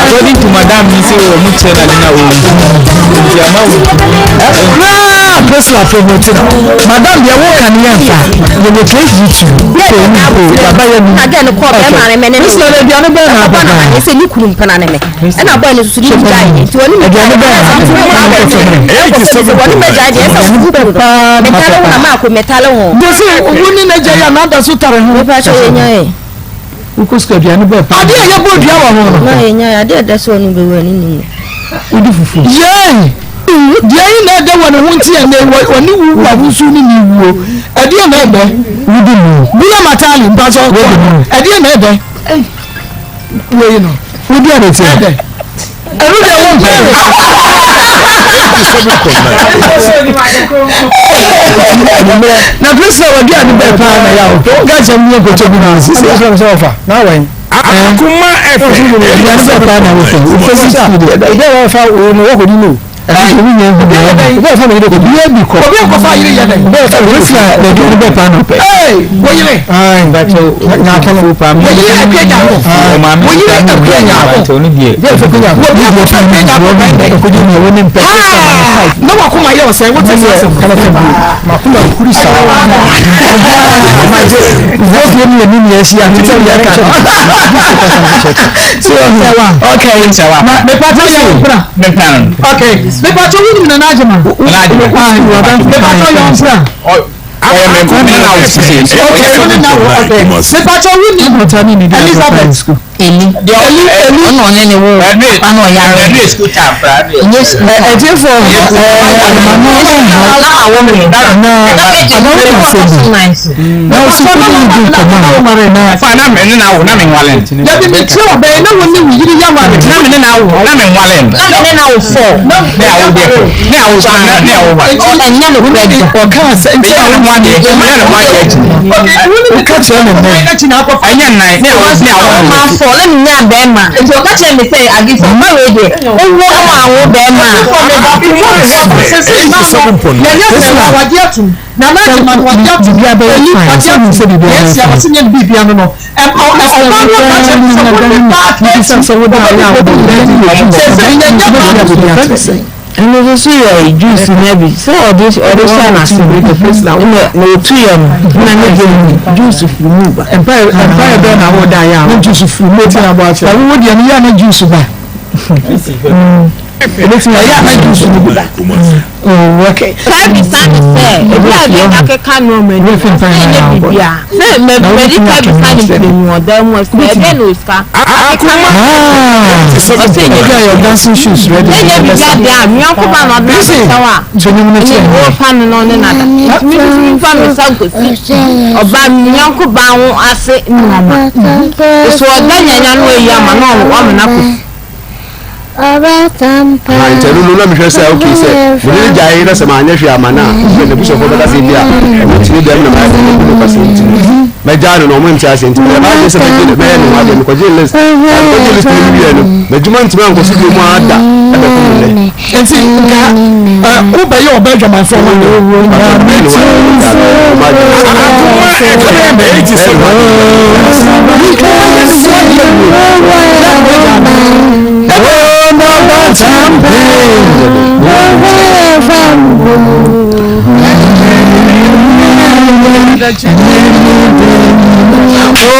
According to madam ni sɛ wɔn mu kyerɛ n'ade na wɔn nti ama wɔn ntumi. Ɛkoraa Priscilla promote no. Madam deɛ wo ka ne yɛ nfa. Yɛ wɔ KG2. Kɔ mu o yaba yɛ mu. Priscilla na aduane bɛn na apɛ paa. Sɛ ne kunu mpena ne me ɛna bɔɔ ne soso ne gyae nti wɔne me gyae wɔne me gyae deɛ ɛsɛ wo kunu no metale ho na maako metale ho. Desi wo ne n'agya yɛ anada so tare ho. Mepa kyɛ yɛ nyae. Wokɔ sukuu aduane bɛɛ paa. Adeɛ a yɛbɔ dua wɔ ho no. Ma yɛ nyae adeɛ a ɛda so ɔno bɛwu ɛne ne mu. Wodi fufuo. Yɛn deɛ yi na ɛdɛ wɔ ne ho nti ɛnɛ ɔne wu wɔ ahosuo ne ne wuo ɛdeɛ na ɛdɛ. Wodi mu. Bula matali mpasɔ ɛdeɛ na ɛdɛ. Wei no. Wodi ade tiɛ. Ɛdɛ. Ɛno deɛ wo mpɛ. Na Priscilla wadi ade bɛɛ paa na yaw. Nka kyɛm ne yɛnkɔtɔ bi na sisi. Na wɛn. Akoma ɛfɛ. Aduane bɛɛ paa na wopɛ. Wopɛ si sukuu deɛ. Ebi a wɔfa wo no wɔkɔdi no. Obi nyɛ nhu deɛ ɛdɛ. Ebi a wɔfa me yere kɔdi. Obi abi kɔ. Obi nkɔfa yere yɛ dɛ. Obi a wɔfa Priscilla aduane bɛɛ paa na wopɛ. Ee, wo yere. Bakyɛ Wo yere akua nya ho. Wo yere akua nya ho. Obi akɔfa akua nya ho bɛn dɛ. Haa! Na wakoma yɛ ɔsɛn wote sɛ asɛm. Makoma kuri saa. Vote ni yɛ ni yɛ si ati sɛ yɛ ka. So okay. Na mepatɔ yɛ mpira. Okay. Mepatɔ wo nim na n'adwuma. Mepatɔ yɛ mpira. Okay, wo ne na wo okay. Mepatɔ wo nim Elizabeth. Eli. Eli Eli. Ɔna ɔne ne wo papa na ɔyare. Ɛtiefo ɛɛ Na awɔ me. na anawo ka sɛ bi na ɔsi ko ne di nkɔmɔ a Fa na me ne na wo na me nwale no. Dabi mi tie ɔbɛn na wo ne wo yiri yɛ ware. Na me ne na wo na me nwale no. Na me ne na wo fɔ. Ne awo deɛ kɔ. Ne awo so na ne awo wa. Ɛnyɛ no korɛ da. ɔka sɛ Me nti yɛ ne ho adeɛ. Me yɛ ne ho adeɛ akyi. woka kyerɛ ne nɛ Ɛnyɛ nan ne awo ne awo. Ɔma fɔ na me nya bɛrima. Nti ɔka kyerɛ me sɛ adi sɛ ɔma wei deɛ owó ama awo bɛrima. biribiara bɛyɛ fine sɛ nim sɛ biribiara bɛyɛ fine Ɛno nso so yɛ juice na bi sɛ ɔde ɔde hyɛ n'ase na na otu yɛ no na ne deɛ mu juice firi mu ba. mpaeɛ mpaeɛ bɛɛ na awo da yɛ a na juice firi mu ti na bɔ akyerɛ wo deɛ no yɛ a na juice ba ebetumi ɛyɛ a na juice no bi ba oh okay Saa bisa ne sɛ ebi a bi akeka nneɛma ni Wofin sɛ fan ɛnyɛ na abɔ. bibia sɛ mɛ mɛdi ka bisa ne mprenu ɔdan mu sɛ ɛdɛ na osika akeka no ah ɔsɛ ɛnyɛ okay your dancing shoes ready ɛnyɛ bibia deɛ a miɔnko ba na ɔde n'asɛw a to nim no ɛne kyerɛ me wɔfa no na ɔne nada nti mi nso mi nfa mi nsa nkosi ɔba miɔnko ba ho ase nneɛma so ɔda nyanya no eyi ama na ɔmo ɔmo na kosi. Nti ɛno no na mehwɛ sɛ ok sɛ mede ne gyae na sɛ maanyɛ hwee ama no a sɛ n'abusuafoɔ bɛka sɛ bi a ɔmo tumi dɛm na mayɛ sɛ mɛbu no kwasɛ nti no mɛgyaa no na ɔmo nte aseɛ nti meyɛ m'adwene sɛ mɛgye mɛyɛ ne ho adeɛ mekɔgye list na mekɔgye list no wieɛ no m'adwuma ntumi ankɔ so bio mu ada ɛbɛko me nnɛ. Nti nka ɛ wobɛyɛ ɔbɛ adwamanfoɔ ho adeɛ. Mɛyɛ ne ho adeɛ Akoma FM 87.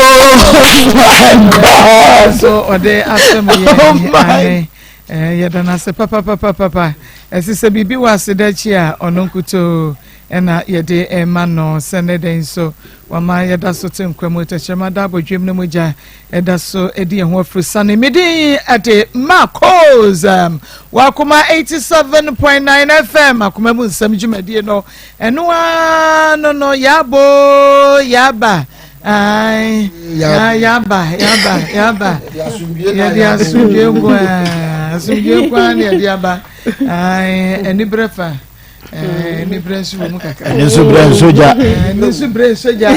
Oh my God! So ɔde asɛm yɛ Oh my. Ae, yɛda no ase papapapapa. Ɛsɛ sɛ biribi wɔ aseda akyi a ɔno nkutoo ɛna yɛde ɛma no sɛ ne dɛn nso wama yɛda so te nkwa mu tɛkyerɛma da abɔdwam no mogya ɛda so ɛdi yɛn ho afiri sane medin ɛde Marcos wakoma 87.9 FM akoma mu nsɛm dwumadie no ɛno ara no yɛabo yɛaba. Ae, yɛaba yɛaba yɛaba yɛde asomdwe nko ara asomdwe nko ara na yɛde aba. Ae, aniberɛ fa aniberɛ nso wɔ mu kakra. Ɛno nso berɛ nso gya. Ɛno nso berɛ nso gya.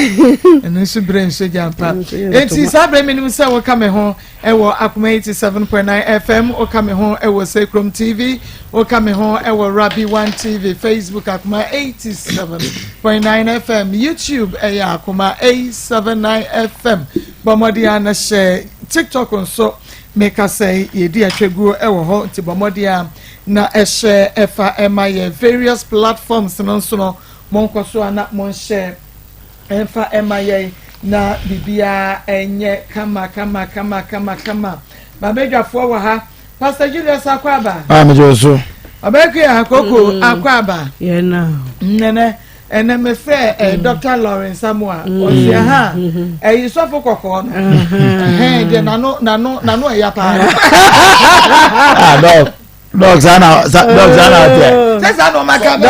Ɛno nso berɛ nso gya mpa. Enti saa berɛ menim sɛ woka me ho ɛwɔ Akoma 87.9 FM, woka me ho ɛwɔ Sekrom TV, woka me ho ɛwɔ Rabi 1 TV, Facebook Akoma 87.9 FM, YouTube ɛyɛ Akoma 879 FM. Bɔ mmɔden a na hyɛ TikTok nso. Meka sɛ yɛdi atwaguo ɛwɔ hɔ, nti bɔ mmɔden a na ɛhyɛ ɛfa ɛma yɛ various platforms no nso no, monkɔ so a na monhyɛ ɛmfa ɛma yɛn na biribiara ɛnyɛ kama kama kama kama kama. Maamedwafoɔ wɔ ha, Pastor Julius Akwaaba. A megye so. Ɔbɛkua Koko Akwaaba. Yɛn nnɛnɛ ɛnɛ mefrɛ ɛ Dr Lawrence Samoa, ɔsi ha ɛyi sɔfo kɔkɔɔ no ɛhɛn deɛ nano nano nano ɛya paa. Ah, doc, doc, saa na doc, saa na ɔteɛ. Sɛ saa na ɔma ka bɛ.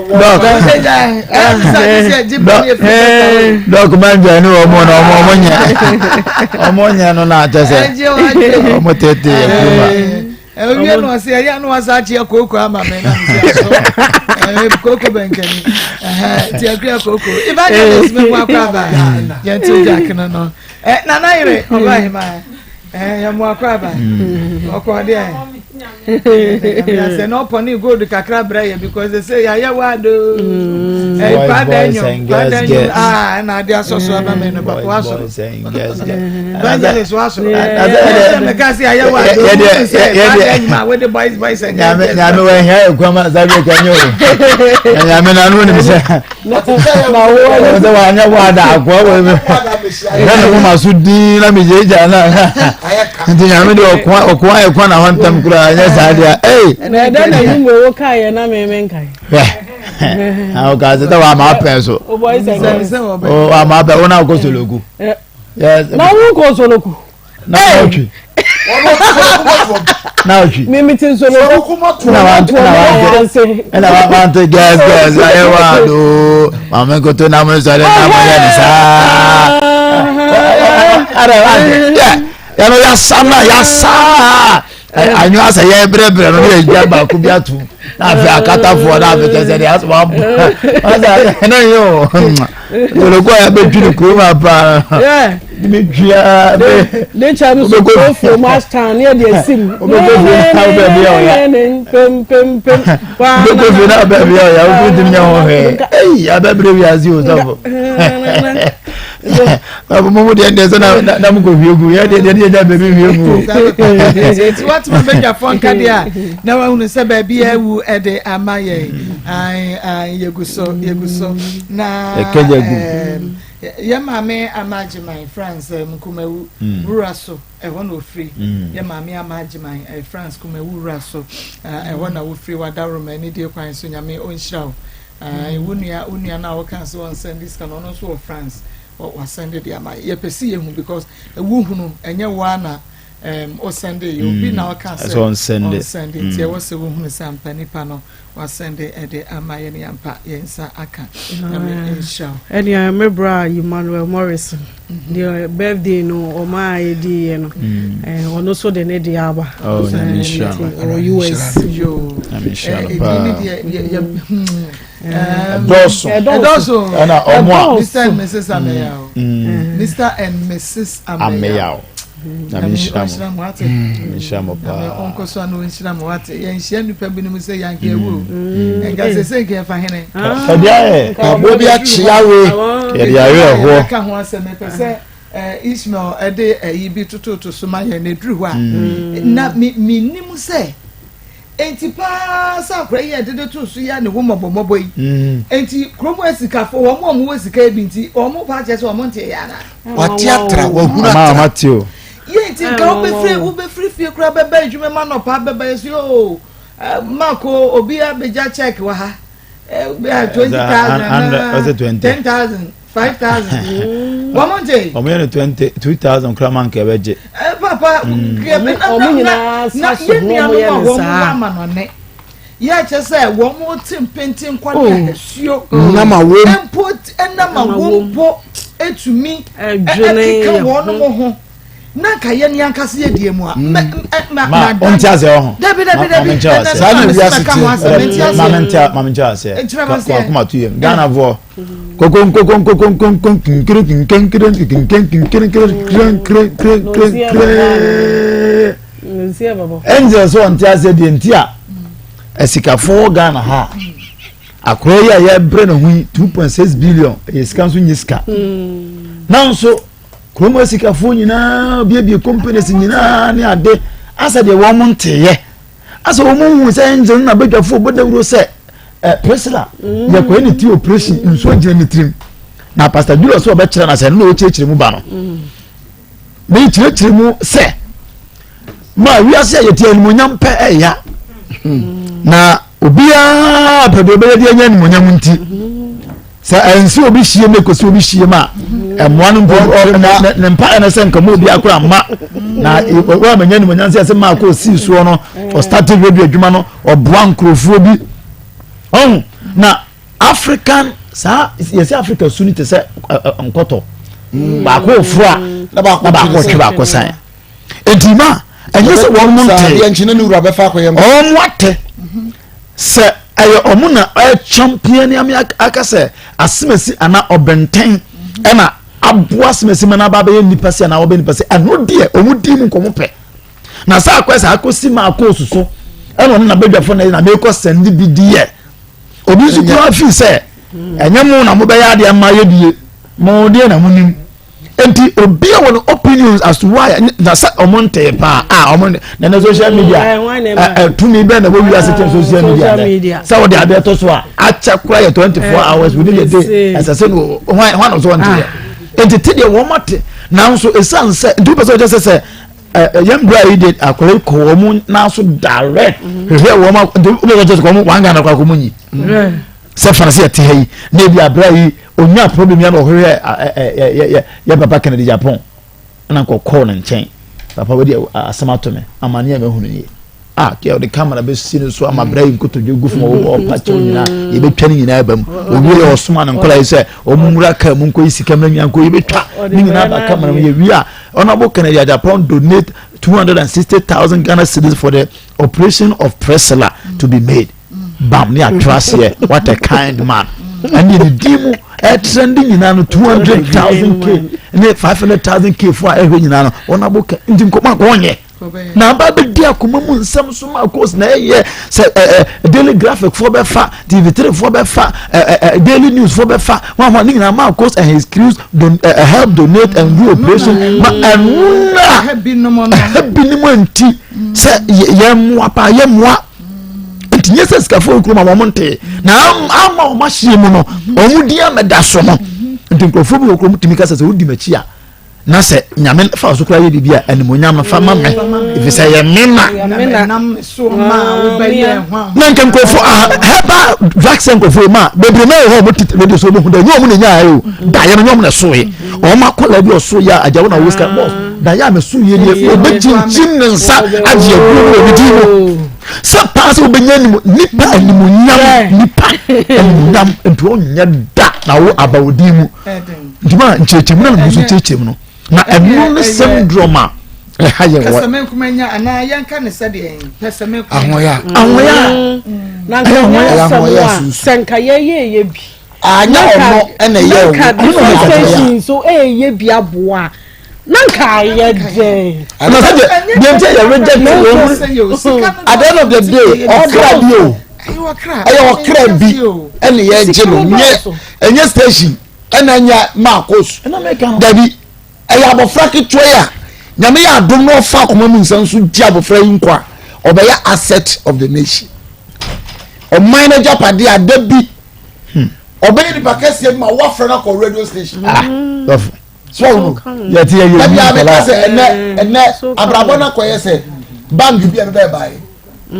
Doc. Sɛ gya ɛ sɛ sɛ gye bɔ ne efi. Doc man join ni wɔn na ɔmo nyɛ no na akyɛ sɛ ɛgye wa gye. Ɔmo tete yɛ kuruma. Owie no, ɔsɛ ɛyɛ no wasa akyeɛ kooko ama me na mesɛ aso kooko bɛnkani ɛhɛ ti akua kooko evangelist mi mu akɔ aba yɛn Jack no ɛ nana yere ɔba ahema ɛ yɛn mu akɔ aba ɔkɔ deɛ sɛ na ɔpɔ ne gold kakra brɛ yɛ because they say yɛayɛ wado ɛ kwada nyom kwada nyom aa ɛna ade asɔ so ama mi no papa wasoro, evangelist wasoro ɛsɛ mɛka sɛ yɛayɛ wado sɛ kwada nyom a wode boys boys and girls. Nyame nyame wɔ ɛhia yɛ kuama sabi ɛka nye o nyame na no nim sɛ sɛ wanyɛ wɔ ada akoa wɔ mi na ne moma so din na megyeegya na nti nyame de ɔkoa ɔkoa yɛ kwan na hɔ ntam koraa nyɛ saa deɛ ei. Na ɛdɛ na yi mu ewo kaa yɛ na mɛmɛ nkae. Hwɛ na ɔka sɛ sɛ wama apɛn so o boys and girls. Wama apɛn wo na wokɔ soloku. Na wo nkɔ soloku. Na ɔtwi na ɔtwi. Mímí ti nsoloku. Na wante na wante ɛna wante girls girls ayɛ wa do maame nkoto na mo nsɔre na mo yɛ ne saa ara wante yɛ yɛn no yasa na yasa anyo asɛ yɛ brɛbrɛ no ne yɛ gya baako bi ato na afei akatafoɔ na afei kyɛ sɛ deɛ asɛ wabɔ ɔsɛ ɛna yɛ o soloku a yɛbɛtwi ne kurom apa metwia. Ne kyɛ no so kurofo master ne yɛde asim. Wobɛkɔ fie na wobɛbi a ɔya pempempem. Wobɛkɔ fie na wobɛbi a ɔya wotumi nyɛ ho hwee ei abɛbrɛ wiase o sɔfo baabu mo mu deɛ deɛ sɛ na mo kɔ hwie gu yɛ deɛ deɛ deɛ gya baabi hwie gu. Nti watuma bɛdwafoɔ nka deɛ a na wahunu sɛ baabi awu ɛde ama yɛn, yɛgu so yɛgu so na ɛkɛgya gu. Yɛ maame Ama Agyeman France Nkumawu wura so ɛhɔ na ofiri. Yɛ maame Ama Agyeman France Kumawu wura so ɛhɔ na wofiri. Wadaroma ani die kwan so, Nyame ɔnhyira wo. Wo nua no a wɔka sɛ wɔnsend sika no, ɔno nso wɔ France, wasend de ama. Yɛpɛ si yɛhu because ɛwu hunu ɛnyɛ wo a na ɔsend yɛ obi na ɔka sɛ ɔnsend. Ɔnsend, nti ɛwɔ sɛ wohunu sɛ ampa nipa no wasend ɛde ama yɛ ne yɛmpa yɛn nsa aka. Nyame nhyira wo. Ɛnea me bra Emmanuel Morrison deɛ, birthday no ɔma a yɛdi yɛ no, ɔno nso de ne deɛ aba. Oh, Nyame nhyira no. Ɔwɔ US. Yo. Nyame nhyira no ɛdin paa. ne deɛ yɛ Ɛdɔɔso. Ɛdɔɔso. Ɛna ɔmo a Mr and Mrs Ameyaw, Mr and Mrs Ameyaw. Ameyaw, Nyame nhyira mo. Ɔnhyira mo ate. Nyame nhyira mo Nyame paa. ɔnkɔ so ano nhyira mo ate. Yɛnhyia nnipa binom sɛ yɛanka ɛwu o ɛnka sɛ sɛ nka yɛfa hene. Ɛde ayɛ Aboa bi akyea we. Yɛde ayɛ ɛhoɔ. Ɛka ho asɛm, mepɛ sɛ Ismail ɛde ɛyi bi tototo so ma yɛn na ɛduru hɔ a na menim sɛ enti paa sɛ akora yi a yɛdede to so yi a ne ho mmɔbɔmmɔbɔ yi, enti kurom asikafo wɔn a wɔwɔ sika yi bi nti wɔn pa kyerɛ sɛ wɔn nte yɛ ana. Wate atra, wahunu ama atra. Ama te o. Yɛ nti nka wobɛfiri fie koraa bɛba adwuma ma nɔpa bɛba yɛ so yoo mako obi abɛgya check wɔ ha 20,000 Ɔsɛ 20. 10,000, 5,000 wɔn nte. Ɔmo yɛ no 22,000 kora ma nka ɛbɛgye. Papa Ɔmo nyinaa na sa so yɛ na ɔmo nuanom yɛ a no wɔn saa. wɔ amanɔne yɛ kyɛ sɛ wɔn te mpenten kɔne ahasuo Nam awom. Mpo ɛnam awo mpo etumi Ɛdwene ɛkeka yɛ wɔn ho. mo ho na nka yɛ ni ankasa yɛ die mu a mɛ ɛ ma Ma ɔnte aseɛ wɔ ho. Dabi, dabi, dabi. Ma menkyɛ aseɛ. Saa na wiase Mɛka ho asɛm, mente aseɛ. Ma mente ma menkyɛ aseɛ. Nkyerɛ me aseɛ. Wakoma to yam. Ghanafoɔ koko nkoko nkoko nkoko nkinkiri nkinkiri nkinkiri nkinkiri nkinkiri nkinkiri. Nsia bɛbɔ. Ɛnkyɛ sɛ ɔnte aseɛ deɛ nti a asikafoɔ Ghana ha akora yi a yɛbrɛ ne ho yi, 2.6 billion ɛyɛ sika nso nye sika nanso. Kurom asikafoɔ nyinaa biebie companies nyinaa ne ade asɛ deɛ wɔn nteyɛ asɛ wɔn hu sɛ angel na badwafoɔ bɔ dawuro sɛ ɛ Priscilla mm. yɛkɔyɛ ne ti operation nsuo gyina ne tirim na Pastor Julius sɛ ɔbɛkyerɛ na sɛ ɛno na ɔkyerɛkyerɛ mu ba no mm. mekyerɛkyerɛ mu sɛ ma wiase a yɛte animonyam pɛ ɛya mm. na obiara pɛ deɛ ɔbɛyɛ de anya animonyam nti sɛ ɛnsi obi hyia mu ekosi obi hyia mu a ɛmoa no mpo ne mpa ɛna sɛ nkɔmɔ obi akora mma na wɔn a manya animonyam sɛ ɛsɛ maa kɔ osii soɔ no ɔstarte radio adwuma no ɔboa nkurɔfoɔ bi ɔho na African saa yɛsɛ Africa su no te sɛ nkɔtɔ baako oforo a na baako ɔtwe baako san eti ma ɛnyɛ sɛ wɔn mo nte wɔn mo ate sɛ ɛyɛ wɔn na ɛkyɛmpiɛ ne ame aka sɛ asemasi ana ɔbɛntɛn ɛna aboa asemasi ma n'aba abɛyɛ nipa si anaa ɔbɛ nipa si ɛno deɛ wɔn di mu nkɔmɔ pɛ na sɛ akɔ sɛ akɔsi ma akɔ osuso ɛna ɔno na badwafo na na mekɔ sɛnde bi deɛ obi nso kura fi sɛ ɛnyɛ mo na mobɛyɛ adeɛ ma yɛ bie mo deɛ na mo nim nti obi a wɔn opinions as to why na sɛ ɔmo ntee paa a ɔmo na ne social media ɛ tumi bɛn na wɔwi ase kyɛn social media dɛ sɛ wɔde adeɛ to so a akyɛ kora yɛ 24 hours within the day ɛsɛ sɛ no hwan hwan na ɔsɛ wɔn te yɛ nti te deɛ wɔn ate nanso esan sɛ nti wopɛ sɛ ɔkyɛ sɛ sɛ ɛ yɛn bra yi de akɔla yi kɔ wɔn nan so direct hwehwɛ wɔn nti wopɛ sɛ ɔkyɛ sɛ wɔn wɔn Ghana kora kɔ mu nyi sɛ fana sɛ yɛte ha yi na ebi abira yi onya problem ya na ɔhwehwɛ ɛ ɛ yɛ yɛ papa Kennedy Japan ɛna nkɔ kɔɔ ne nkyɛn papa wadi asɛm ato me amane a mahunu nie a kɛ ɔde kamera bɛsi no so ama bra yi nkotodwe gu fam ɔwɔ ɔpa kyɛw nyinaa yɛbɛtwa ne nyinaa ba mu owie yɛ ɔsoma ne nkɔla yi sɛ ɔmo nwura kaa mu nkɔ yi sika mu nyinaa nkɔ yɛbɛtwa ne nyinaa ba kamera mu yɛwie a Honorable Kennedy Agyapong donate 260,000 Ghana cedis for the operation of Priscilla to be made. Bam ne atwerɛ aseɛ what a kind man ɛne ne din mu ɛtrɛnde nyinaa no 200,000 k ne 500,000 k fo a ɛhwɛ nyinaa no Honorable Kennedy nti nkɔmɔ akɔ ɔnyɛ na aba bɛdi akoma mu nsɛm so ma course na ɛyɛ sɛ ɛ ɛ daily graphic foɔ bɛfa tv3 foɔ bɛfa ɛ ɛ daily news foɔ bɛfa wɔn ahɔn ne nyinaa ma course and his crews don ɛ ɛ help donate and do operation ma ɛno na ɛhɛ binom nti sɛ yɛ mmoa paa yɛ mmoa nti nyɛ sɛ sikafoɔ nkuro ma wɔn nte na ama wɔn ahyia mu no wɔn di amɛda so no nti nkurɔfoɔ bi wɔ kurom tumi kasa sɛ wodi m'akyi a na sɛ nyame fa so koraa yɛ biribi a animonyam no fa ma me ɛfiri sɛ yɛ me na na nka nkurɔfoɔ hɛba vaccine nkurɔfoɔ ma bebree na ɛwɔ hɔ ɔmo tete radio so ɔmo hu dɛ nyɛ ɔmo na nyaa yɛ o daeɛ no nyɛ ɔmo na ɛso yɛ ɔmo akɔla bi ɔso yɛ agya wo na wo sika bɔs daeɛ a mɛso yɛ nie ɔbɛkyinkyim ne nsa agye aguo no wɔ ne din mu sɛ paa sɛ wobɛnya anim nipa animonyam nipa animonyam nti ɔnyɛ da na wo aba wo din mu nti ma nkyerɛkyerɛmu na megu so kyerɛkyerɛ mu no na ɛno ne syndrome a ɛha yɛ wɔ pɛsɛmenkomanya anaa yɛnka ne sɛdeɛ pɛsɛmenkomanya ahoya ahoya na nka nyɛ asɛm a sɛ nka yɛyɛyɛ bi anyɛ ɔno ɛna ɛyɛ ɔno nka dispensation nso ɛyɛ bi aboa na nka ayɛ dɛn na sɛ deɛ deɛ nti yɛ reject wɔn at the end of the day ɔkra bi o ɛyɛ ɔkra bi ɛna yɛgye no nyɛ ɛnyɛ station ɛna nyɛ maakos dabi ɛyɛ abɔfra ketewa yi a nyame yɛ adom na ɔfa akoma mu nsa nso gye abɔfra yi nkwa ɔbɛyɛ asset of the nation ɔman no agyapadeɛ ada bi ɔbɛyɛ nipa kɛseɛ bi ma wɔafrɛ no akɔ radio station. Ah, so ɔno yɛte yɛ yɛ dabi a meka sɛ ɛnɛ ɛnɛ abrabɔ no akɔyɛ sɛ bank bi a ɛbɛbɛɛ baeɛ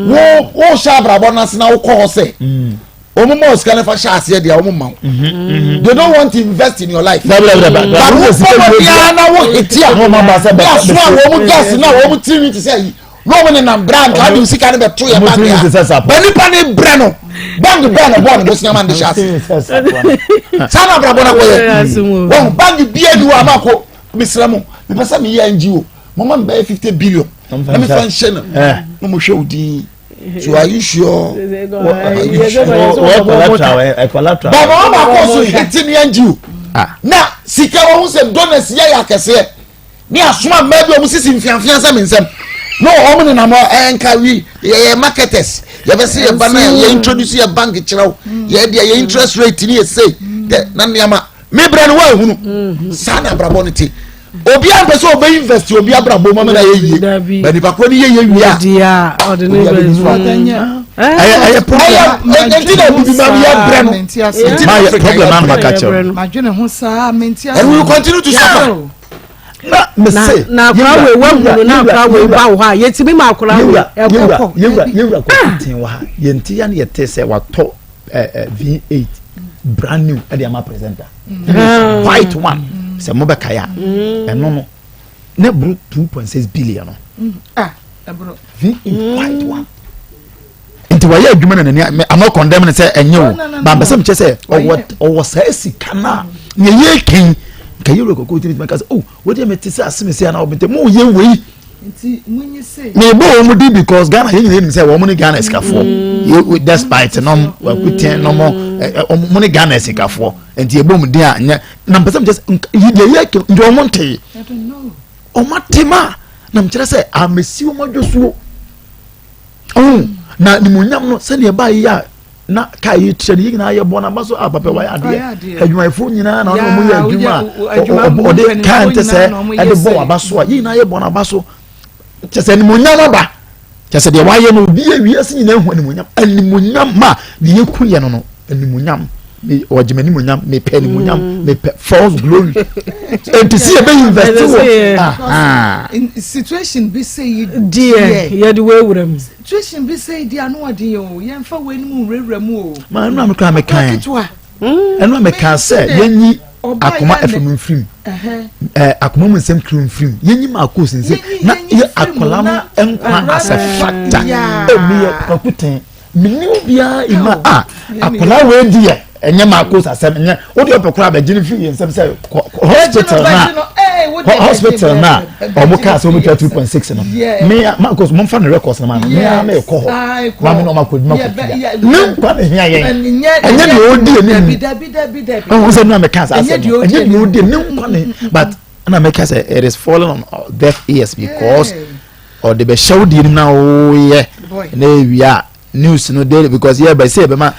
wo wohyɛ abrabɔ no ase na wokɔ hɔ sɛ wɔn mɔ sika no fa hyɛ aseɛ deɛ wɔn ma wo they don't want to invest in your life but wo bɔ biara na wo hete a ne aso a wɔn gas na wɔn tirinwi te sɛ yi na wɔn nenam bra nka adi sika no bɛto yɛ bank a bɛ nipa ne brɛ no bank bɛɛ na bɔɔ ne bosia ma ne de hyɛ ase saa na abrabɔ no akɔyɛ wɔn bank bia ni wɔ ama ko mesrɛ mo mepɛ sɛ meyɛ ngo mama mbɛyɛ 50 billion na mefa nhyɛ no na mohwɛ wo din. So are you sure? Are you sure? Bàbá wọn bá kó so hete ní NGO. Na sika wọn sɛ donors yɛ yɛ akɛseɛ ne asoma mmaa bi a wɔn sisi mfiamfia sɛ me nsɛm na wɔn nenam hɔ ɛnka wi yɛyɛ marketers yɛbɛsɛ yɛ ba na yɛ introduce yɛ bank kyerɛw yɛ deɛ yɛ interest rate ni yɛ sei dɛ na nneɛma me brɛ no wɔahunu saa na abrabɔ no te. Obiara mpɛ sɛ ɔbɛ invest obi abrabɔ mu ama na yɛ yie. Bɛ nipa koro ni yɛ yɛ wie a. Obiara bɛ ni so. Ɛyɛ ɛyɛ problem. Ɛyɛ ɛnti na bibi ma mi yɛ brɛ no. Ɛnti na Africa problem yɛ ma ka kyerɛ. Madwene ho saa menti ase. And we will continue to suffer. Na me se. Na akora wei wahunu na akora wei ba wɔ hɔ a yɛtumi ma akora wei ɛkɔkɔ. Yewura yewura kɔkɔ ten wɔ ha yɛn ti ya ne yɛ te sɛ watɔ V8 brand new ɛde ama presenter. Mm. White one sɛ mo bɛ ka ya ɛno no ne buru 2.6 billion no. Mm. Ah, ɛboro. V8 white one nti wɔyɛ adwuma na n'ani I'm not condemning sɛ ɛnyɛ o ba mpɛ sɛ mekyɛ sɛ ɔwɔ ɔwɔ saa sika no a nea yɛ kɛn nka yɛ wura kɔkɔɔ tiri tumi ka sɛ oh wodeɛ mete sɛ aseme sɛ anaa ɔbɛntɛ mo yɛ wei mebɔ wɔn di because Ghana yɛn nyinaa nim sɛ wɔn ne Ghana sikafoɔ mm. despite nom wakutɛn nom wɔn ne Ghana sikafoɔ nti yɛbɔ mu din a nyɛ na mpɛ sɛ mekyɛ sɛ yi deɛ yɛ kɛn nti wɔn ntee wɔn ate ma na mekyerɛ sɛ amesi wɔn adwosuo. ɔn na nimonyam no sɛdeɛ ɛbaa yi a na kaa yi kyerɛ no yɛ nyinaa yɛ bɔ n'aba so a papa wayɛ adeɛ adwumayɛfoɔ nyinaa na ɔne wɔn yɛ adwuma a ɔde kaa nte sɛ ɛde bɔ waba so a yɛ nyinaa yɛ bɔ n'aba so kyɛ sɛ nimonyam aba kyɛ sɛ deɛ wayɛ no obi yɛ wiase nyinaa hu animonyam animonyam ma deɛ yɛku yɛ no no animonyam ɔgye m'animuonyam mepɛ animuonyam mm. mepɛ false glory nti si yɛbɛ invest wɔ situation bi sɛ yi deɛ yɛde wɔ ewura mu situation bi sɛ yi deɛ ano ɔden o yɛnfa wɔ anim nwurawura mu o. maa ɛnu a mi kura mi kan ɛnu a mi kan sɛ yɛnyi akoma fm nfirim ɛɛ akoma mu nsɛm kiri nfirim yɛnyi maa koosi nsɛm na yɛ akɔla no nkwa as a factor ɛmi yɛ kwaku tɛn. Menni obiara ima a akwadaa wei deɛ ɛnyɛ Marcos asɛm ɛnyɛ o deɛ ɔpɛ koraa bɛgye no firi yɛn nsɛm sɛ hospital na hospital na ɔmo kaa sɛ ɔmo twa 2.6 no me Marcos mo nfa ne records na ma no me a me kɔ hɔ na me na ɔmo akɔ adwuma kɔ tua ne nkwa na ehia yɛn ɛnyɛ deɛ ɔdi anim ɔmo sɛ nua me kaa saa asɛm no ɛnyɛ deɛ ɔdi ne nkwa na but ɛna me ka sɛ it is falling on deaf ears because. Ɔde bɛhyɛ wo deɛ nim na woyɛ na ewia news no daily because yɛ bɛ sɛ yɛbɛma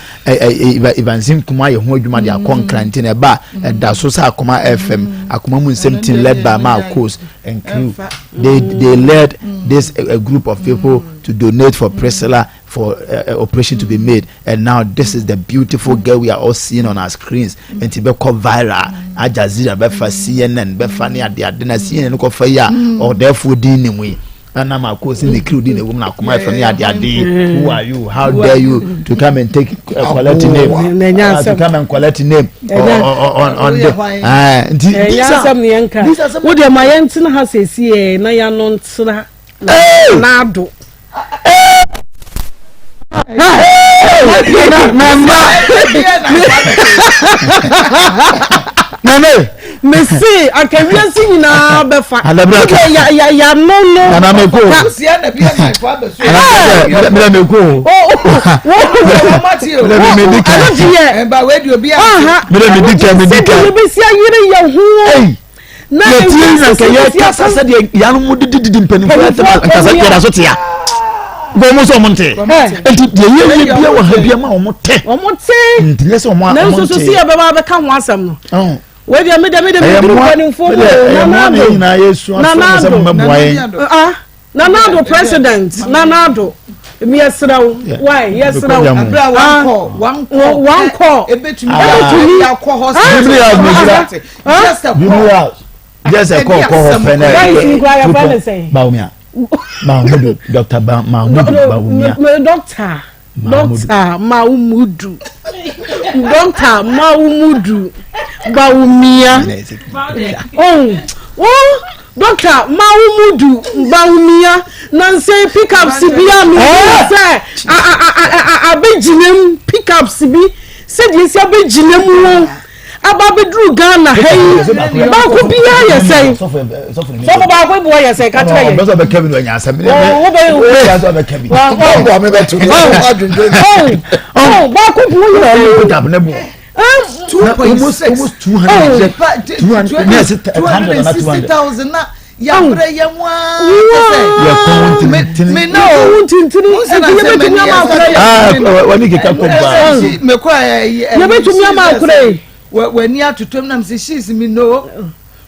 Evansi Nkum ayɛ ho adwuma de akɔ mm. nkran nti na ɛba ɛda so sɛ akoma FM mm. akoma mu nsɛm team led by Marcos and crew they they led mm. this a, a group of people to donate for Priscilla for uh, operation to be made and now this is the beautiful girl we are all seeing on our screens nti bɛkɔ viral Al Jazeera bɛfa CNN bɛfa ne ade ade na CNN kɔfa yi a ɔdɛɛfoɔ din ne mu yi ɛna ma ko si ne kiriw din na ewom na akoma fm ne ade ade who are you how dare you to come and take uh, collect name uh, to come and collect name on on the nti these are these are some. wo deɛ ma yɛn tena ha sɛsi yɛ na yɛn ano ntena na ado. Nane. Mese anka wiase nyinaa bɛfa. Yano no. Nana me ko. Mena me ko. Mena me di kan. Mena me di kan me di kan. Sɛdeɛ yɛbɛsi ayere yɛn ho. Na yɛtie na nka yɛkasa sɛdeɛ yɛanom mu didididi mpanimfoɔ atɛm a nka sɛ yɛda so tea bɔn mo sɛ ɔmo nte nti deɛ yɛyɛ bia wɔ ha bia ma ɔmo te ɔmo te nti nyɛ sɛ ɔmo a ɔmo nte nanso so si yɛbɛba abɛka ho asɛm no wei deɛ mede mede meduru mpanimfoɔ mu nana ado nana ado ah Nana Addo president Nana Addo yɛsrɛ wo why yɛsrɛ wo ah one call ebetumi ebetumi akɔ hospital just a call just a call kɔ hɔ pɛ na ɛyɛ Bawumia Mahmudu Dr. Mahmudu Bawumia doctor Doctor Maumudu. Doctor Maumudu Bawumia. Oh, oh, Doctor Maumudu Bawumia. Nansi pickups bi a mi hu sɛ abɛgyina mu pickups bi sɛdeɛ esi abɛgyina mu o. Aba abɛduru Ghana ha yi baako biara yɛ sɛn sɔfo baako boɔ yɛ sɛn ka kyerɛ yɛ. ɔbɛsɛ ɔbɛka bi na ɔnya asɛm. Baako boɔ yɛ sɛn. 2.6 almost 200 260,000 na yabrɛ yɛn ho ara sɛ yɛ kɔn ho ntintini me na o ho ntintini nti yɛbɛtumi ama akora yɛ ah wani keka kɔ paa mekɔ ɛ yɛbɛtumi ama akora yi w'ani atotom nam sɛ she's me no.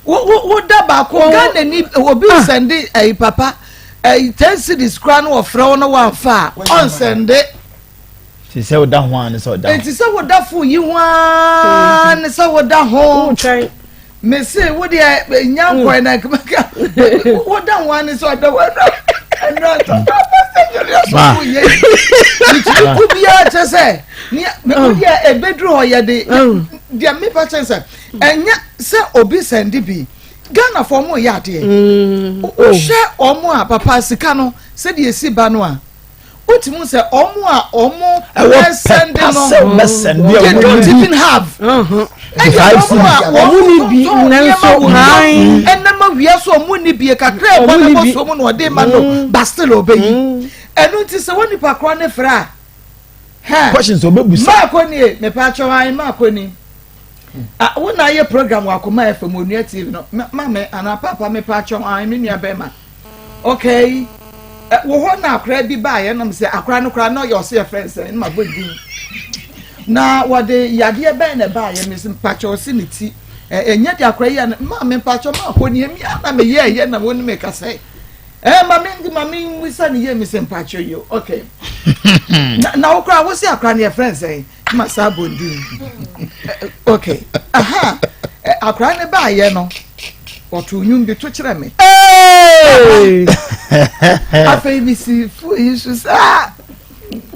Wo wo wo da baako Ghana ni obi sɛnde ɛyi papa ɛyi 10 cedis koraa no wɔfrɛ wo no wɔamfa a ɔnsɛnde. Ti sɛ woda ho a ne sɛ ɔda ho. Eti sɛ woda fo yi ho a ne sɛ woda ho. Mese wo deɛ nya nkɔe na nkemaka woda ho a ne sɛ ɔda ho ɛnura ɛnura ntɔkwa pastor Julius Ma. wo yɛ yi. Metumi ko biara kyerɛ sɛ nea wo deɛ ebeduru hɔ yɛde deɛ mepa kyɛn sɛ ɛnyɛ sɛ obi sɛnde bi Ghana fo ɔmo yɛ adeɛ. Wohwɛ ɔmo a papa sika no sɛdeɛ esi ba no a. Wotumi hu sɛ ɔmo a ɔmo ɛwɔ no sɛ ɔmɛsɛnde a they don't even have. Ɛyɛ ɔmo a ɔmo ni bi nanso han ɛnam awia so ɔmo ni bie kakra ɛbɔ na bɔ so mu na ɔde ma no but still ɔbɛyi. Ɛnu nti sɛ wɔn nipa korɔ ne frɛ a. Questions ɔbɛbusa. Maako nie mepa atwɛw ayi maako ni. Wo na ayɛ program wɔ Akoma FM Onua TV no ma me anaa papa mepa atwɛw ayi me nua bɛrima. Okay. Wɔ hɔ na akora bi baeɛ nam sɛ akora no koraa na ɔyɛ ɔsɛ yɛfrɛ nsɛn na mabɔ din na wɔde yadeɛ bɛn na ɛbaeɛ me sɛ mpakyɛ ɔse ne ti ɛnyɛ de akora yi a ma me mpakyɛ ma akɔ ne ɛmi a na meyɛ ɛyɛ na wɔn me kasa ɛɛ ma me ma me nwisa ne yie me sɛ mpakyɛ yi okay na na wokora wo se akora no yɛfrɛ nsɛn ma saa bɔ din okay aha akora no baeɛ no wɔto nnwom bi to kyerɛ me afei mesi fo yi so saa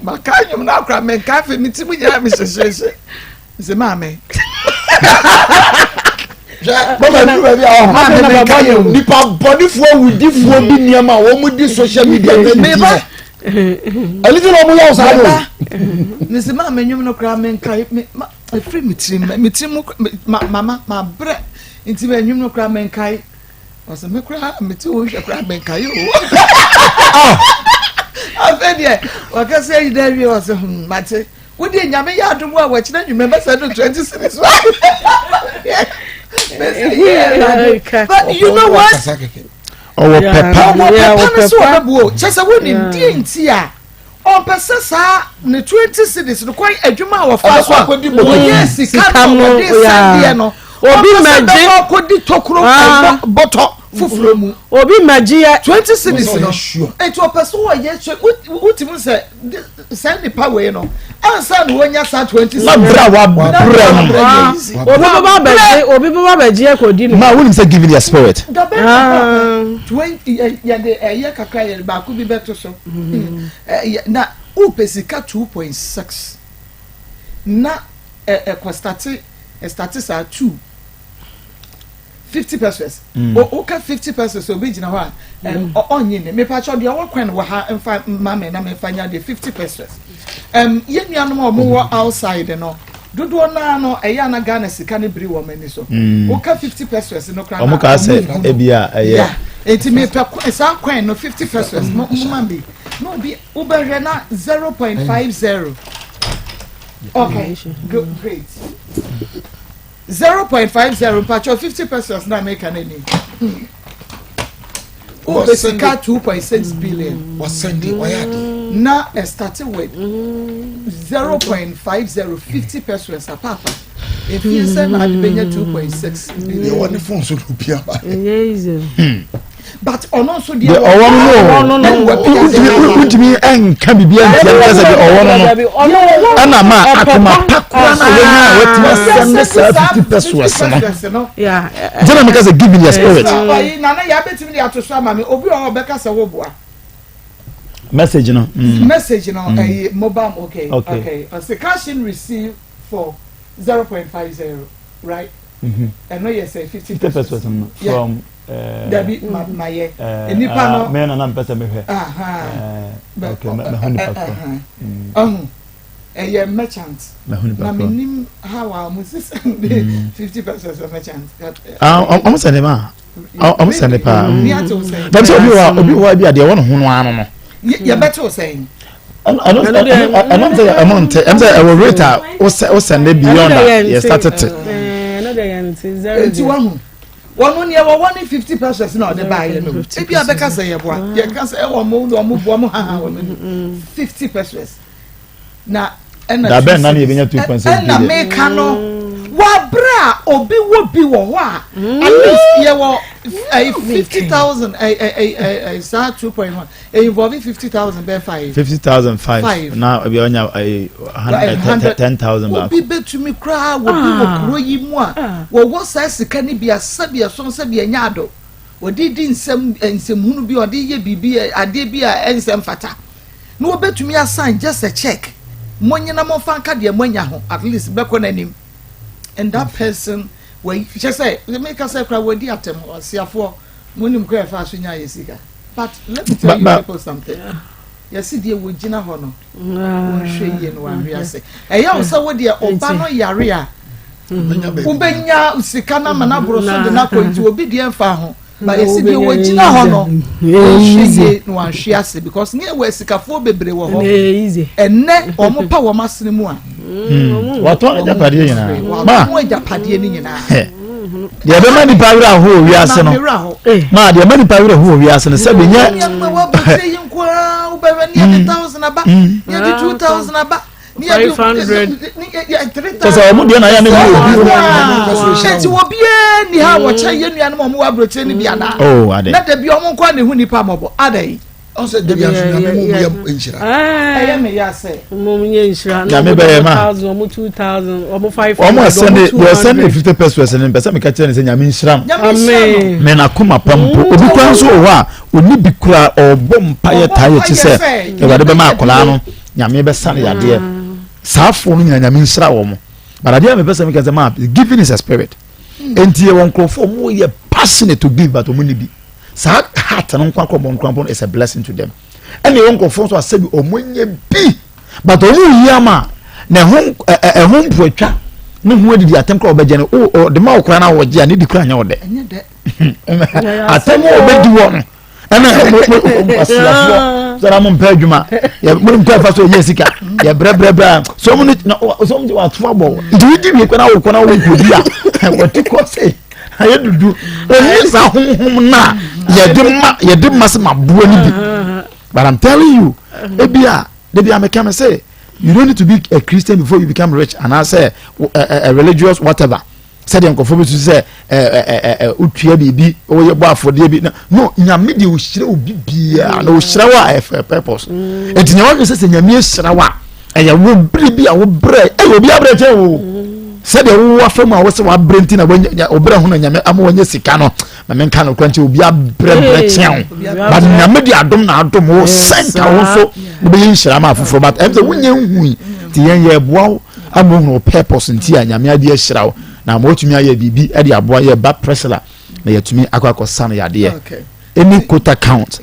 maka nnwom no akora menka afei me ti mu nyinaa mehyehyehye sɛ maame mama ɛduru baabi a ɔhɔ nipa bɔnifoɔ awudifoɔ bi nneɛma a wɔn di social media na di hɔ ɛni ti na wɔn yɛ ɔsaa do. mesi maame nnwom no koraa menka efiri me tirim me tirim ma mama ma brɛ nti ma nnwom no koraa menkae ɔsɛ me koraa me ti wo hwɛ koraa menkae o afei deɛ wakasa yi dɛ wie ɔsɛ hmm mate wo deɛ nyame yɛ adom a wɔkyerɛ nnwuma bɛsɛ no 20 series wa but you know what ɔwɔ pɛpa ɔwɔ pɛpa no so ɔbɛbuo kyɛ sɛ wonim deɛ nti a Ɔmpɛ sɛ saa ne 20 cedis no kwan adwuma a wɔfa so a wɔyɛ sika no wɔde sandeɛ no obi ɔmpɛ sɛ mmɛgye bɛkɔ akɔdi tokuro Ah. ɛbɔ bɔtɔ foforɔ mu obi mmɛgye yɛ 20 cedis no nti ɔpɛ sɛ wɔyɛ sɛ wotumi sɛ saa nipa wei no ansa na wɔnya saa 20 cedis na brɛ a wabrɛ no Ah, obi bɛba abɛgye obi bɛba abɛgye akɔdi no ma wonim sɛ give their spirit dabɛ Ah. 20 yɛde ɛyɛ kakra yɛde baako bi bɛto so Na wopɛ sika 2.6 na ɛkɔ starte ɛstarte saa 2 50 pesos woka 50 pesos obi gyina hɔ a ɔnye ne mepakyɛ deɛ ɔwɔ kwan wɔ ha mfa ma me na memfa nya deɛ 50 pesos yɛn nuanom a wɔwɔ outside no dodoɔ naa no ɛyɛ ana Ghana sika no biri wɔn ani so woka 50 pesos no koraa wɔn kaa sɛ ebi a ɛyɛ eti mepɛ saa kwan no 50 pesos mo ma bi na obi wobɛhwɛ na 0.50 okay good great 0.50 mpakyɛ 50 pesos na meka no ni wopɛ sika 2.6 billion wɔsɛnde ɔyɛ ade na ɛstarte with 0.50 50 pesos apapa efie sɛ na ade bɛnya 2.6 deɛ billion wɔ ne phone so na obi aba ɛnyɛ easy but ɔno nso deɛ deɛ ɔwɔ no no wontumi nka biribi antia no sɛ deɛ ɔwɔ no no ɛna ma akoma pa koraa na wɔnya a watumi asɛm ne saa 50 pesos no yeah nti na meka sɛ give in your spirit ɔyi nana yɛ abɛtumi de ato so ama me obi wɔ hɔ ɔbɛka sɛ woboa message no message no ɛyi mobile okay Okay. okay ɔsɛ cash in receive for 0.50 right ɛno yɛ sɛ 50 50 pesos no Yeah. from dabi ma ma yɛ nipa no me na na mpɛ sɛ mehwɛ aha okay mɛhu nipa korɔ ɔhu ɛyɛ merchant mɛhu nipa na korɔ menim how a ɔmo sisa de 50 pesos for merchant ɔmo sɛ ne ma ɔmo sɛ ne paa ni ate wo sɛn dabi sɛ obi wɔ obi wɔ bi a deɛ ɛwɔ ne ho no ano no yɛbɛte wo sɛn ɛno sɛ ɛmo nte ɛmo sɛ ɛwɔ rate a wosɛnde beyond a yɛ start te ɛno deɛ yɛn ti zero nti wahu wɔn nea wɔwɔ ne 50 pesos na ɔde baayɛ no ebi abɛka sɛ yɛboa yɛka sɛ ɛwɔ mo na ɔmo boa mo haha wɔn ni 50 pesos na ɛna Dabɛn na ne yɛbɛnya 2.6 ɛna billion. meka no. Wɔ abere a obi wɔ bi wɔ hɔ a, at least yɛwɔ ɛyi 50,000 ɛyi ɛyi ɛyi saa 2.1 involving 50,000 bɛɛ five. 50,000 five na ebi ɔnya ɛyi hundred 10,000 baako. Obi bɛtumi koraa wɔ bi wɔ kuro yi mu a wɔwɔ saa sika ni bi a sɛbi ɛsɔn sɛbi ɛnya ado wɔde di nsɛm nsɛmhunu bi, ɔde yɛ biribi adeɛ bi a ɛnsɛm fata na wɔbɛtumi asan just a check, mo nyina mo fa nka deɛ mo anya ho, at least bɛkɔ n'anim, and that person wɔ kyɛ sɛ meka sɛ kora wɔdi atɛm ɔsiafoɔ mo nim kora ɛfa so nya yɛ sika. But let me tell you people something, yɛsi deɛ wɔgyina hɔ no, wɔnhwɛ yie no wɔahwe ase. Ɛyɛ wo sɛ wo deɛ ɔba no yare a wobɛnya sika no ama no aboro so de no akɔ, nti obi deɛ mfa ho. But yɛsi deɛ wɔgyina hɔ no, wɔnhwɛ yie na wɔahwe ase, because ne yɛwɔ asikafoɔ bebree wɔ hɔ ɛnɛ wɔn pa wɔn asene mu a. Wɔtɔn agyapadeɛ nyinaa ma. Wɔtɔn agyapadeɛ no nyinaa. Deɛ ɛbɛma nipa werɛ aho wɔ wiase no ma, deɛ ɛma nipa werɛ ho wɔ wiase no sɛbi nyɛ. Nneɛma wɔ abotire yi nko ara wobɛhwɛ ne yɛde 1,000 aba, ne yɛde 2,000 aba, ne yɛde 3,000. Kyɛ sɛ ɔmo deɛ na yɛ ne mu obi. Nti obiara ni ha wɔkyɛ yɛ nuanom a ɔmo wɔ aburokyire no bi ana? Oh, ade. Na dabi ɔmo nkɔ ne ho nipa mɔbɔ ada yi. Ɔsɛ dabi aso Nyame mu yɛ nhyira. Ɛyɛ me ya sɛ. Mo yɛ nhyira. Nyame bɛyɛ ma. 1,000, ɔmo 2,000, ɔmo 500. Ɔmo ɛsɛnde deɛ ɔsɛnde 50 pesewas no, mpɛ sɛ meka kyerɛ ne sɛ Nyame nhyira no. Nyame nhyira no. Mɛ n'akoma pa mpo, obi kwan nso wɔ hɔ a ɔni bi kura, ɔbɔ mpa yɛ taa yɛ kyi sɛ Awurade bɛma akwadaa no, Nyame bɛsa no yadeɛ. Saa afo no nyina, Nyame nhyira wɔ mo. But adeɛ a mepɛ sɛ meka sɛ ma, giving is a spirit. Nti yɛwɔ nkurɔfoɔ ɔmo yɛ passionate to give, but ɔmo ni bi saa heart no nkwa kɔ ɔmo nkwa is a blessing to them. Ɛna yɛwɔ nkurɔfoɔ nso asɛbi ɔmo nye bi, but ɔmo yi ama na ɛho ɛ ɛho mpoatwa ne ho adidi atɛm kora ɔbɛgye no o ɔde ma ɔkora na ɔgye a ne di kora nyɛ ɔdɛ atɛm a ɔbɛdi wɔ no. Ɛna asiafoɔ sɔrɔ mo mpɛ adwuma yɛ mo mpɛ fa so yɛ sika yɛ brɛbrɛbrɛ a so mo ne na so mo de wato abɔ nti wodi wie kɔ na wokɔ na wokɔ di a wɔte kɔ se ayɛ dudu oni saa honhom na yɛde ma sɛ ma boa ni bi. But I'm telling you, ebi a debi a meka me say you don't need to be a Christian before you become rich anaasɛ a religious whatever, sɛdeɛ nkɔfoɔ bi so sɛ ɛ ɛ ɛ wotua biribi, wɔyɛ bɔ afɔdeɛ bi no. Nyame deɛ ɔhyira obi biara na ɔhyira wo a ɛfɛ purpose. Nti nea wɔdwe sɛ Nyame ahyira wo a, ɛyɛ wo bere bi a wobrɛ, ɛyɛ obi abrɛ kyɛn wo sɛdeɛ wowɔ afa mu a wɔsɛ wabrɛ nti na wɔbrɛ ho na Nyame ama wɔnyɛ sika no. Na menka no kora nti obi abrɛ brɛ kyɛn wo, but Nyame de adom na adom wo sɛnka wo nso wobɛyɛ nhyira ma afoforɔ. But ɛm sɛ wonyɛ nhui nti yɛn yɛboa wo ama ohunu wo purpose nti a Nyame ade ahyira wo na ama watumi ayɛ biribi de aboa yɛ ba Priscilla na yɛtumi akɔ akɔsa no yadeɛ. Any quota count,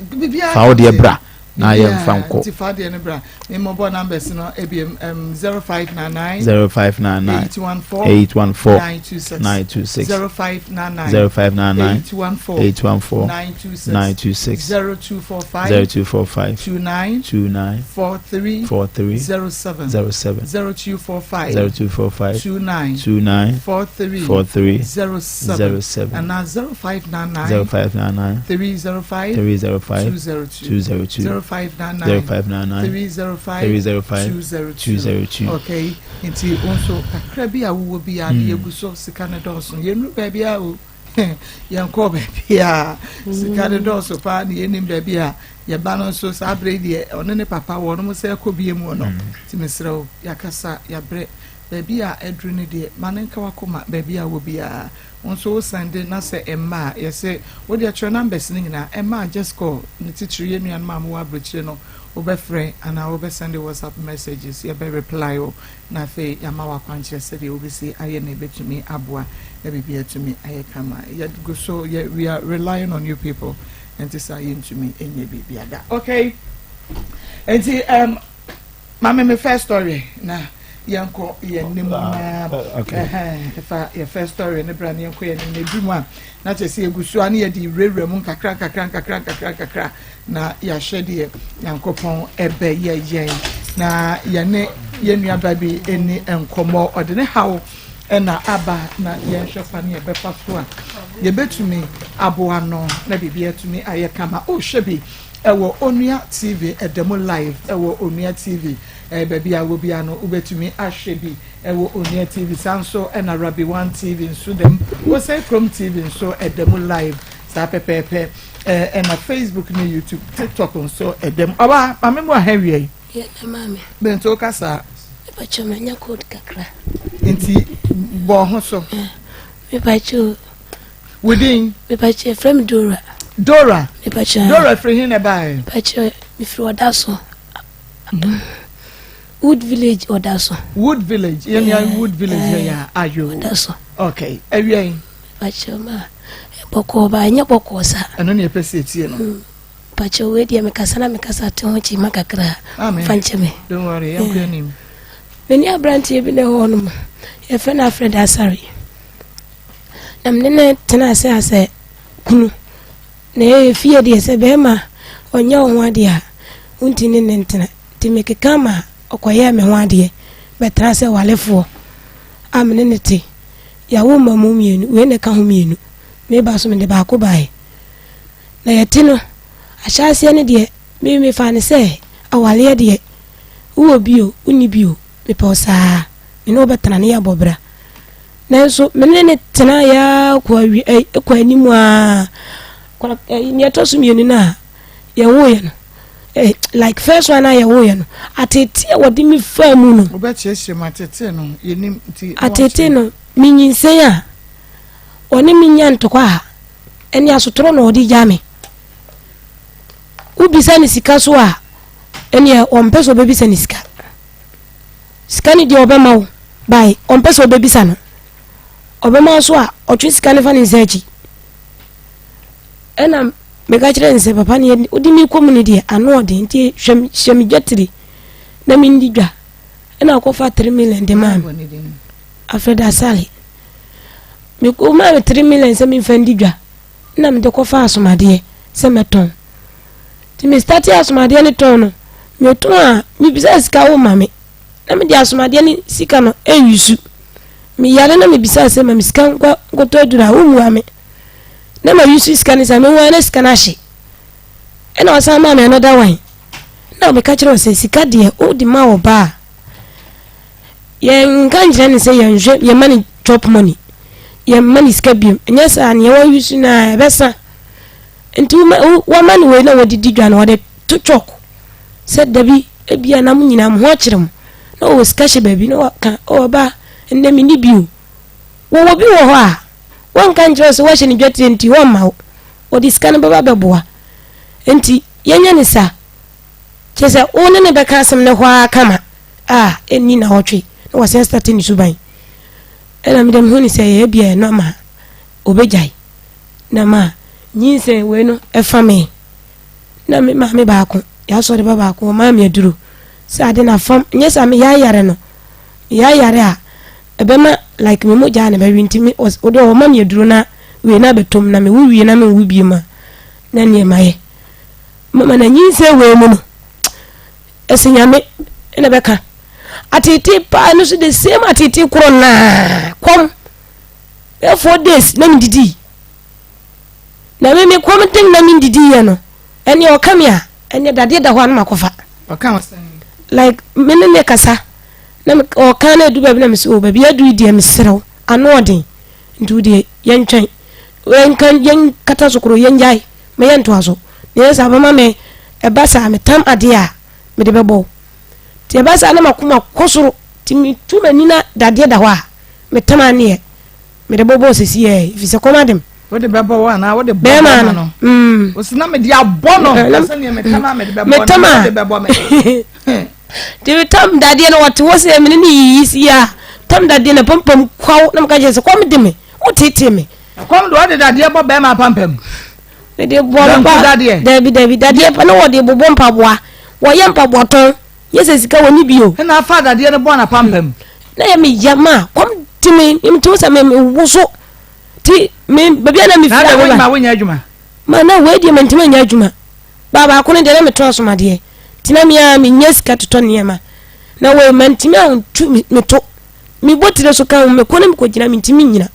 fa wo deɛ bra na yɛmfa nkɔ. Nti fa deɛ no bra. Mmɔbɔ numbers no ebiem, 0599 0599 814 814 926 926 0599 0599 814 814 926 926 0245 0245 29 29 43 43 07 07 0245 0245 29 29 43 43 07 07 and 0599 0599 305 305 202 202 0599 0599 305 305 202 202. Okay, nti wo nso kakra bi a wowɔ bi a ne yɛgu so, sika no dɔɔso, yɛnuru baabi a o yɛnkɔ baabi a sika no dɔɔso paa ne yɛnim baabi a yɛba no nso. Saa berɛ yi deɛ ɔne ne papa wɔnom sɛ ɛkɔ bie mu no. Nti mesrɛ wo, yɛakasa yɛabrɛ baabi a aduru no deɛ, ma ne nka wakoma baabi a wɔ biara. Wo nso wo sɛnde na sɛ ɛmma a yɛsɛ wode kyerɛ numbers no nyinaa ɛmma a, just call ne titiri yɛ nuanom a mowɔ aburokyire no, wobɛfrɛ anaa wobɛsɛnde WhatsApp messages, yɛbɛ reply o na afei yɛama wakwankyerɛ sɛdeɛ wobɛsi ayɛ na ɛbɛtumi aboa na biribi atumi ayɛ kama. Yɛgu so yɛ, we are relying on you people, nti saa yɛntumi ɛnyɛ biribi ada. Okay, nti maame, me first story na yɛnkɔ yɛn nim na ɛfa yɛ first story ne bra ne yɛnkɔ yɛn nim na edu mu a na kyerɛ sɛ yɛgu so a ne yɛde wurawura mu nkakra nkakra nkakra nkakra nkakra na yɛahwɛ deɛ Nyankopɔn ɛbɛyɛ yɛn na yɛne yɛn nuaba bi ani nkɔmmɔ. Ɔde ne haw ɛna aba na yɛnhwɛ fa ne yɛbɛfa so a yɛbɛtumi aboa no na biribi atumi ayɛ kama. Ɔrehwɛ bi. Ɛwɔ Onua TV ɛda mu live ɛwɔ Onua TV ɛɛ baabi a wɔ biara no wobɛtumi ahwɛ bi ɛwɔ Onua TV saa nso ɛna Rabi One TV nso da mu Osei Krom TV nso ɛda mu live saa pɛpɛɛpɛ ɛɛ ɛna Facebook ne YouTube TikTok nso ɛda mu ɔbaa maame mu ahɛ wia yi. Yɛ na maame. Bɛnto kasa. Mepakyɛ manya code kakra. Nti bɔ ho so. Mepakyɛ Wo din? Mepakyɛ yɛfrɛ me Dora. Dora? Mepakyɛ. Dora firi he na ɛbaeɛ? Mepakyɛ mefiri Ɔdaso. Wood village Ɔdaso. Wood village yɛn nua Wood village yɛ yɛ ayo. Ɔdaso. Okay awia yi. Mepakyɛ ma bɔkɔɔ ba ɛnyɛ bɔkɔɔ sa. Ɛno na yɛpɛ sɛ etie no. Mm. Mepakyɛ wei deɛ mekasa na mekasa te ho kyima kakra. Amen. Fa nkyɛ me. Don't worry yɛn kɔ anim. Me ne aberanteɛ bi na ɛwɔ hɔ nom yɛfrɛ no Alfred Asare. Na me ne no tena ase asɛ kunu. Na ɛyɛ fie deɛ sɛ bɛrima ɔnyɛ wo ho adeɛ a wonti ne ne ntena. Nti mekeka ma ɔkɔyɛɛ me ho adeɛ bɛtena sɛ walefoɔ a me ne no te. Yɛawo mma mu mmienu, wei na ɛka ho mmienu. Meba so mede baako baeɛ. Na yɛte no, ahyɛaseɛ no deɛ me mefaa no sɛ awaleɛ deɛ wowɔ bi o, wonni bi o, mepɛ wo saa. Me ne wo bɛtena ne yɛabɔ bra. Nanso me ne no tenaeɛ ara kɔ awie ɛ kɔ anim ara kɔ ɛ nea ɛtɔ so mmienu no a yɛwoeɛ no ɛ like first one a yɛwoeɛ no atete a wɔde me faa mu no. Wobɛkyerɛkyerɛ mu atete no yɛnim nti. Atete no menyinsɛn a wɔne me nya ntɔkwa a ɛne asotorɔ na wɔde gya me. Wobisa ne sika so a ɛneɛ wɔmpɛ sɛ wɔbɛbisa ne sika. Sika no deɛ ɔbɛma wo by ɔmpɛ sɛ ɔbɛbisa no ɔbɛma wo so a ɔtwe sika no fa ne nsa akyi ɛna meka kyerɛ ne sɛ papa ne wode me kɔ mu no deɛ ano ɔden nti hwɛ hyɛ me dwa tiri na mendi dwa ɛna ɔkɔfa 3 million de maa me Alfred Asale maa me 3 million sɛ memfa ndi dwa na mede kɔfa asomadeɛ sɛ mɛtɔn nti me starte asomadeɛ no tɔn no metɔn a mebisa sika wo ma me na mede asomadeɛ no sika no ɛyusu meyare na mebisa sɛ ma me sika nkɔ nkɔtɔ aduru a wommua me na ma yusu sika no sɛ mehu a na sika no ahye ɛna ɔsan maa me another one na meka kyerɛ sɛ sika deɛ wode ma wɔ ba a yɛnka nkyerɛ no sɛ yɛnhwɛ yɛma no chop money yɛmma no sika biom ɛnyɛ saa neɛ wayusu no a ɛbɛsa Nti wama no wei na wɔde di dwa no wɔde to chalk sɛ dabi ebia na mo nyinaa mo ho akyerɛ mo na wɔwɔ sika hyɛ baabi na wɔka ɔwɔ ba nnɛ me ni bio wɔwɔ bi wɔ hɔ a wɔnka nkyerɛ sɛ wɔahyɛ no dwatire nti wɔmma wo wɔde sika no bɛba bɛboa nti yɛnyɛ ne sa kyerɛ sɛ wo ne ne bɛka asɛm no hɔ ara kama a ɛnni na wɔtwe na wɔsɛn starte ne suban ɛna medɛ mehu ne sɛ yɛ ebia ɛno ama obɛgyae na ma nyinsɛn wei no ɛfa me na me maame baako yɛasɔre ba baako ɔmaa me aduro sɛ ade na fam nyɛ sɛ meyɛ ayare no meyɛ ayare a ɛbɛma like me mogya na bɛwe nti me ɔde ɔma me aduro na wei na abɛtɔm na mewo wie na menwo bie mu a na nneɛma yɛ mama na nyinsɛn wei mu no ɛsɛ nyame ɛna bɛka atete paa no so the same atete korɔ naa kɔm Bɛyɛ 4 days na mendidii. Na me me kɔm dem na mendidiiɛ no, ɛneɛ ɔka me a, ɛneɛ dadeɛ da hɔ a na makɔfa. Ɔka wo sɛn? Like me ne ne kasa na me ɔka na edu baabi na me sɛ o baabi adu yi deɛ mesrɛ wo ano ɔden nti wo deɛ yɛntwɛn yɛnka yɛnkata so koro yɛngyae ma yɛntoa so na yɛ saa bɛma me ɛba saa metam adeɛ a mede bɛbɔ wo nti ɛba saa na makoma kɔ soro nti metu m'ani na dadeɛ da hɔ a Metam aneɛ mede bɔbɔ sisi ɛ efisɛ kɔm adem. Wode bɛbɔ wo anaa wode bɔ bɛrima no? Mm. Osi na mede abɔ no. Sɛdeɛ metam a mede bɛbɔ no wode bɛbɔ me. Nti metam dadeɛ no wɔte hɔ sɛ mene ne yiyi si a tam dadeɛ no pampam kwaw na meka kyerɛ sɛ kɔm de me wotetee me. Kɔm de wɔde dadeɛ bɔ bɛrima apampam. Mede bɔ mpa dabi dabi dadeɛ pa na wɔde bobɔ mpaboa wɔyɛ mpaboa tɔn. Nyɛ sɛ sika wɔ ni bio. Ɛna afa dadeɛ no bɔɔ n'apampam. Na yɛ me ya ma kɔm ti me me ti sɛ me me woso ti me baabi a na me firi a meba. Na adwuma. Ma na wei deɛ mantumi anyɛ adwuma. Baa baako no deɛ na metɔn asomadeɛ ti na me a menya sika totɔ nneɛma na wei mantumi antu me to me bɔ tire so ka ho mekɔ na mekɔgyina mentumi nnyina.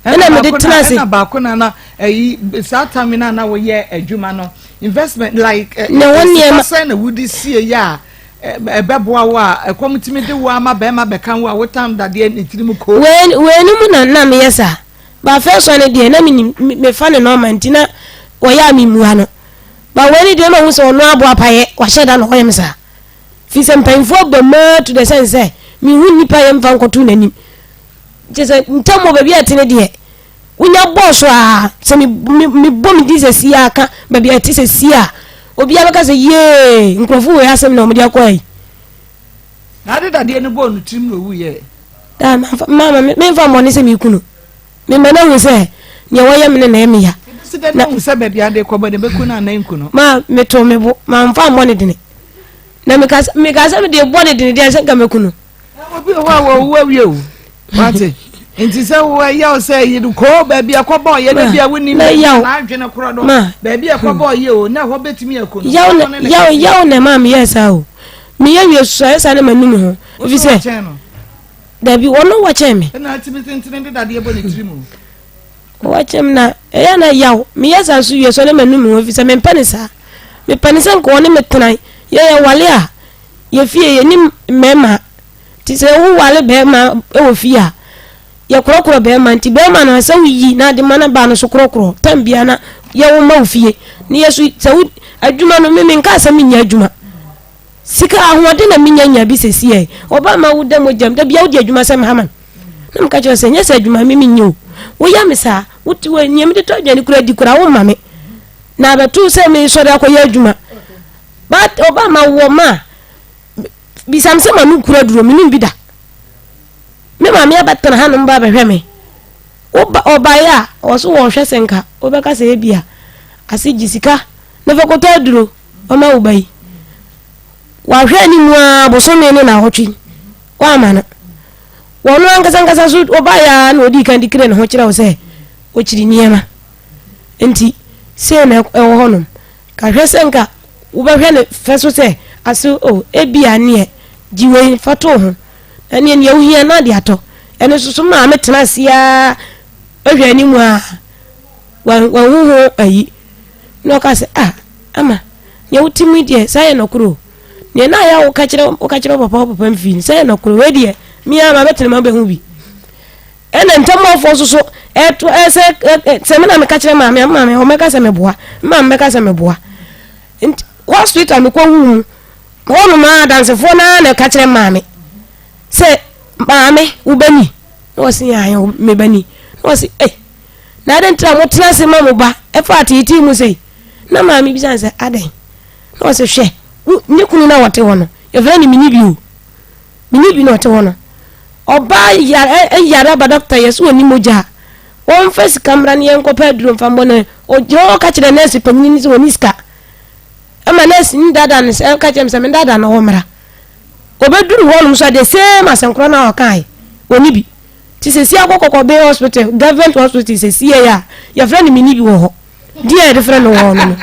Ɛna mede tena ase. Ɛna baako na na ɛyi saa time na na woyɛ adwuma no. Investment like eh, Ne ho nneɛma. Sika sɛn na wode sie yɛ a ɛbɛboa wo a ɛkɔm tumi de wo ama bɛrima bɛka wo a wotam dadeɛ ne tirim ko. Wei wei no mu na na meyɛ saa. Ba first one no deɛ na menim mefa ne nɔɔma nti na wɔyɛ a memmua no. Ba wei no deɛ mahu sɛ ɔno aboa payɛ wahyɛ da na ɔyɛ me saa. Firi sɛ mpanyinfoɔ aba mu ara to the sense sɛ mehu nnipa yɛ mfa nkɔto n'anim. Kyerɛ sɛ ntam wɔ baabi a ɛte no deɛ wonya bɔɔ so a sɛ mebɔ me din sɛ sie a ka baabi a ɛte sɛ sie a obiara bɛka sɛ yee nkurɔfo wei asɛm na wɔde akɔ ayi. Na ade dadeɛ no bɔɔ no tirim na ɔwuiɛ. Daa mama memfa mmɔne sɛ meku no mema no ahu sɛ nea wɔyɛ me no na ɛyɛ me ya. Ɛbɛsi dɛ na hu sɛ baabi ade kɔbɔ ne bɛku no anaa nku no. Ma metoo me bo mamfa mmɔ ne dene na meka sɛ mede bɔ ne dene deɛ sɛ nka mɛku no. Obi wɔ hɔ a wɔwu awie o wate nti sɛ wo ɛyɛ wo sɛ yi no koo baabi a ɛkɔbɔ yɛ na bi a wonim n'adwene korɔ no baabi a ɛkɔbɔ yɛ o na ɛhɔ bɛtumi akɔ no. Yaw na yaw yaw na ɛma meyɛɛ saa o meyɛ wie soso ayɛ saa na manu me ho efi sɛ dabi wɔn wɔkyɛn me. Ɛna atumi tentene de dadeɛ bɔ ne tiri mu. Wɔkyɛm na ɛyɛ na yaw meyɛ saa so wie so na manu me ho efi sɛ mempɛ ne saa mepɛ ne sɛ nka wɔne me tena yɛyɛ wale a Yɛ fie yɛnim mmarima nti sɛ wo wale barima wɔ fie a yɛ korɔkorɔ barima nti barima no sɛ woyi na ade ma no ba no so korɔkorɔ tam bia na yɛ wo ma wo fie ne yɛ so sɛ wo adwuma no me menka sɛ menyɛ adwuma sika ahoɔden na menya nya bi sɛ siɛ ɔba ma wo da mogyam da bia wodi adwuma sɛ mhaman na meka kyerɛ sɛ nyɛ sɛ adwuma me menyɛ o woyɛ me saa wote wɔ nea mede tɔ aduane kora di kora wo ma me na abɛto sɛ mesɔre akɔyɛ adwuma But ɔba ma wɔ ma bisa me sɛ ma no kura duro menim bi da me maame abɛtena hanom ba bɛhwɛ me ɔbaeɛ a ɔwɔ so wɔhwɛ sɛ nka wobɛka sɛ ebi a ase gye sika na fa kɔtɔ aduro ɔma wo ba yi wahwɛ anim a bosome ne na awɔtwe woama no wɔn ankasa ankasa so ɔbaeɛ a na ɔdii kan de kire ne ho kyerɛ wo sɛ ɔkyiri nneɛma nti sei na ɛwɔ hɔnom Ka hwɛ sɛ nka wobɛhwɛ no fɛ so sɛ ase o, ebia neɛ gye wei fa to wo ho, na neɛ neɛ wohia na de atɔ. Ɛno nso so maame tena ase ara hwɛ anim a wanhu ho ayi. Na ɔka sɛ ah ama neɛ wote mu deɛ saa yɛ nɔkorɛ o. Neɛ na ayɛ a woka kyerɛ woka kyerɛ wo papa wo papa mfii no saa yɛ nɔkorɛ wei deɛ me ara mabɛtena mu abɛhu bi. Ɛna ntamuafoɔ nso so ɛto ɛsɛ sɛ me na meka kyerɛ maame a maame ɔmɛka sɛ meboa maame bɛka sɛ meboa nti hospital mekɔ wu mu hɔnom a adansefoɔ no ara na ɛka kyerɛ maame sɛ maame wo ba ni na wɔsi yɛn me ba ni na wɔsi ei na adɛn nti na motena ase ma mo ba ɛfa ateetee mu sei na maame bisa sɛ adɛn na wɔsi hwɛ ne kunu na wɔte hɔ no yɛfrɛ no mini bi o Menni bi na ɔte hɔ no. Ɔbaa yare yare aba dɔkta yɛ so ɔnni mogya a, wɔmfa sika mmra na yɛnkɔpɛ aduro mfa mmɔ no. Ɔgyina hɔ ka kyerɛ nɛɛse panyin no sɛ ɔnni sika. Ɛma nɛɛse no daadaa no sɛ ɛka kyerɛ me sɛ mendaadaa no ɔmmra. Ɔbɛduru hɔnom nso a the same asɛnkorɔ no a ɔkae ɔnni bi. Nti sɛsi akɔ Kɔkɔben hospital, government hospital sɛsi yɛ a yɛfrɛ no menni bi wɔ hɔ. Di a yɛde frɛ no wɔ no no.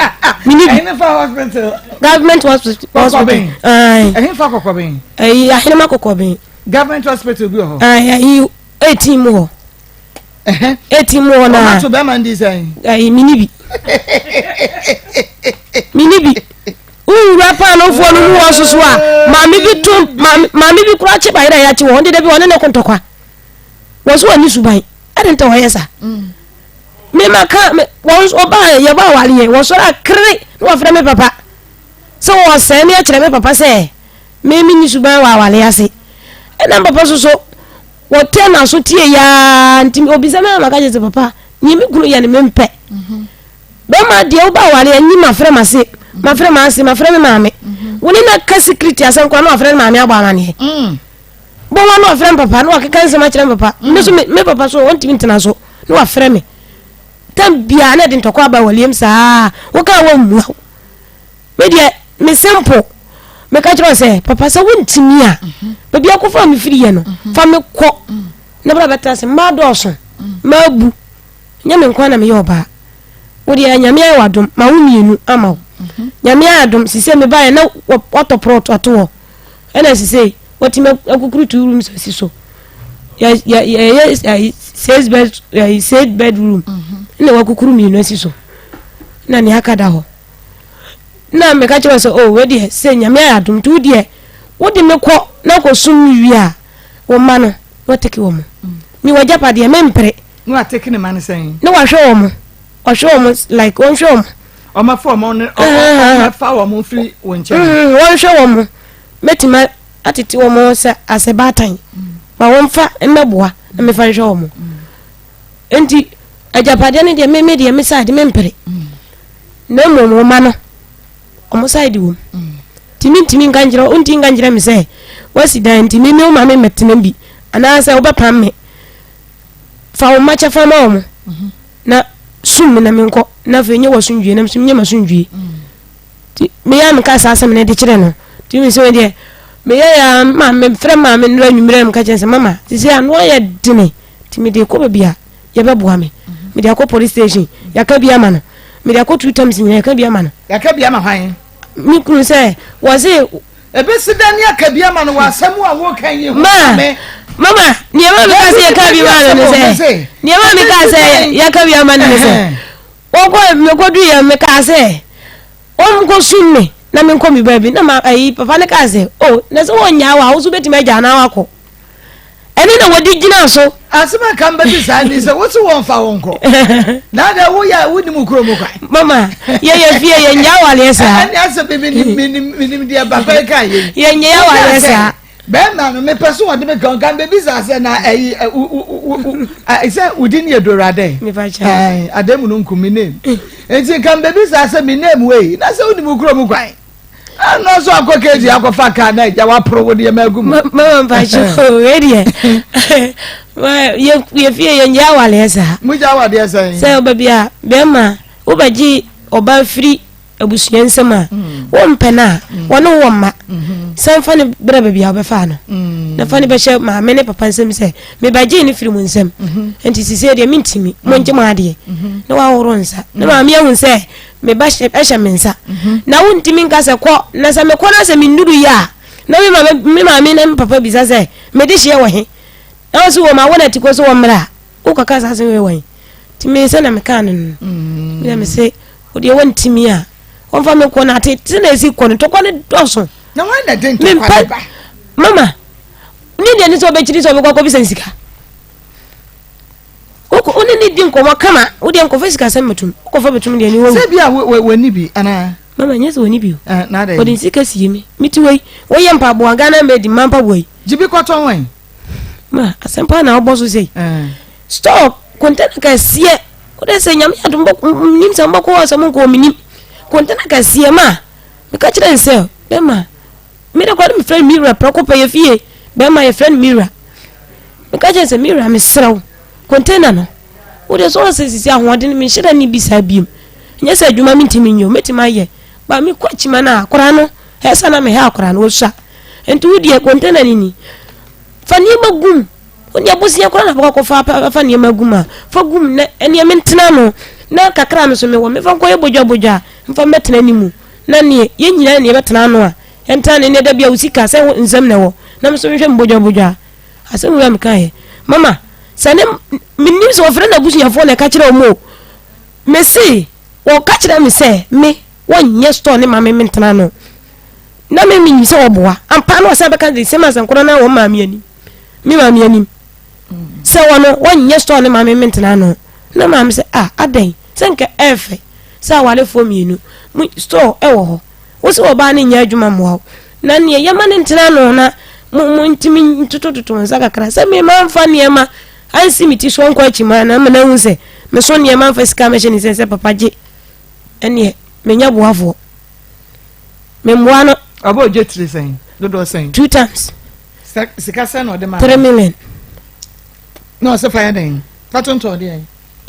Mini bi. Ɛhefa hospital. Government hospital. Kɔkɔben. Ɛhefa kɔkɔben. Ɛyi ahenema kɔkɔben. Government hospital bi wɔ hɔ. Ɛyi 18 mu hɔ. 18 mu hɔ na. Ɔma to bɛrima ndi sɛn. Ɛyi mini bi. Mini bi. Wura paanofoɔ no mu wɔ soso a maame bi to maame bi kura kye bayerɛ a yɛakye wɔ hɔ ndeda bi wɔne ne ko ntɔkwa. Wɔ so wɔ ne suban. Ɛde nta wɔyɛ sa. Mm. Me ma ka me wɔn ɔbaa yɛbɔ awareɛ wɔsɔre akere na wɔfrɛ me papa sɛ wɔsɛe me akyerɛ me papa sɛ me me nyi suban wɔ awareɛ ase ɛna papa so so wɔtɛ n'aso tie yaa nti obisa me ama ka kyerɛ sɛ papa nea me kunu yɛ no mempɛ bɛma deɛ woba awareɛ nyi mafrɛ m'ase mafrɛ m'ase mafrɛ me maame wo ne na ka security asɛm koraa na wafrɛ ne maame abɔ amaneɛ mm. bɔwa na wafrɛ me papa na wakeka nsɛm akyerɛ me papa me so me papa so ɔntumi ntena so na wafrɛ me tam biara na ɛde ntɔkwa aba waliem saa woka a wɔmmua wo me deɛ me simple meka kyerɛ sɛ papa sɛ wontumi a mhm. baabi akɔfa me firi yɛ no mhm. fa me kɔ mm. na bra bɛtena sɛ mmaa dɔɔso mm. mmaa bu nyɛ me nkwa na meyɛ ɔbaa wo deɛ nyame ayɛ wadom ma wo mmienu ama wo mhm. nyame ayɛ adom sisɛ mebaeɛ na watɔ prɔt ato hɔ ɛna sisei watumi akukuru two rooms asi so yɛyɛ six bed six bedroom ɛna wakukuru mmienu asi so na nea aka da hɔ. Na meka kyerɛ sɛ, oh, wei deɛ sɛ Nyame ayɛ adom nti wo deɛ wode me kɔ na kɔsum me wie a, wo mma no na watake wɔn. Me w'agyapadeɛ mempere. Na watake ne mma no sɛn? Na wahwɛ wɔn, wahwɛ wɔn like wɔnhwɛ wɔn. Ɔmɛfa wɔn ne ɔmɛfa wɔn firi wɔn nkyɛn. Wɔnhwɛ wɔn, mɛtumi atete wɔn sɛ asɛ baatan, ma wɔmfa mmɛboa na mefa nhwɛ wɔn. Nti agyapadeɛ no deɛ me me deɛ me side mempere. Na mmom wo mma no wɔn side wɔ mu. Nti mentumi nka nkyerɛ wo, wontumi nka nkyerɛ me sɛ woasi dan nti me me wo maame mmɛtena bi anaasɛ wobɛpam me. Fa wo mma kyɛfa ma wɔn na sum me na menkɔ na afei nyɛ w'asomdwie na menyɛ m'asomdwie. Nti meyɛ a meka saa asɛm no de kyerɛ no. Nti me sɛ deɛ meyɛ yɛ a ma mefrɛ maame nnora anwummerɛ meka kyerɛ sɛ mama sisi ano ayɛ dene nti mede kɔ baabi a yɛbɛboa me. Mede akɔ police station yɛaka bi ama no. Mede akɔ two times nyina yɛka bi ama no. Yɛaka bi ama hwan? Me kunu sɛ wɔse. Ebesi dɛn ne aka bi ama no wɔ asɛm a woka yi ho? Ma mama nneɛma mi ka sɛ yɛka bi ma no ne sɛ nneɛma mi ka sɛ yɛka bi ama no ne sɛ wɔkɔ mekɔdu yɛ mekaa sɛ wɔnkɔ sum me na menkɔ me baabi na ma ayi papa no kaa sɛ o oh, na sɛ wɔnyaa wɔ a wo so bɛtumi agya anaa wakɔ ɛne na wɔde gyina so. Asɛm a kan bɛte saa ni sɛ wosi wɔn fa wɔn kɔ na adɛ woyɛ a wonim kuro mu kwan. Mama yɛyɛ fie yɛnyɛ awaleɛ saa. Ɛne asɛ bi menim deɛ papa yi ka yɛ. Yɛnyɛ awaleɛ saa. Bɛrima no mepɛ so wɔde me kan kan bɛbi saa sɛ na ɛyi sɛ wodi ne yɛ dora dɛn. Adɛ mu no nku me name. Nti kan bɛbi saa sɛ me name wei na sɛ wonim kuro mu kwan. Ɛna nso akɔ keegi akɔfa kaa na agya waporo wo nneɛma agu mu. Mama mpakyɛ wei deɛ yɛ fie yɛn gye awareɛ saa. Mo gye awareɛ sɛn? Sɛ ɔba bi a bɛrima wobɛgye ɔbaa firi abusua nsam a mm. wompɛ no a mm. wɔne wɔ mma mm-hmm. san fa no brɛ baabi a wobɛfaa no mm. na fa no bɛhyɛ maame ne papa nsam sɛ mebɛgyee no firi mu nsam mm-hmm. nti sisei deɛ mentimi mongye mo adeɛ mm-hmm. na woahoro nsa na maame ahu sɛ Me ba hyɛ me nsa. Na wontumi nka sɛ kɔ, na sɛ mekɔ na sɛ mennuru yɛ a, na me maame me maame ne me papa bisa sɛ mede hyeɛ wɔ he? Na wɔsi wɔ ma wɔn ati kɔ so wɔ mmerɛ a wokɔka saa asɛm wei wɔ he? Nti me sɛ na mekaa no no. Mm. Na me se wodeɛ wɔntumi a wɔmfa me kɔ no ate te na ɛsi kɔ no tɔkwa no dɔso. Na wɔn na de ntɔkwa ne ba. Mama, ne deɛ ne sɛ ɔbɛkyiri sɛ ɔbɛkɔ akɔbisa sika. Wokɔ wo ne ne di nkɔmmɔ kama wo deɛ nkɔfa sikasɛm bɛtum wokɔfa bɛtum deɛ ne wawu. Sɛ bi a wɔni bi anaa. Mama nyɛ sɛ wɔni bi o. Eh, na adɛn. Wɔde nsika sie me mete wei woyɛ mpaboa Ghana made mma mpaboa yi. Gye bi kɔtɔn wɛn. Ma asɛmpa na wobɔ so sei. Eh. Store container kɛseɛ wode sɛ nyame adom bɔ nim sɛ mobɛkɔ hɔ sɛ monkɔ hɔ menim container kɛseɛ ma meka kyerɛ ne sɛ bɛma Me de koraa na mefrɛ no me wura prɛko pɛ yɛ fie bɛrima yɛfrɛ no me wura meka kyerɛ sɛ me wura mesrɛ wo container no wode sɛ ɔsɛ sisi ahoɔden menhyɛ da ne bi saa biom nyɛ sɛ adwuma mentumi nyɛ o mɛtumi ayɛ ba mekɔ akyima no a akora no ɛsɛ na mehɛ akora no ɔsua nti wodeɛ container no ni fa nneɛma gum wodeɛ bosea koraa na bɛkɔ akɔfa afa nneɛma gum a fa gum na ɛneɛ mentena no na kakra me so mewɔ mefa nkɔyɛ bodwabodwa mfa mmɛtena ne mu Na neɛ yɛn nyinaa ne yɛbɛtena ano a, yɛntena ne neɛ da bia wo sika sɛ wo nsam na ɛwɔ, na me nso mehwɛ me bodwabodwa. Asɛm wei a mekaeɛ, mama, sɛ ne menim sɛ wɔfrɛ n'abusuafoɔ na ɛka kyerɛ wɔn o, mese wɔka kyerɛ me sɛ me wɔnyɛ store ne ma me mentena ano. Na me menim sɛ wɔboa. Ampa na wɔsan bɛka the same asɛm korɔ na wɔn maame anim, me maame anim. Sɛ wɔn wɔnyɛ store ne ma me mentena ano. Na maame sɛ ah adɛn sɛ nka ɛɛfɛ. Sɛ awarefoɔ mienu mo store wɔ hɔ wo sɛ ɔbaa no nyɛ adwuma mmoa wo na neɛ yɛma no ntena ano na mo mo ntumi ntotototo nsa kakra sɛ me ma nfa nneɛma ansi me ti so nkɔ akyi ma na ama no ahu sɛ me so nneɛma nfa sika mɛhyɛ ne sɛ sɛ papa gye ɛneɛ menya boafoɔ me mmoa no. Ɔbɛ ogye tiri sɛn dodoɔ sɛn. Two times. Sika sɛn na ɔde ma. 3 million. Na ɔsɛ fa yɛ dɛn fa tontɔn deɛ.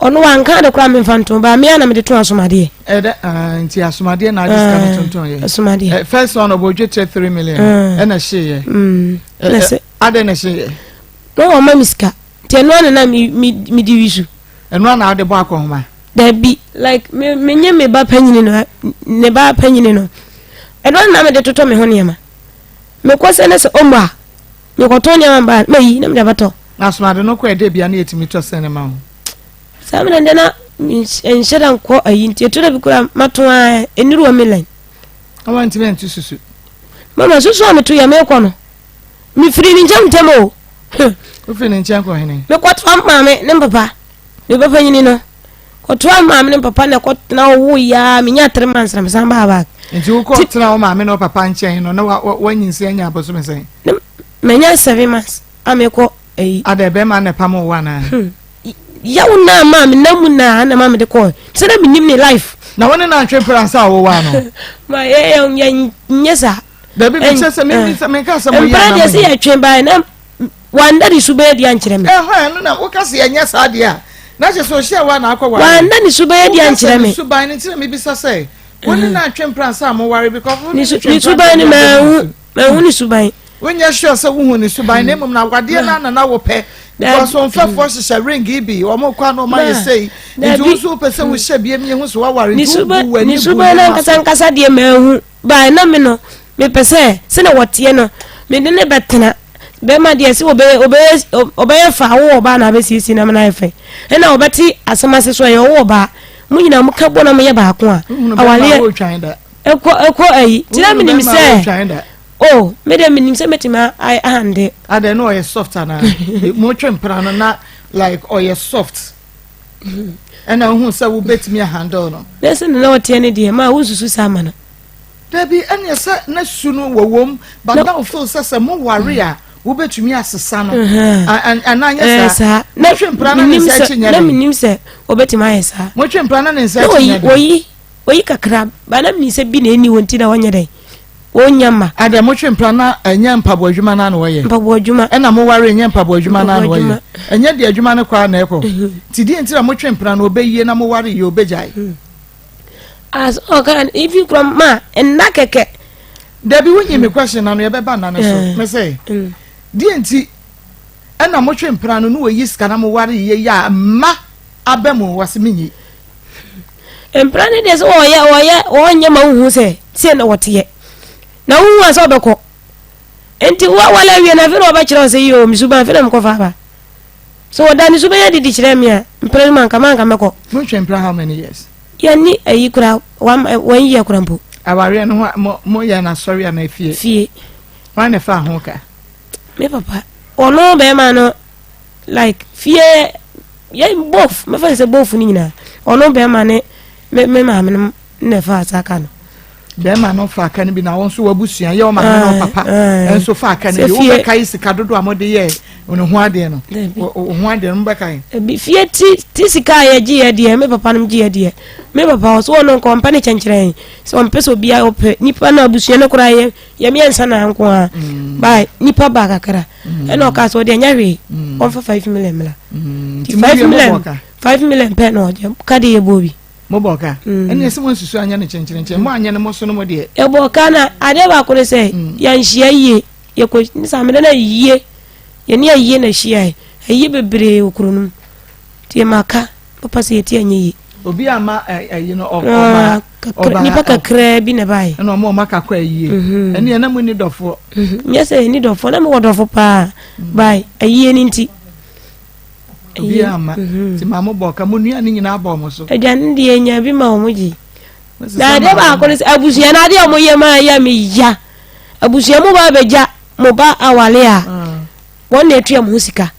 Ɔno wanka ade koraa memfa nto ba me a na mede to asomadeɛ. Ɛdɛ ah, nti asomadeɛ na ade sika no tontɔn yɛ. Asomadeɛ. Eh, first one ɔbɔ odwe kyerɛ 3 million. Ɛna hye yɛ. Na sɛ. Adɛ na hye yɛ. Na wɔn ma mi sika nti ɛno ana na mi mi mi di wi so. Ɛno ana ɔde bɔ akɔnhoma. Dabi like me me nye me ba panyini no ne ba panyini no ɛno ana na me de totɔ me ho nneɛma mekɔ sɛ ne sɛ ɔmo a mekɔtɔn nneɛma ba mayi na mede abɛtɔ. Na asomade no kɔ ɛdɛ bia na yɛtumi tɔ sɛn ma wo. Saa mmerɛ deɛ na nhyɛ da nkɔ ayi nti ɛtɔ da bi koraa mato a ɛnuru wɔ me line. Na wantumi antu susu. Mama susu a meto yɛ mekɔ no. Mefiri ne nkyɛn ntɛm o. Wofiri ne nkyɛn kɔ hene? Mekɔtoa maame ne papa. Me ba panyini no. Kɔtoa maame ne papa na ɛkɔtena ɔwo yaa menya three months na mesan baa back. Nti wokɔ tena wo maame ne wo papa nkyɛn no na wanyinsɛn anya abosome sɛn? Manya 7 months a mekɔ ayi. Adɛ bɛrima na ɛpam wo anaa? Yaw naa maa me nam mu naa na maa me de kɔɔ sɛ na menim ne life. Na wo ne no antwe mpira ansa a wowɔ ano? Ma yɛ yɛ nyɛ saa. Dabi mi kyerɛ sɛ mi mi sɛ mi nka sɛ mo yɛ anam. Mpira deɛ sɛ yɛtwe baa na wanda ne su bɛyɛ deɛ ankyerɛ me. Ɛhɔ ɛno na woka sɛ yɛnyɛ saa deɛ a na kyerɛ sɛ ɔhyɛ wa na akɔ ware. Wanda ne su bɛyɛ deɛ ankyerɛ me. Woka sɛ ne suban no nti na mebisa sɛ wo ne no antwe mpira ansa a mo ware because wo ne no twe mpira. Ne suban no manhu manhu ne suban. Wonyɛ sure sɛ wohu ne suban na mmom na awadeɛ no ana na wopɛ because wɔn mfɛfoɔ hyehyɛ ring yi bi wɔn kɔ ano wɔn ayɛ sei nti wo nso wopɛ sɛ wohyɛ biem yɛ ho so waware nti wobu w'ani ne suban no ankasa ankasa deɛ manhu baa na me no mepɛ sɛ sɛnea wɔteɛ no mede ne bɛtena bɛrima deɛ sɛ ɔbɛyɛ ɔbɛyɛ ɔbɛyɛ fa awo ɔbaa na abɛsiesie na amena ayɛ fɛ ɛna ɔbɛte asɛm ase so ɛyɛ ɔwo ɔbaa mo nyinaa mo ka bɔ na mo yɛ baako a awaleɛ ɛkɔ ɛkɔ ayi tena menim sɛ Oh, me de menim sɛ mɛtumi ahande. Adɛn na ɔyɛ soft anaa? Motwe mpena no na like ɔyɛ soft. Ɛna wohu sɛ wobɛtumi ahandle no. Na sɛ na ɔteɛ no deɛ ma wonsusu saa ma no. Dabi ɛneɛ sɛ na su no wɔ wom but na wo feel sɛ sɛ mo ware a wobɛtumi asesa no. Anaa nyɛ saa. Motwe mpena na ne nsa akyi nyɛ den. Na menim sɛ wobɛtumi ayɛ saa. Motwe mpena na ne nsa akyi nyɛ den. Oyi oyi kakra ba na menim sɛ bi na ɛni hɔ nti na wɔnyɛ dɛn. Wɔnnya mma. Adɛn, motwe mpena na ɛnyɛ mpaboa adwuma no ara na wɔyɛ? Mpaboa adwuma. Ɛna moware ɛnyɛ mpaboa adwuma no ara na wɔyɛ? Ɛnyɛ deɛ adwuma no kɔ ara na ɛkɔ? Nti deɛ nti na motwe mpena no ɔbɛyie na moware yie ɔbɛgyae? As ɔka even kura ma nna kɛkɛ. Dabi wonyi me question na no yɛbɛba nna no so. Me sɛ deɛ nti ɛna motwe mpena no na wɔyi sika na moware yie yɛ a mma aba mu wɔse menyi. Mpena no deɛ sɛ wɔyɛ wɔyɛ wɔnyɛ ma wohu sɛ sei na wɔteɛ na wohu a sɛ wɔbɛkɔ nti wawale awie na afei na wɔbɛkyerɛ wo sɛ yio me suban afei na mekɔfa aba sɛ wɔda ne suban adidi kyerɛ me a mpena no manka manka mɛkɔ. Montwe mpena how many years? Yɛnni ayi kora one one year kora mpo. Awareɛ no ho mo mo yɛ no asɔre anaa fie? Fie. Hwan na ɛfaa ho ka? Me papa ɔno bɛrima no like fie yɛ both mɛfa ne sɛ both no nyinaa ɔno bɛrima ne me me maame no na ɛfa saa ka no. Bɛrima no fa aka no bi na wɔn nso wabusua yɛ ɔmaame ne ɔpapa nso fa aka no bi wobɛka yi sika dodo a mode yɛ ne ho adeɛ no ho adeɛ no mobɛka yi. Ebi fie ti ti sika a yɛgye yɛ deɛ me papa nom gye yɛ deɛ me papa wɔ so ɔno nka ɔmpɛ ne kyɛnkyerɛn sɛ ɔmpɛ sɛ obiara ɔpɛ nipa no abusua no koraa yɛ yɛ mmiɛnsa na nko a mm. ba nipa ba kakra mm. ɛna ɔka sɛ ɔde ɛnyɛ hwee mm. ɔmfa 5 million mmla nti 5 million 5 million pɛ na ɔgye ka de yɛ bɔ bi. mo bɔ ka ɛna ɛsɛ mo nsusu anyɛ no kyenkyerenkyen mo anyɛ no mo so no mo deɛ. yɛbɔ ka na adeɛ baako ne sɛ yɛnhyia yie yɛkɔ ne sɛ amena na yie yɛne ayie na hyia ayie bebree wɔ kuro no mu nti yɛma ka papa sɛ yɛti anyɛ yie. Obi ama ɛyi no ɔba ɔba nipa kakraa bi na ɛbaeɛ. Ɛna ɔmo ɔmo aka kɔ ayie. Mhm. Ɛne ɛna mo ni dɔfoɔ. Mhm. Nyɛ sɛ ɛni dɔfoɔ na mo wɔ dɔfo paa mm. bae ayie ne nti. Obi ama mhm. ti maa mo bɔ ɔka mo nua ne nyinaa bɔ ɔmo so. Aduane deɛ nya bi ma ɔmo gye. Na adeɛ baako ne sɛ abusua no adeɛ ɔmo yɛ maa yɛ me ya abusua mo ba abɛgya mo ba awale a. Ah. Wɔn na etua mo ho sika.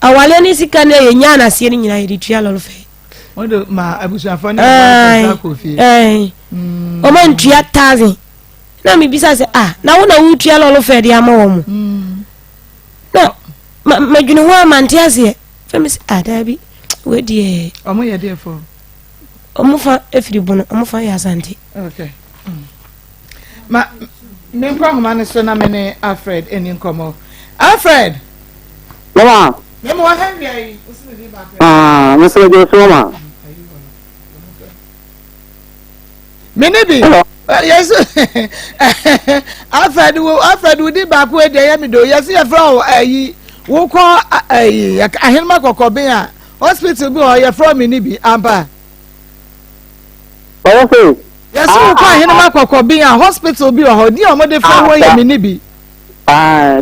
Awaleɛ ne sika no a yɛnyaa no aseɛ no nyinaa yɛde tua lɔre fɛ. Wɔn de ma abusuafoɔ ne wɔn akɔ fie. Ɛɛ wɔn antua thousand. Na mi bisa sɛ ah na wo na wotua lɔre fɛ de ama wɔn. Mm. Na ma madwene ho a mante aseɛ. Fɛ mi sɛ ah daabi wei deɛ. Wɔn yɛ deɛ fɔ. Wɔn fa efiri bono wɔn fa yɛ asante. Okay. Mm. Ma menkɔ ahoma no so na me ne Alfred ani nkɔmmɔ. Alfred! Mama. Mema wa ha wia yi. Wosi me din baako. Ah, me sɛ gye so mama. Me ne bi. Yes. Alfred wo Alfred wo din baako e de yɛ me do. Yes, yɛ frɛ wo ayi. Wo kɔ ayi ahenema kɔkɔben a hospital bi hɔ yɛ frɛ me ne bi ampa. Ɔwɔ sɛ. Yɛsi wo kɔ ahenema kɔkɔben a hospital bi wɔ hɔ din a wɔde frɛ hɔ yɛ mene bi. Ah.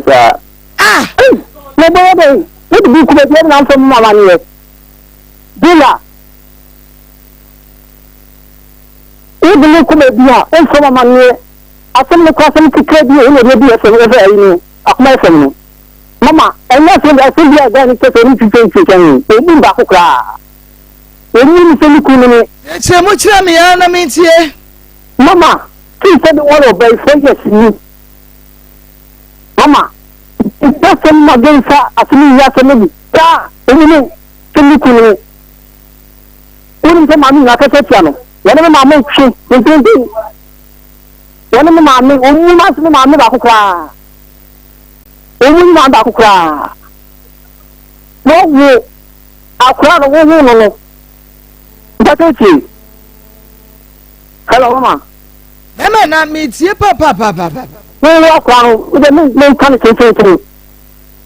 Mo bɔ yɛ dɛ mo de bi kuma bi na nfɔ mu mama ne yɛ. Bila. Wode me kɔ baabi a womfrɛ me amanneɛ. Asɛm no koraa asɛm ketewa bi a ɛna ɛde adi FM ɛfɛ ayi no akoma FM no. Mama ɛnyɛ asɛm asɛm bi a guy no kyɛ sɛ ɔne twitwa ntwitwa ho. Ɔnnim baako koraa. Ɔnnim sɛ ne kunu ne me. Kyerɛkyerɛ mu kyerɛ me ara na mentie. Mama, since sɛ me ware ɔbaa yi 4 years ni. Mama, nti asɛm ma gensa asɛm yi asɛm no bi. Daa, ɔnnim sɛ me kunu ne me. Wonim sɛ maame nyinaa kasa tia no. Wɔne me maame twe mprempren. Wɔne me maame, wɔn mu ase me maame baako koraa. Wɔn mu maame baako koraa. Na ɔwo akora no wowo no no. Mpatɛ tie. Hello, mama. Mɛmɛ na metie papaapapa. Wowo akora no, wode me menka no tententen.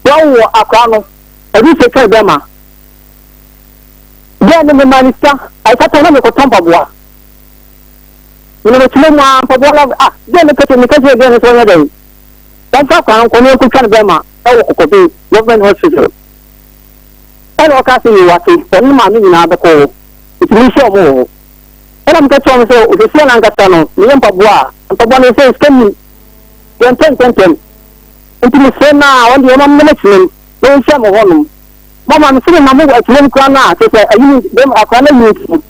Wɔwo akora no, ɛde sɛ twɛn bɛma. Berɛ a ne mema no sika, ɛfata na mekɔtɔ mpaboa. Mena mekyerɛ mu ara mpaboa no ah, deɛ meka kyerɛ meka kyerɛ deɛ no sɛ ɔnyɛ dɛn. Wɔmfa akwadaa no nkɔ na yɛnkɔtwa no bɛrima ɛwɔ Kɔkɔbe Government Hospital. Ɛna ɔka sɛ yei wate, ɔne ne maame nyinaa bɛkɔ hɔ. Nti menhyia wɔn wɔ hɔ. Ɛna meka kyerɛ wɔn sɛ seesei no ankasa no meyɛ mpaboa a, mpaboa no sɛ sika nnim. Yɛntɔ ntɛmntɛm. Nti mesrɛ no a ɔno deɛ ɔma me na makyinam na wɔnhyia me wɔ hɔnom. Mama me sene ma mo wɔ akyire no koraa no a kyerɛ sɛ ayi no bɛm akora no ayi no nti no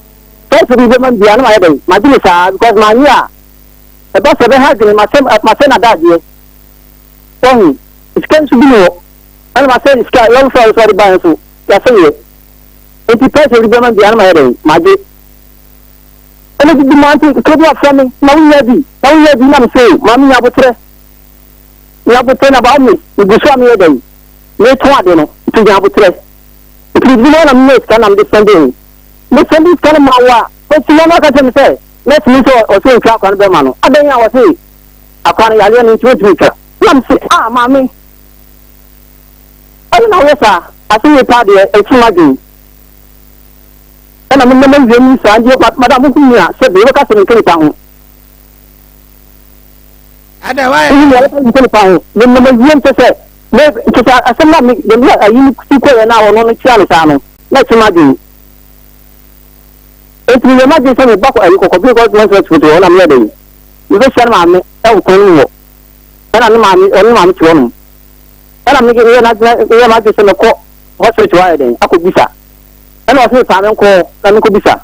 first bi bɛma me biara na mayɛ dɛn magye no saa because manye a ɛba sɛ ɛbɛha adwene masɛ masɛ n'adagyeɛ wahu sika nso bi ne hɔ ɛna masɛ sika lɔmfra nso ɔde baeɛ nso yɛasɛ yɛ nti first bi bɛma me biara na mayɛ dɛn magye ɛna didi mu ante kuro bi afrɛ me na wonya bi na wonya bi na me sɛ maame nya abotrɛ nya abotrɛ na ba me megu so a meyɛ dɛn Meretɔn ade no, nti nya aboterɛ. Nti medidi mu ara na menyaa sika na mede sɛndee wo. Me sɛndee sika no maa wo a, ɔsi hɔ na ɔka kyerɛ me sɛ nurse ni sɛ ɔse ɔntwa akora no bɛma no. Adɛn a ɔse akora no yareɛ no nti ɔntumi ntwa. Na mese ah maame, adɛn na woyɛ saa? Asɛm wei paa deɛ ɛkyi m'adwene. Ɛna menam awia mu saa nti madam wohu me a sɛbe wobɛka sɛ menka nipa ho. Ada wayɛ. Wohu me a wobɛka sɛ menka nipa ho. Menam awia mu kyɛ sɛ Me, nti sɛ asɛm no a me, deɛ me ayi no si kɔeɛ no a ɔno no kyea me saa no, na ɛkye m'adwene. Enti meyɛ m'adwene sɛ meba kɔ ayi kɔkɔbere government hospital hɔ na meyɛ dɛn, mebɛhyia ne maame ɛwɔ kwan no mu hɔ. Ɛna ne maame, ɔne ne maame te hɔnom. Ɛna me, meyɛ n'adwene, meyɛ m'adwene sɛ mɛkɔ hospital hɔ ayɛ dɛn, akɔbisa. Ɛna ɔse mepaa menkɔ hɔ na menkɔbisa.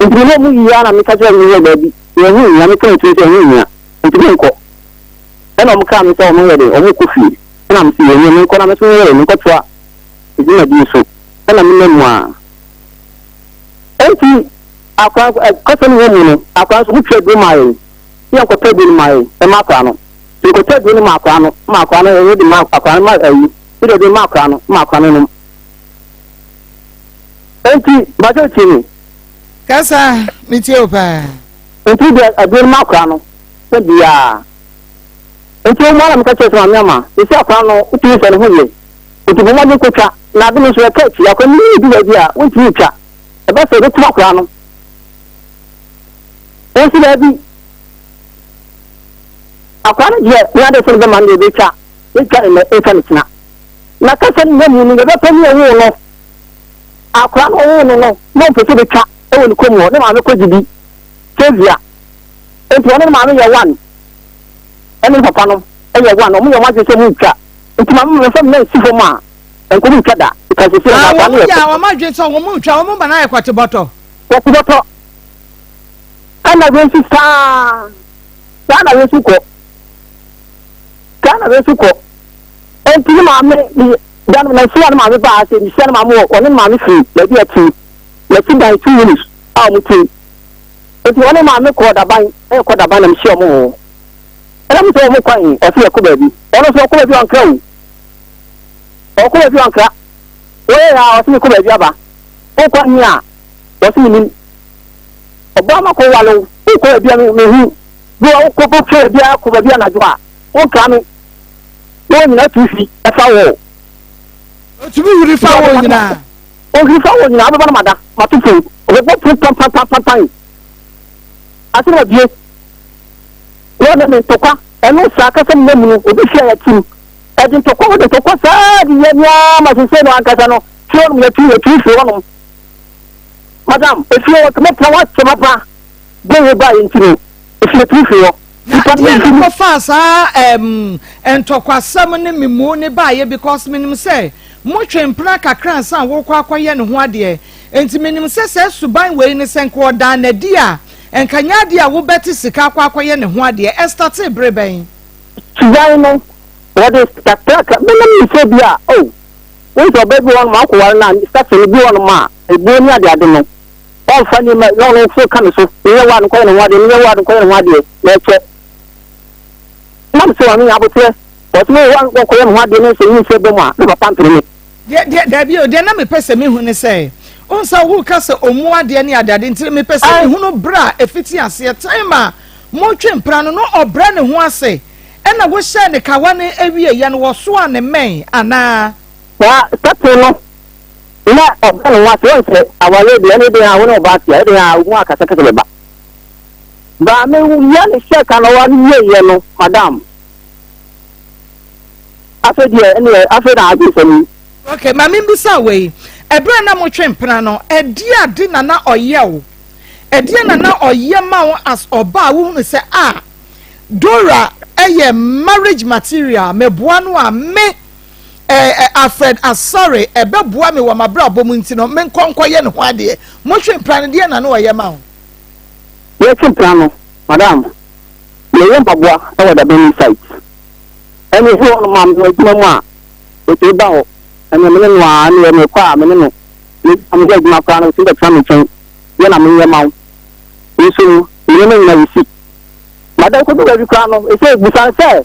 Nti me ne ɔmo yie ara na meka kyerɛ no sɛ daabi, ɛho nhia, meka me tirim sɛ ɛho nhia, nti menkɔ. Ɛna wɔn kaa me sɛ wɔn yɛ den, wɔn rekɔ fie. Ɛna me se yɛnyɛ, menkɔ na me nso menyɛ den, menkɔtoa me dwumadie so. Ɛna me nam mu ara. Enti akora ɛ kasa no wɔ mu no, akora nso wɔtwa aduro maa yɛn. Sɛ yɛnkɔtɔ aduro no maa yɛn, ɛma akora no. Nti yɛkɔtɔ aduro no ma akora no, ma akora no, yɛde ma akora no ma ayi, yɛde aduro no ma akora no, ma akora no nom. Enti, mpakyɛ tie me. Kasa, metie wo paa. Enti wode aduro no ma akora no. sɛ biaa. Nti wo ara meka kyerɛ sɛ maame ama, sɛsi akora no wotumi sɛ ne ho yɛ, nti bɔ mmɔden kɔtwa, na ade no nso ɛka akyi, akora no nyini du baabi a wontumi ntwa, ɛba sɛ ɛbɛkum akora no. Wo nso daabi, akora no deɛ ne ade sɛ no bɛma no deɛ ɛbɛtwa, ɛtwa ne nnɛ, ɛntwa ne kyena. Na kasa no nya mu no, yɛbɛpɛ ne ɛwoo no, akora no ɔwoo no no, na ɔmpɛ sɛ bɛtwa ɛwɔ ne kɔn mu hɔ, ne maame kɔ gye bi, Saviour. Nti ɔne ne maame yɛ one ɛne ne papa no yɛ one ɔmo yɛ ɔmo adwene sɛ ɔmo ntwa nti maame ma mɛfa me nan si fam a nka ɔmo ntwa da nka sisi na Ah, akwa wɔn no yɛ yɛ wɔn adwene sɛ wɔn ntwa wɔn ma no ayɛ kɔte bɔtɔ. kɔte bɔtɔ ɛna wei nso saa saa na wei nso kɔ saa na wei nso kɔ nti ne maame ne dan na nsia ne maame baa ase nsia ne maame wɔ ɔne ne maame firi baabi a ti yɛsi dan 2 minutes a wɔn ti. Enti ɔne maame kɔɔ daban, ɛrekɔ daban na mehyia wɔn wɔ hɔ. Ɛna me sɛ wɔn kɔ he? Ɔse yɛkɔ baabi. Ɔno nso ɔkɔ baabi a ɔnkra o. Ɔkɔ baabi a ɔnkra. Wɔyɛ yɛ a ɔse mekɔ baabi aba. Wokɔ he a? Ɔse menim. Ɔbaa ma kɔ wale wo. Wokɔ baabi a mehu. Bi wɔ wokɔ kɔ baabi a kɔ baabi anadwo a wonkra me. Wɔn nyinaa tu fi ɛfa wɔ. Otumi huri fa wɔ nyinaa. Ohuri fa wɔ nyinaa wobɛba na mada, mato pon, ɔbɛbɔ pon panpanpanpan ase na wabue. Wɔ ne me ntɔkwa, ɛno saa kasa mu na mu no, obi fia yɛatim. Ɛde ntɔkwa, wode ntɔkwa saa de yɛ nea ma sese no ankasa no, fie hɔnom yɛtu, yɛtu fie hɔnom. Madam, efie hɔ, mɛtena hɔ akyɛ papa. Bere wei baeɛ nti no, ɛfiri atumi firi hɔ. Na deɛ na kɔfaa saa ɛɛm ntɔkwasɛm ne memu ne baeɛ because menim sɛ motwe mpena kakra ansa wokɔ akɔyɛ ne ho adeɛ nti menim sɛ saa suban wei no sɛ nka ɔdaa no adi a nka nyɛ adeɛ a wobɛte sika akɔ akɔyɛ ne ho adeɛ. Ɛstartee bere bɛn? Suban no wɔde kakrakra menim ne sɛ bi a oh wohu sɛ ɔbaa bi wɔ hɔnom a wokɔware no a starting no bi wɔ hɔnom a ebuo ne adeade no ɔmfa nneɛma na ɔno nso ka ne so, menyɛ wo a nkɔyɛ ne ho adeɛ, menyɛ wo a nkɔyɛ ne ho adeɛ, na ɛkyɛ. Nam sɛ ɔne aboterɛ, ɔsɛ meyɛ wo a nkɔyɛ ne ho adeɛ ne sɛ nyinsɛ ba mu a, me papa mpene me. Deɛ, deɛ, daabi o, deɛ na mepɛ sɛ mehu ne sɛ, wohu sɛ woka sɛ ɔmmu adeɛ ne adeade nti, mepɛ sɛ mehunu berɛ a ɛfiti aseɛ, time a motwe mpena no, na ɔbrɛ ne ho ase, ɛna wohyɛɛ ne kawa no awieeɛ no, wɔsoaa ne mmɛn anaa? Saa, starting no, Na ɔbrɛ ne ho ase, woahu sɛ awareɛ deɛ ɛne deɛ a wo ne ɔbaa te a, ɛdeɛ a wo mu akasakasa bɛba. Baa me wia ne hyɛ ka na ɔware wieɛ no, madam. Afei deɛ ɛneɛ afei na agye nsɛm yi. Ok, ma membisa wei, ɛberɛ a na motwe mpena no, ɛdeɛ ade na na ɔyɛ wo? Ɛdeɛ na na ɔyɛ ma wo as ɔbaa a wohunu sɛ ah, Dora yɛ marriage material, meboa no a, me eh, Alfred Asare ɛbɛboa me wɔ m'abrabɔ mu nti no, menkɔ nkɔyɛ ne ho adeɛ. Motwe mpra no, deɛ na ne ɔyɛ ma wo? Yɛtwe mpra no, madam, yɛyɛ mpaboa wɔ Dabeni site. Ɛne ɛfiri hɔ no ma mewɔ adwuma mu a, ɔtumi ba hɔ. Ɛne me ne no a, ɛne mekɔ a, me ne no. Meyɛ adwuma koraa no, ɔtumi bɛtena me nkyɛn. Deɛ na menyɛ ma wo. Nso no, me nneɛma nyina wɔsi. Madam, kɔdu baabi koraa no, ɛsɛ busa no sɛ,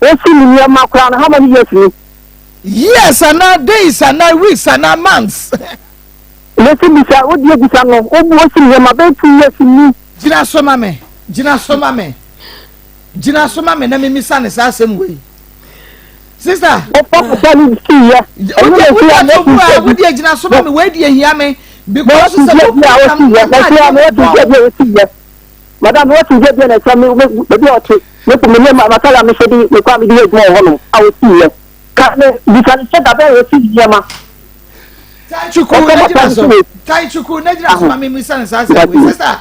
Wosi me nneɛma koraa no how many years ni? Years anaa days anaa weeks anaa months? Mesi bisa wo deɛ bisa no wobu wosi me nneɛma bɛyɛ 2 years ni. Gyina so ma me, gyina so ma me, gyina so ma me na memisa no saa asɛm wei. Sister. Ɔfa papa no si yɛ. Wode wode ato mu a wode gyina so ma me wei deɛ hia me because sɛ wo program no na adeɛ bɔ. Madam, me wɔte gya bia na ɛkyɛ me baabi a ɔte me po me ne matare a mehyɛ de mekɔ a mede yɛ adwuma wɔ hɔnom a ɔsii yɛ ka ne bisa ne sɛ dabɛn a ɔsii nneɛma. Taichuku na gyina so Taichuku na gyina so ma me misa ne saa sɛ wei sista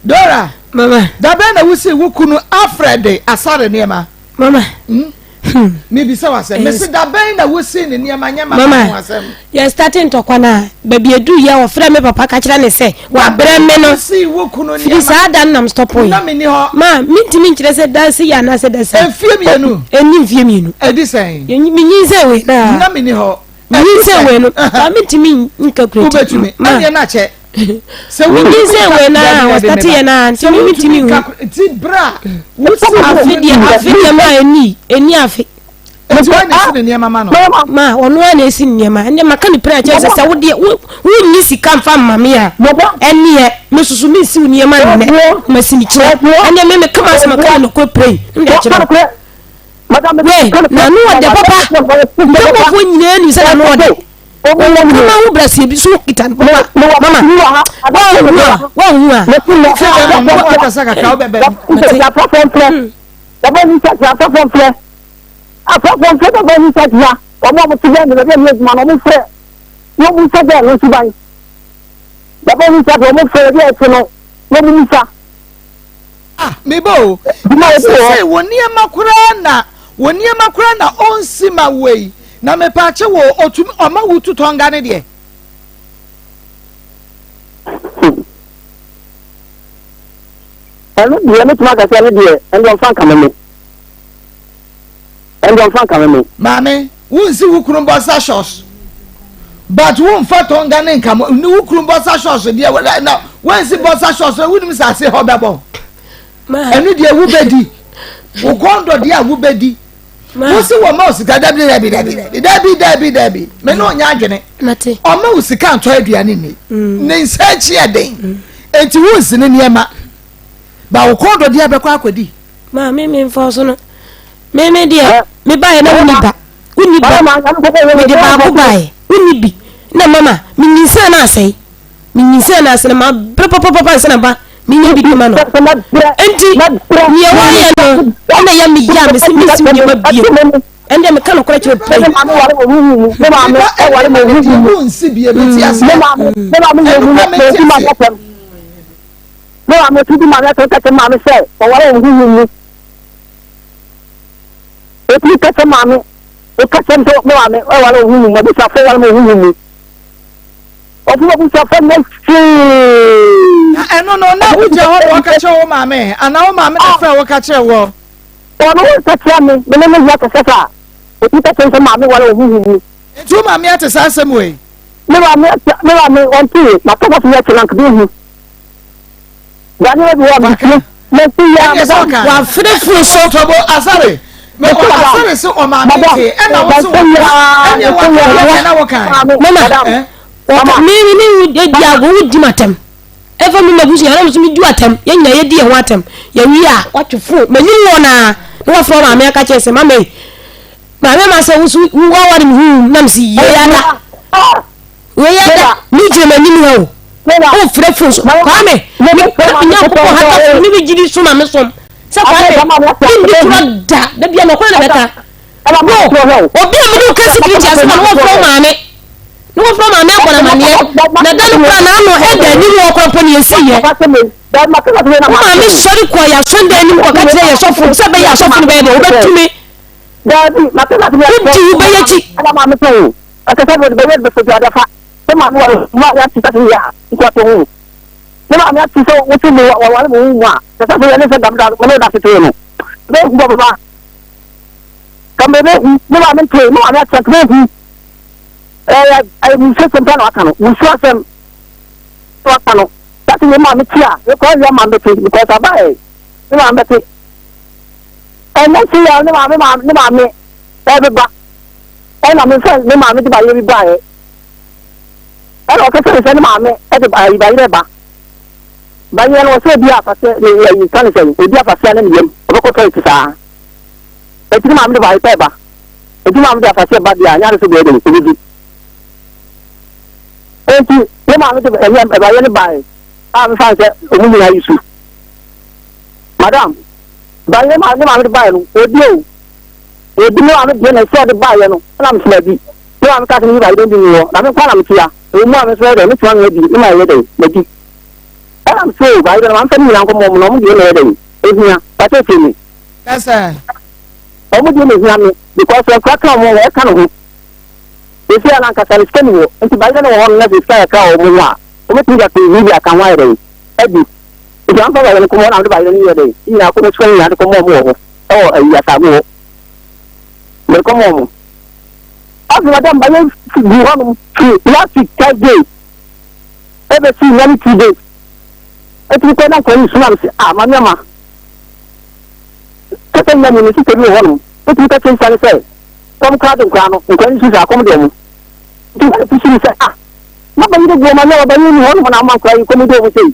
Dora mama dabɛn na wosi wo kunu Alfred asare nneɛma mama hmm? Hmm. mebisa wa sɛ mese da bɛn na wosii ne nneɛma nyɛ ma ho asɛm yɛ starte ntɔkwa no a baabi edu yɛ wɔfrɛ me papa ka kyerɛ ne sɛ wabrɛ me no firi saa da no nam stɔpo yi ma mentumi nkyerɛ sɛ da se yɛ anaasɛ da sɛ mfie mmienu ɛni mfie mmienu ɛdi sɛn menyin sɛ wei na menni hɔ menyin sɛ wei no ma mentumi nka kurati wobɛtumi ɛneɛ no akyɛ sɛ wonyinsɛn wei na wɔstate yɛ na nti mi ntumi nhu nti berɛ a wosi afe deɛ afe deɛ ma ɛni ɛni afe nti wɔn na esi ne nneɛma ma no ma ɔno ara na esi ne nneɛma ɛnna maka ne pere akyɛ sɛ sɛ wo deɛ wo wonni sika nfa mma me a ɛneɛ me soso me nsi wo nneɛma nnɛ ma si ne kyerɛ ɛnneɛ me me kama asɛm aka ne nɔkɔ pere yi ne kyerɛ wei na ano ɔdɛ papa ntɛmɔfoɔ nyinaa nim sɛ na ano ɔdɛ Ɔma wo braseɛ bi so kita no papa. Mama, woanhu a, woanhu a. Ah, meba o. Na sese wo nneɛma koraa na wo nneɛma koraa na ɔnsi ma wei. Na mepaakyɛ wɔ otumi ɔma wo tu tɔnga ne deɛ. Ɛno deɛ mɛtumi aka sɛ ɛno deɛ ɛnde ɔmfa nkame me. Ɛnde ɔmfa nkame me. Maame, wonsi wo kunu bɔsa shorts but wonfa tɔnga ne nka mo ne wo kunu bɔsa shorts deɛ na wonsi bɔsa shorts wonim sɛ ase hɔ bɛbɔ ɛno deɛ wobɛdi wo kɔn dɔ deɛ a wobɛdi wosi wɔ ma osika dabi dabi dabi dabi dabi dabi dabi me ne ɔnyɛ adwene ɔma wo sika ntɔ aduane ni mm. ne nsa akyi ɛden mm. eti wonsi ne nneɛma ba wo kɔn dɔ deɛ bɛkɔ akɔdi. Maame mi nfa so no me me deɛ me baeɛ na wonni ba wonni ba mede baako baeɛ wonni bi na mama menyinsɛn no asɛe menyinsɛn no asɛe na mabrɛ papapapa nsa na ba menya bi ma no enti neɛ wɔyɛ no ɛna yɛ meyɛ a mese mensi wo nneɛma bio ɛndeɛ meka nokorɛ kyerɛ pɛi Me maame otumi di maame atɛm ka kyerɛ maame sɛ ɔware wɔn honhom mu. Otumi ka kyerɛ maame, ɔka kyerɛ me sɛ me maame ɔware wɔn honhom mu, abusuafo ware wɔn honhom mu. Ɔfo abusuafo nyɛ hwee. Na ɛno no, na wogyina hɔ na wɔka kyerɛ wo maame anaa wo maame na frɛ wo ka kyerɛ wɔ? Ɔno ka kyerɛ me, me ne no yɛ kɛsɛ saa. Otumi ka kyerɛ me sɛ maame ware wɔn honhom mu. Nti wo maame ate saa asɛm wei? Me maame, me maame ɔnte, maka sɛ yɛ kyerɛ nka bi hu. Wafere funu so. Tɔbo asare. Mɛkɔ asare se ɔmaame te ɛna wo se wo ɛne waka yɛ na wo kan. Mama wɔka mi mi ne wo di ago wo di ma tɛm ɛfɛ mi ma busu yɛn nso mi di atɛm yɛn nyinaa yɛ di yɛn ho atɛm yɛ wi a watwe fon mɛ ni wɔ naa na wafrɛ maame aka kyerɛ sɛ mama yi maame ma sɛ woso wo aware mi hu nam si yɛ yada. Wei yɛ da me gyina m'anim ha o. O frɛ fon so. Kwame, me Nyankopɔn hata fo ne me gyidi so ma me som. Sɛ Kwame, me ndi torɔ da, da bia nɔkora na bɛka. Wo, obi a mene wo ka sikiriti asɛm a na wɔfrɛ wo maame. Na wɔfrɛ wo maame abɔ no amaneɛ. Na da no kora n'ano ɛda anim wɔ kora mpo ne yɛsi yɛ. Wo maame sɔre kɔ yɛ asɔnda anim kɔka kyerɛ yɛ sɔfo sɛ bɛyɛ asɔfo no bɛyɛ deɛ wobɛtumi. Wodi wo bɛyɛ akyi. Ɛsɛ sɛ mede bɛyɛ bɛsɛdua adafa sɛ maame ware mu a yɛate sɛ yɛ a nkoato ho. Ne maame ate sɛ wote mu wɔware mu mu a sɛ sɛ yɛ ne sɛ dam da mene da tete no. Bɛhu bɔ baba. Ka mbe bɛhu ne maame nte ne maame ate nka bɛhu. Ɛyɛ ɛyɛ musuo asɛm pa na waka no musuo asɛm na waka no. Sɛ yɛ maame te a yɛ kɔ yɛ maame bɛte because aba ɛ ne maame bɛte. Ɛnɛ se yɛ ne maame ne maame ɛbeba. Ɛna me nsa me maame de bayerɛ bi baeɛ. Ɛna ɔka kyerɛ me sɛ ne maame de ayi bayerɛ ba. Bayerɛ no ɔsɛ obi afaseɛ ne ayi ka ne sɛ obi afaseɛ ne ne yam ɔbɛkɔ toilet saa. Eti ne maame de bayerɛ ba. Eti maame de afaseɛ ba deɛ a nyɛ ade sɛ deɛ ɛde obedi. Eti ne maame de ɛyɛ bayerɛ no baeɛ a mefa sɛ ɔmo nyinaa yi su. Madam bayerɛ ma ne maame de baeɛ no odi o. Ebi ne maame deɛ na ɛsɛ ɔde baeɛ no na mesoma adi. Me maame ka sɛ meyi bayerɛ ndi nni hɔ na me nko ara na mete ha. Ɛwɔ mu a me nso mɛyɛ dɛn mɛtumi anoa bi ne mayɛ dɛn madi. Ɛna mese o bayerɛ no mamfa ne nyinaa nkɔma wɔn na wɔn deɛ na ɛyɛ dɛn ɛhia. Pakyɛ tie me. Kasa. Wɔn deɛ na ɛhia me because nkora ka wɔn ho ɛka ne ho. Seesei a na ankasa no sika ni hɔ nti bayerɛ no wɔ hɔ no na sɛ sika kakra wɔ wɔn ho a wɔbɛtumi de atɔ biribi aka ho ayɛ dɛn adi. Nti mamfa bayerɛ no kɔma wɔn na mede bayerɛ no yɛ dɛn nyinaa kɔma sika no nyinaa de kɔma wɔn wɔ hɔ. ɛwɔ ayi asago hɔ merekɔma ɔmo afei madam bayɛ gu hɔnom firi last week thursday ɛbɛsi nna ne 2 days ɛtumi kɔ na nkɔla nsu nam sɛ ah maame ama kɛsɛ nna mu ne sista bi wɔ hɔnom ɛtumi ka kyerɛ sista no sɛ kɔm koraa de nkɔla no nkɔla nsu sɛ akɔm de ɔmo nti wɔn ti sini sɛ ah na bayi de gu ɔmo anyɛ ɔbayi ni hɔnom na ama nkɔla yi kɔm de ɔmo sɛ yi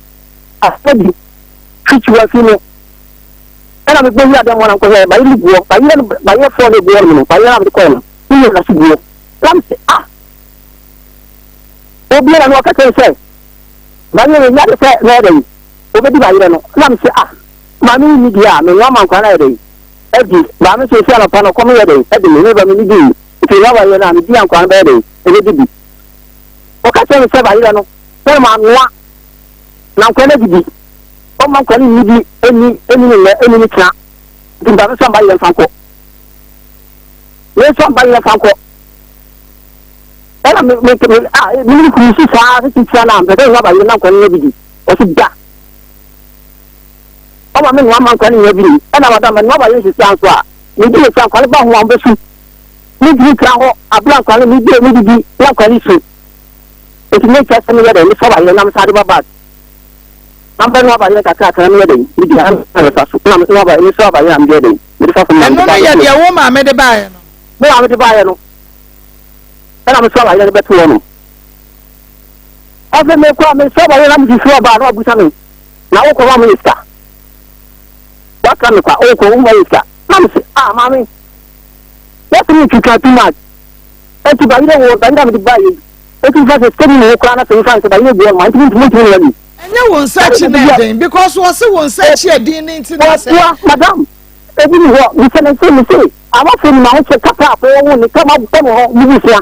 ah ɛbi fitwi fi no Ɛna me bɔ wura dɛm hɔ na nkɔhwɛ bayerɛ no guɔ bayerɛ no bayerɛ fɔɔ no eguɔ no mu no bayerɛ a mede kɔɛ no ne nyina so guɔ na me se ah obie na no ɔka kyerɛ sɛ bayerɛ no nya de sɛ na ɛdɛ yi obedi bayerɛ no na me se ah maame yi ni deɛ a me nwa ma nkwa na ɛdɛ yi adi maame nso esi anɔpa no kɔm yɛ dɛ ɛde me me ba me ni di nti nwa bayerɛ no a me di ankwa no bɛyɛ dɛ ebedi bi ɔka kyerɛ me sɛ bayerɛ no sɛ ma noa na nkwa no adidi Ɔmma nkwa no nni bi nni nni ne nnɛ nni ne kyena. Nti mpa me nso mba yerɛ mfa nkɔ. Me nso mba yerɛ mfa nkɔ. Ɛna me me me a me ne kuru si saa sisi tia na mpɛ sɛ nwa ba yerɛ na nkwa no nya bi di. Ɔsi da. Ɔma me nwa ma nkwa no nya bi ni. Ɛna madam me nwa ba yerɛ sisi anso a me di ne tia nkwa no ba ho a ɔbɛsu. Me ntumi tia hɔ abira nkwa no me di me didi na nkwa no su. Nti me kyɛ sɛ me yɛ dɛ me fa ba yerɛ na me sa de ba back. Na mebɛnoa abayerɛ kakrakra na meyɛ dɛn? Medi ara na mefa so. Na menoa abayerɛ, mesrɛ abayerɛ a mede yɛ dɛn? Mede fa so na Ɛno mede no ba yɛ abɛto deɛ wo maame de baeɛ no. Me maame de baeɛ no, ɛna mesrɛ abayerɛ no bɛto hɔ no. Afei mekɔ a mesrɛ abayerɛ na mede firi ɔbaa na wabusa me, na wokɔ ma meyɛ sika? Waka me kwa, wokɔ wo ma yɛ sika? Na mese, ah maame, wɔse metwitwa too much. Enti bayerɛ wɔ bayerɛ a mede baeɛ yi, Enti nfa sɛ sika ni ne ho koraa na sɛ nfa sɛ bayerɛ gu hɔ nom a ntumi ntumi ntumi nua bi. Ɛnyɛ wo nsa akyi na ɛden because wɔse wo nsa akyi ɛden ne nti na sɛ. Ɔboa madam ebi ni hɔ mesɛ ne nse mese amafo ni ma ho kyɛ kata afɔ wɔn ne kama bɔ ne hɔ ne busua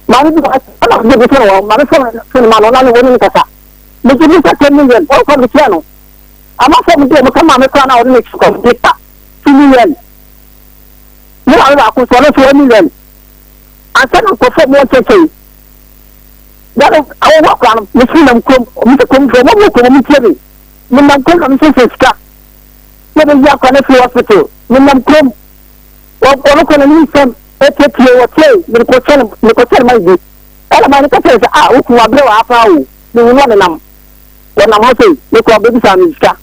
maame bi ɛna ɔde bi fɛn wɔn maame fɛn fɛn ma no na ne wɔn ne kasa. Megye me nsa 10 million, ɔkɔ metua no. Amafo mo de ɔmo ka maame koraa na ɔde ne kɔ de ka 2 million. Me maame baako nso ɔno nso 1 million. Ansa na nkurɔfoɔ mo nkyɛnkyɛn. Dade awɔwɔ akora no mefiri nam kurom, ɔmo sɛ kurom foɔ, ɔmo wɔ kurom ɔmo ntie me. Menam kurom na mesiesie sika. Na bɛyi akora no afiri hospital. Menam kurom. Ɔno kɔ n'anim nsɛm ɛtiatie wɔtie mekɔkyɛ no mekɔkyɛ no man bi. Ɛna man no ka kyerɛ sɛ ah wo kunu wabrɛ wɔ ha paa o. Mehu no ɔnenam wɔnam hɔ sei mekɔ bɛbisa no sika.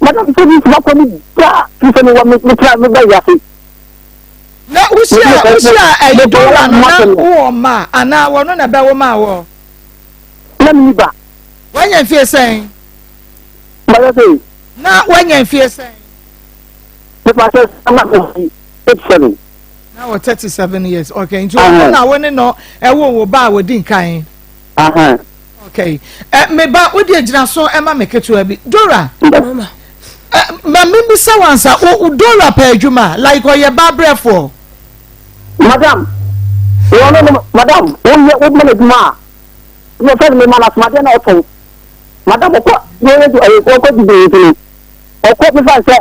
Madam sɛ bi sika kɔ me da firi sɛ mewɔ metra meba wiase. Na wohyia wohyia ɛyi dɔla no na wowɔ mma anaa wɔno na ɛbɛwo maa wɔ? Na menni ba. Wanya mfie sɛn? Mayɛ sɛ. Na wanya mfie sɛn? Mepa sɛ na mewɔ 37. Na wɔ 37 years. Okay, nti ɔno na wo ne no ɛwo wo ba a wɔdi nkan. Okay. Eh, me ba, wo deɛ gyina so ɛma me ketewa bi. Dora. Mama. Eh, ma me bisa wansa, o Dora pɛ adwuma, like ɔyɛ ba brɛfoɔ. Madam, wɔn no, madam, woyɛ wo ma adwuma a, mo fɛ me ma na asomadeɛ na ɔtɔn. Madam, ɔkɔ, wɔyɛ ɔkɔ didi nti no, ɔkɔ me fa sɛ,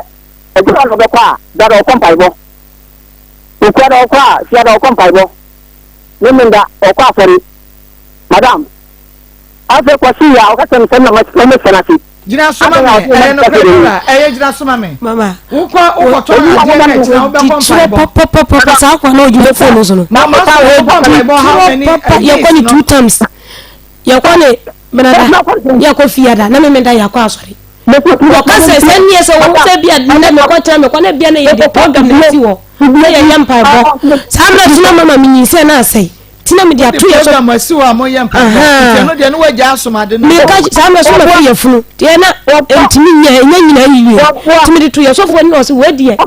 adwuma na ɔbɛkɔ a, dada ɔkɔ mpaebɔ. Okua da ɔkɔ a, fia da ɔkɔ mpaebɔ. Ne menda ɔkɔ asɔre. Madam, afei kɔsi yɛ a ɔka kyerɛ me sɛ na mɛhyɛ no ase. Gyina so ma me, ɛyɛ nokorɛ Dora, ɛyɛ gyina so ma me. Mama, wokɔ wokɔtɔ adeɛ na ɛkyina wobɛkɔ mpaebɔ. Pɔpɔpɔpɔ saa kwan na ogyina phone so no. Mama so wokɔ mpaebɔ how many days Yɛkɔ ne two times. Yɛkɔ ne menada, yɛkɔ fiada, na memeda yɛakɔ asɔre. Wɔka sɛ sɛ neɛ sɛ wɔn sɛ bia nnɛ mekɔ kyerɛ mekɔ na bia na yɛde program na ɛsi hɔ na yɛyɛ mpaebɔ. Saa mmerɛ so na mama menyinsɛn na asɛe. Ti na mede ato yɛ so. Program asi hɔ a moyɛ mpaebɔ. Nti ɛno deɛ ne wagya asomade no. Meka saa mmerɛ so ma fi yɛ funu. Deɛ na ɛntumi nyɛ ɛnyɛ nyina yiwie. Nti mede to yɛ sɔfoɔ no na ɔse wei deɛ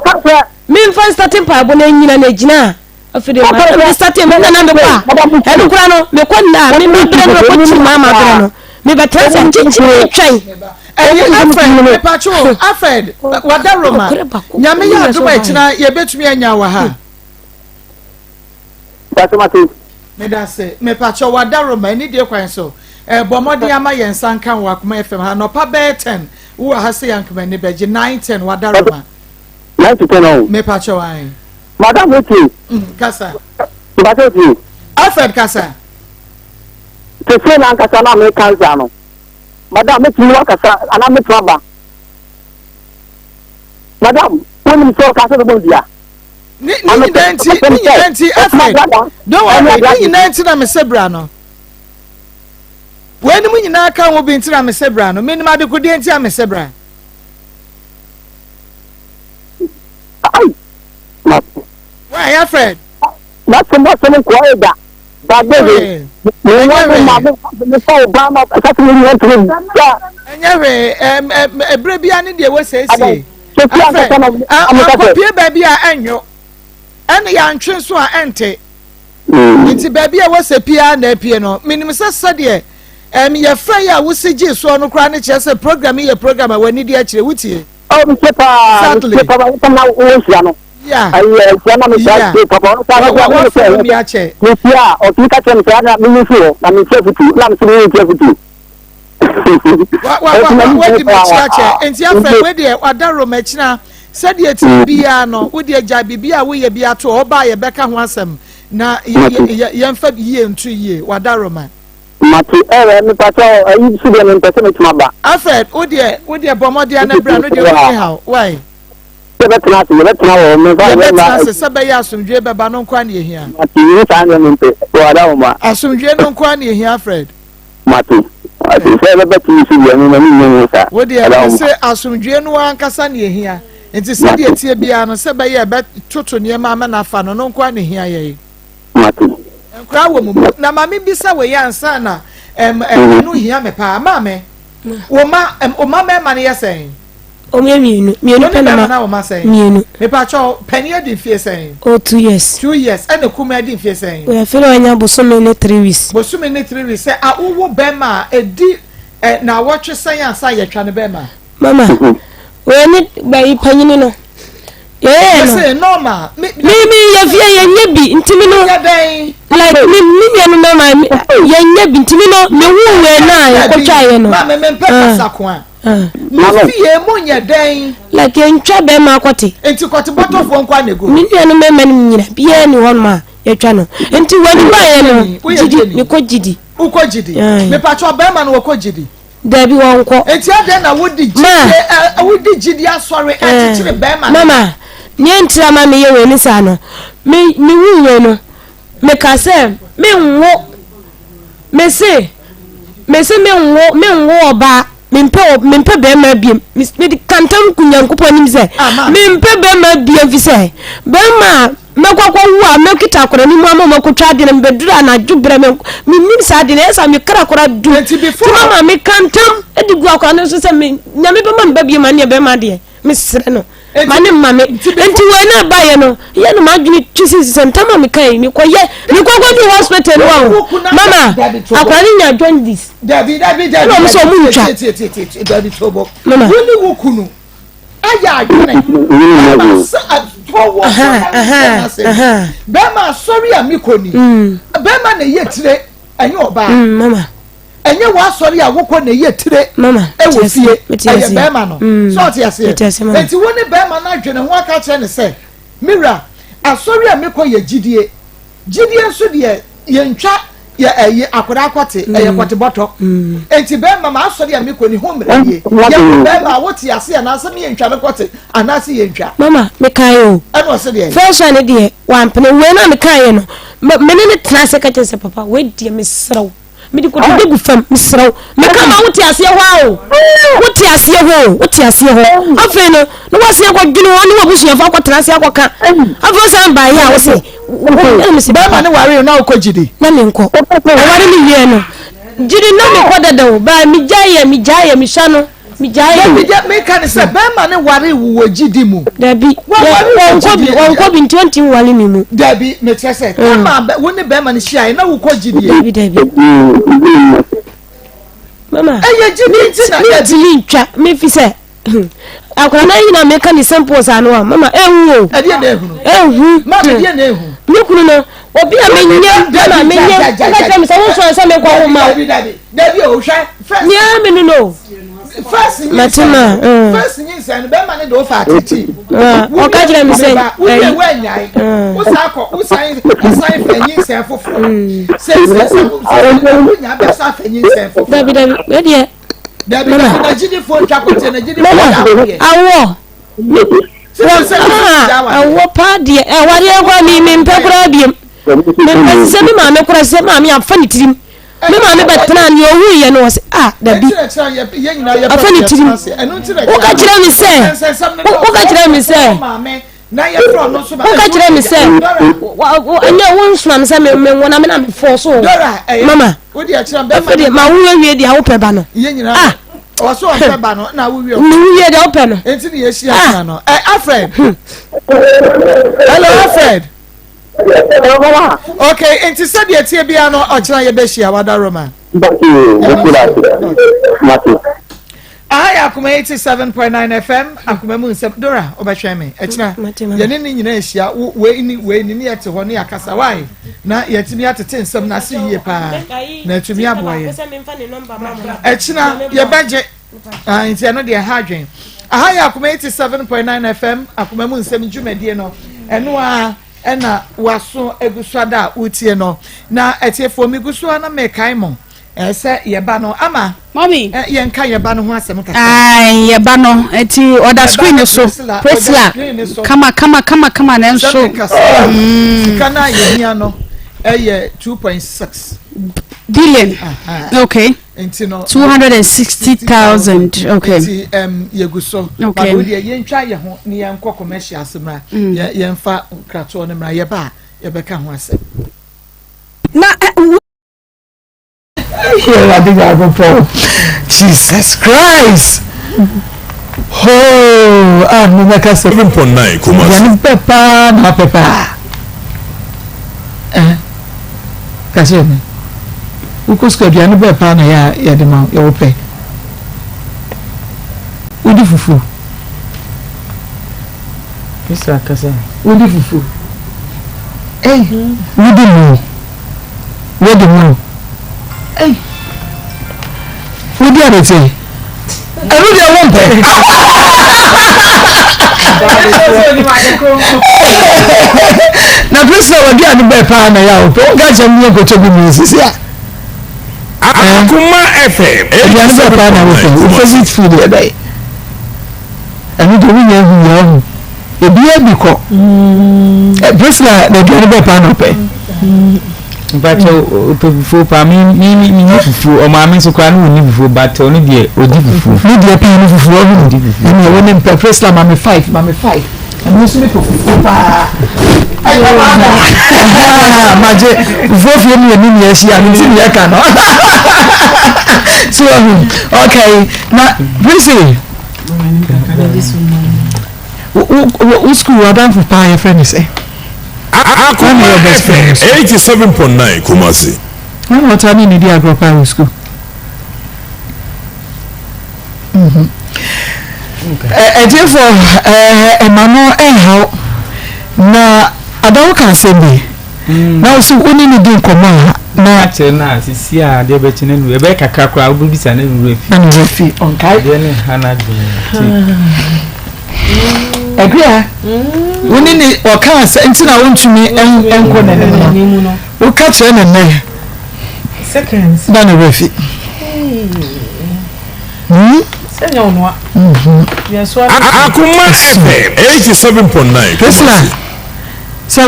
memfa nstate mpaebɔ na ɛnyina na ɛgyina a afei deɛ ma mede state me nana mekɔ a ɛno koraa no mekɔ nna a me mabrɛ no mekɔ kyiri maa mabrɛ no mebɛtena sɛ kyekyere twɛn. Ɛyi Alfred mepatwo Alfred wada Roma nyame yɛ adom a ɛkyina yɛbɛtumi anya wɔ ha. Medase mepakyɛw w'adaworoma anidie kwan so eh, bɔ mmɔden ama yɛn nsa nka wɔ Akoma FM ha anɔpa bɛyɛ 10 wowɔ ha sɛ yɛn m'ani bɛgye 9 10 w'adaworoma. 9 to 10 ɔn. Mepakyɛw ae. Madam wetie. Mm, kasa. Mepakyɛw tie. Alfred kasa. Sese na ankasa na meka nsa no. Madam metumi wakasa anaa metumi aba. Madam, wonim sɛ ɔka sɛ bɛbɔ dua. Ne ne nyinaa nti ne nyinaa nti Alfred don't worry ne nyinaa nti na mese bra no weinom nyinaa ka ho bi nti na mese bra no menim adekodeɛ nti a mese bra. Why Alfred? N'asɛm asɛm nkoa yɛ da. Baade Ɛnyɛ hwee ɛberɛ biara ne deɛ wɔsiesie. Afei, ankɔpie baabi a ɛnwo, ɛne yɛantwe nso a ɛnte. Mm. Nti baabi a wɔsɛ pie a na apue no, menim sɛ sɛdeɛ um, yɛfrɛ yi a wosi gyee soɔ no koraa ne kyerɛ sɛ program yi yɛ program a w'ani di akyire wotie. Oh, metie paa, exactly. metie paa, wosɛm na wonhyia no. Yeah. Ayi, nhyia na mehyia Yeah. tie papa, ɔno saa Wa- wa- na wafrɛ sɛ mi akyɛ. mehyia a, ɔtumi ka kyerɛ me sɛ ana menyi mfiri hɔ, na mentie afotu, na mesɛ menyi ntie afotu. Wadi m'akyi akyɛ nti afɛ wei deɛ wada Roma akyina sɛdeɛ ti biara no wode agya biribi a woyɛ bi ato ɔba a yɛbɛka ho asɛm na yɛmfa yie nto yie wada Roma. Mate ɛwɛ mepatɔ ayi so deɛ mempɛ sɛ metuma ba. Alfred wo deɛ wo deɛ bɔ mmɔden ana bra no deɛ wonni haw why. Yɛbɛtena ase yɛbɛtena wɔ mmefa yɛbɛtena ase sɛ bɛyɛ asomdwoe bɛba no nkoa ne yɛhia. Mate yi saa deɛ mempɛ wada Roma. Asomdwoe no nkoa ne yɛhia Alfred. Mate. Mate. Sɛ ɛbɛba tumi so deɛ, me m'ani nnye ho saa. Wo deɛ, mese asomdwoeɛ no ankasa na ɛhia. Nti sɛdeɛ ɛteɛ biara no, sɛ ɛbɛyɛ a ɛbɛtoto nneɛma ama no afa no, no nko ara na ɛhia yɛn. Mate. Nkoraa wɔ mo mu. Na ma membisa wei ansa na ɛm, ɛno hia me paa. Maame, wo mma, ɛm, wo mma mmarima no yɛ sɛn? Wɔn yɛ mmienu. Mmienu pɛ na ma. Wo ma sɛn? Mmienu. Mepakyɛw, panin adi mfie sɛn? Oh, two years. Two years. Ɛna kumaa adi mfie sɛn? Oya fɛ na wanya bosome ne three weeks. Bosome ne three weeks. Sɛ awowo bɛrima a, edi ɛ naawɔtwe sɛn ansa yɛtwa ne bɛrima? Mama, wei ne bɛyi panyini no. Yɛyɛ no. Mese normal. Me me yɛ fie yɛnyɛ bi nti me no. Like me me nua no mɛma me yɛnyɛ bi nti me no me wu wei na yɛkɔtwa yɛ no. Maame me mpɛ kasa ko a. Me fie mo nyɛ dɛn. Like yɛntwa bɛrima akɔte. Nti kɔte bɔtɔfoɔ nko a na egu. Me nua no mɛma no nyina biara ni hɔ nom a yɛtwa no nti wɔn ba yɛ no gyidi mekɔ gyidi. Wokɔ gyidi. Mepatwa bɛrima no wɔkɔ gyidi. Dabi wɔnkɔ. Enti adɛn na wode gyidie ɛ wode gyidie asɔre ɛkyekyere bɛrima no? Mama, nea ntira ma meyɛ wei ne saa no, me me wuu wei no, meka sɛ menwo, mese mese menwo menwo ɔbaa, mempɛ mempɛ bɛrima biem, mede ka ntam gu Nyankopɔn anim sɛ mempɛ bɛrima biem fi sɛ bɛrima a Mɛkɔ akɔwo a, mɛkita akwadaa no mu ama wɔakɔtwa adeɛ na mebɛduru anadwo berɛ me mennim saa adeɛ no ɛyɛ sɛ me kra koraa du nti mama meka ntam de gu akwadaa no so sɛ me nyame bɛma me ba bio ma neɛ bɛma deɛ mesrɛ no ma ne mma me nti wei na ɛbaeɛ no yɛ no m'adwene twi sisi sɛ ntam a meka yi mekɔyɛ mekɔkɔdu hospital no a mama akwadaa no nya jaundice ɛna ɔmo sɛ ɔmo ntwa mama ayɛ adwene bɛrima sɛ atɔ wɔ ase bɛrima asɔre a mekɔ ni mm. bɛrima na ɛyɛ tire ɛnyɛ ɔbaa mm, ɛnyɛ w'asɔre a wokɔ na ɛyɛ tire ɛwɔ fie ɛyɛ bɛrima no mm. sɛ ɔte aseɛ nti wo ne bɛrima no adwene ho aka kyerɛ ne sɛ mewura asɔre a mekɔ yɛ gyidie Gyidie nso deɛ yɛntwa yɛ ɛyi akwadaa kɔte ɛyɛ mm. kɔte bɔtɔ mm. eti bɛrima ma asɔre a mekɔ ni ho mmerɛ nie yɛkɔ bɛrima a wote ase anaasɛ mi yɛntwa no kɔte anaasɛ yɛntwa. Mama mekae o. Ɛna ɔse deɛ. First one deɛ wampene wei na mekaeɛ no me ne ne tena ase ka kyerɛ sɛ papa wei deɛ mesrɛ wo. Mede kotodwe gu fam, mesrɛ wo. Meka ma wote aseɛ hɔ a o. Wote aseɛ hɔ o, wote aseɛ hɔ. Afei no, na woasen akɔdwene hɔ ne w'abusuafoɔ akɔtena ase akɔka. Afei wosan baeɛ a wose, ɛna mese Bɛrima ne waree na wokɔ gyidi? Na menkɔ. Ɔware me wieɛ no, gyidi na mekɔ dada o, baa megyaeɛ, megyaeɛ, mesua no. Megyae. Dabi deɛ meka ne sɛ bɛrima ne ware wo wɔ gyidi mu. Dabi wɔnkɔ bi wɔnkɔ bi nti ɔnti nwale me mu. Dabi mekyerɛ sɛ kama wo ne bɛrima no hyiaeɛ na wokɔ gyidie. Dabi dabi. Mama. Ɛyɛ gyidi nti na dabi. Mentumi ntwa mefi sɛ akwadaa no nyina meka ne simple saa no a mama ehu o. Ɛdeɛ na ehunu. Ehu. Mama ɛdeɛ na ehu. Me kunu no obi a menyɛ mama menyɛ woka kyerɛ me sɛ wosɔre sɛ menkɔ wo ma wo. Dabi dabi dabi o hwɛ first. Nea me no no. First nyinsɛn Mate ma, mm. first nyinsɛn no bɛrima ne de wo fa atete. Ah, ɔka kyerɛ me sɛ, wowie ɛyi. woanyae Mm. wosan kɔ wosan san fɛ nyinsɛn foforɔ sɛ sɛ sɛ sɛ wonya bɛsa fɛ nyinsɛn foforɔ. Dabi dabi me deɛ. Dabi Mama. dabi na gyidifoɔ ntwa kɔteɛ na gyidifoɔ Mama da awodeɛ. awoɔ. Ɛwɔ paa deɛ ɛwadeɛ koraa mi mi mpɛ koraa biem. Mempɛ sɛ me maame koraa sɛ maame afa ne tirim. Me maame bɛtena nea owu yɛ no ɔsɛ ah dabi. Afa ne tirim. Woka kyerɛ me sɛ woka kyerɛ me sɛ woka kyerɛ me sɛ ɛnyɛ wo nsoma me sɛ me me wo na me na me fɔ so mama afei deɛ ma wo wie deɛ wopɛ ba no ah ɔsɛ ɔpɛ ba no na wowie ɔpɛ wowie deɛ wopɛ no nti ne yɛhyia ah. no ɛ Alfred hello Alfred okay nti sɛdeɛ tie biara no ɔkyena yɛbɛhyia wada Roma aha yɛ akoma 87.9 fm akoma mu nsɛm dora wobɛhwɛ me ɛkyena yɛne ne nyinaa ahyia wei ni wei ni ne yɛte hɔ ne yɛakasa wae na yɛatumi atete nsɛm no ase yie paa na atumi aboa yɛn ɛkyena yɛbɛgye ah, nti ɛno deɛ ɛha adwen aha yɛ akoma 87.9 fm akoma mu nsɛm dwumadie no ɛno a ɛna waso egu so ada a wotie no na atiefoɔ megu so a na mekae mo Ɛsɛ yɛba no ama. Mɔmi. Ɛ yɛn ka yɛba no ho asɛm kakra. Ayi yɛba no nti ɔda screen no so Priscilla kama kama kama kama nanso. Sɛ meka sɛ mm. sika no a yɛhia no ɛyɛ 2.6 billion. Okay. Nti no. 260,000. Okay. Nti um, yɛgu so. Okay. But deɛ yɛntwa yɛ ho ne yɛnkɔ commercial ase mmra. Mm. Yɛmfa nkratoɔ no mmra yɛba a yɛbɛka ho asɛm. Na. Awurade Nyankopɔn Jesus Christ hoo a mebɛka sɛ 7.9 Kumasi. Aduane bɛ paa na wapɛ paa eh ka kyerɛ me wokɔ sukuu aduane bɛ paa na yɛ a yɛde ma yɛwɔ pɛ wodi fufuo. Mr. Kasa. Wodi fufuo. Ei, wodi mo. Wodi mo. Ei, wodi abete. Ɛno deɛ wo mpɛ. Na Priscilla w'aduane bɛɛ paa na yɛ a wopɛ. Wonka kyerɛ me yɛnkɔtɔ bi mu sisi a. Akoma FM. Aduane bɛɛ paa na wopɛ. Wo favorite food yɛ bɛyɛ. Ɛno deɛ wonya hu yɛ ɔho. Ebiara bi kɔ. Priscilla na aduane bɛɛ paa na ɔpɛ. Mpakyɛ ɔpɛ fufuo paa mi mi mi mi ni fufuo ɔmaame nso koraa ne ɔni fufuo but ɔno deɛ ɔdi fufuo. Ne deɛ paa ne fufuo ɔho ɔdi fufuo. Ɛna ɛwɔ ne mpɛ Priscilla maame five maame five ɛno nso mepɛ fufuo paa. Ɛyɛ maame magye fufuo fie mi yɛ mi nua ahyia ne ti mi yɛ ka no. So ɔho okay na Priscilla. Wo sukuu w'adamfo paa yɛfrɛ ne sɛ. Akoma FM 87.9 Kumasi. Wọn na ɔtaa ne ne di agorɔ paa wɔ sukuu. Ɛtiefo ɛma no ɛnhaw na adawo ka asɛm bi na wosi wo ne ne di nkɔmɔ a na. Akyerɛ no a sisi a adeɛ bɛkye no nuru ɛbɛyɛ kakra koraa wobɛbisa ne nuru afi. Na ne werɛ fi ɔnkae. Adeɛ ne ha no adwene nti. Akua, wo ne ne ɔka sɛ nti na wontumi nkɔ n'anim no, woka kyerɛ ne nnɛ na ne werɛ fi. Akoma FM 87.9 Priscilla, sɛ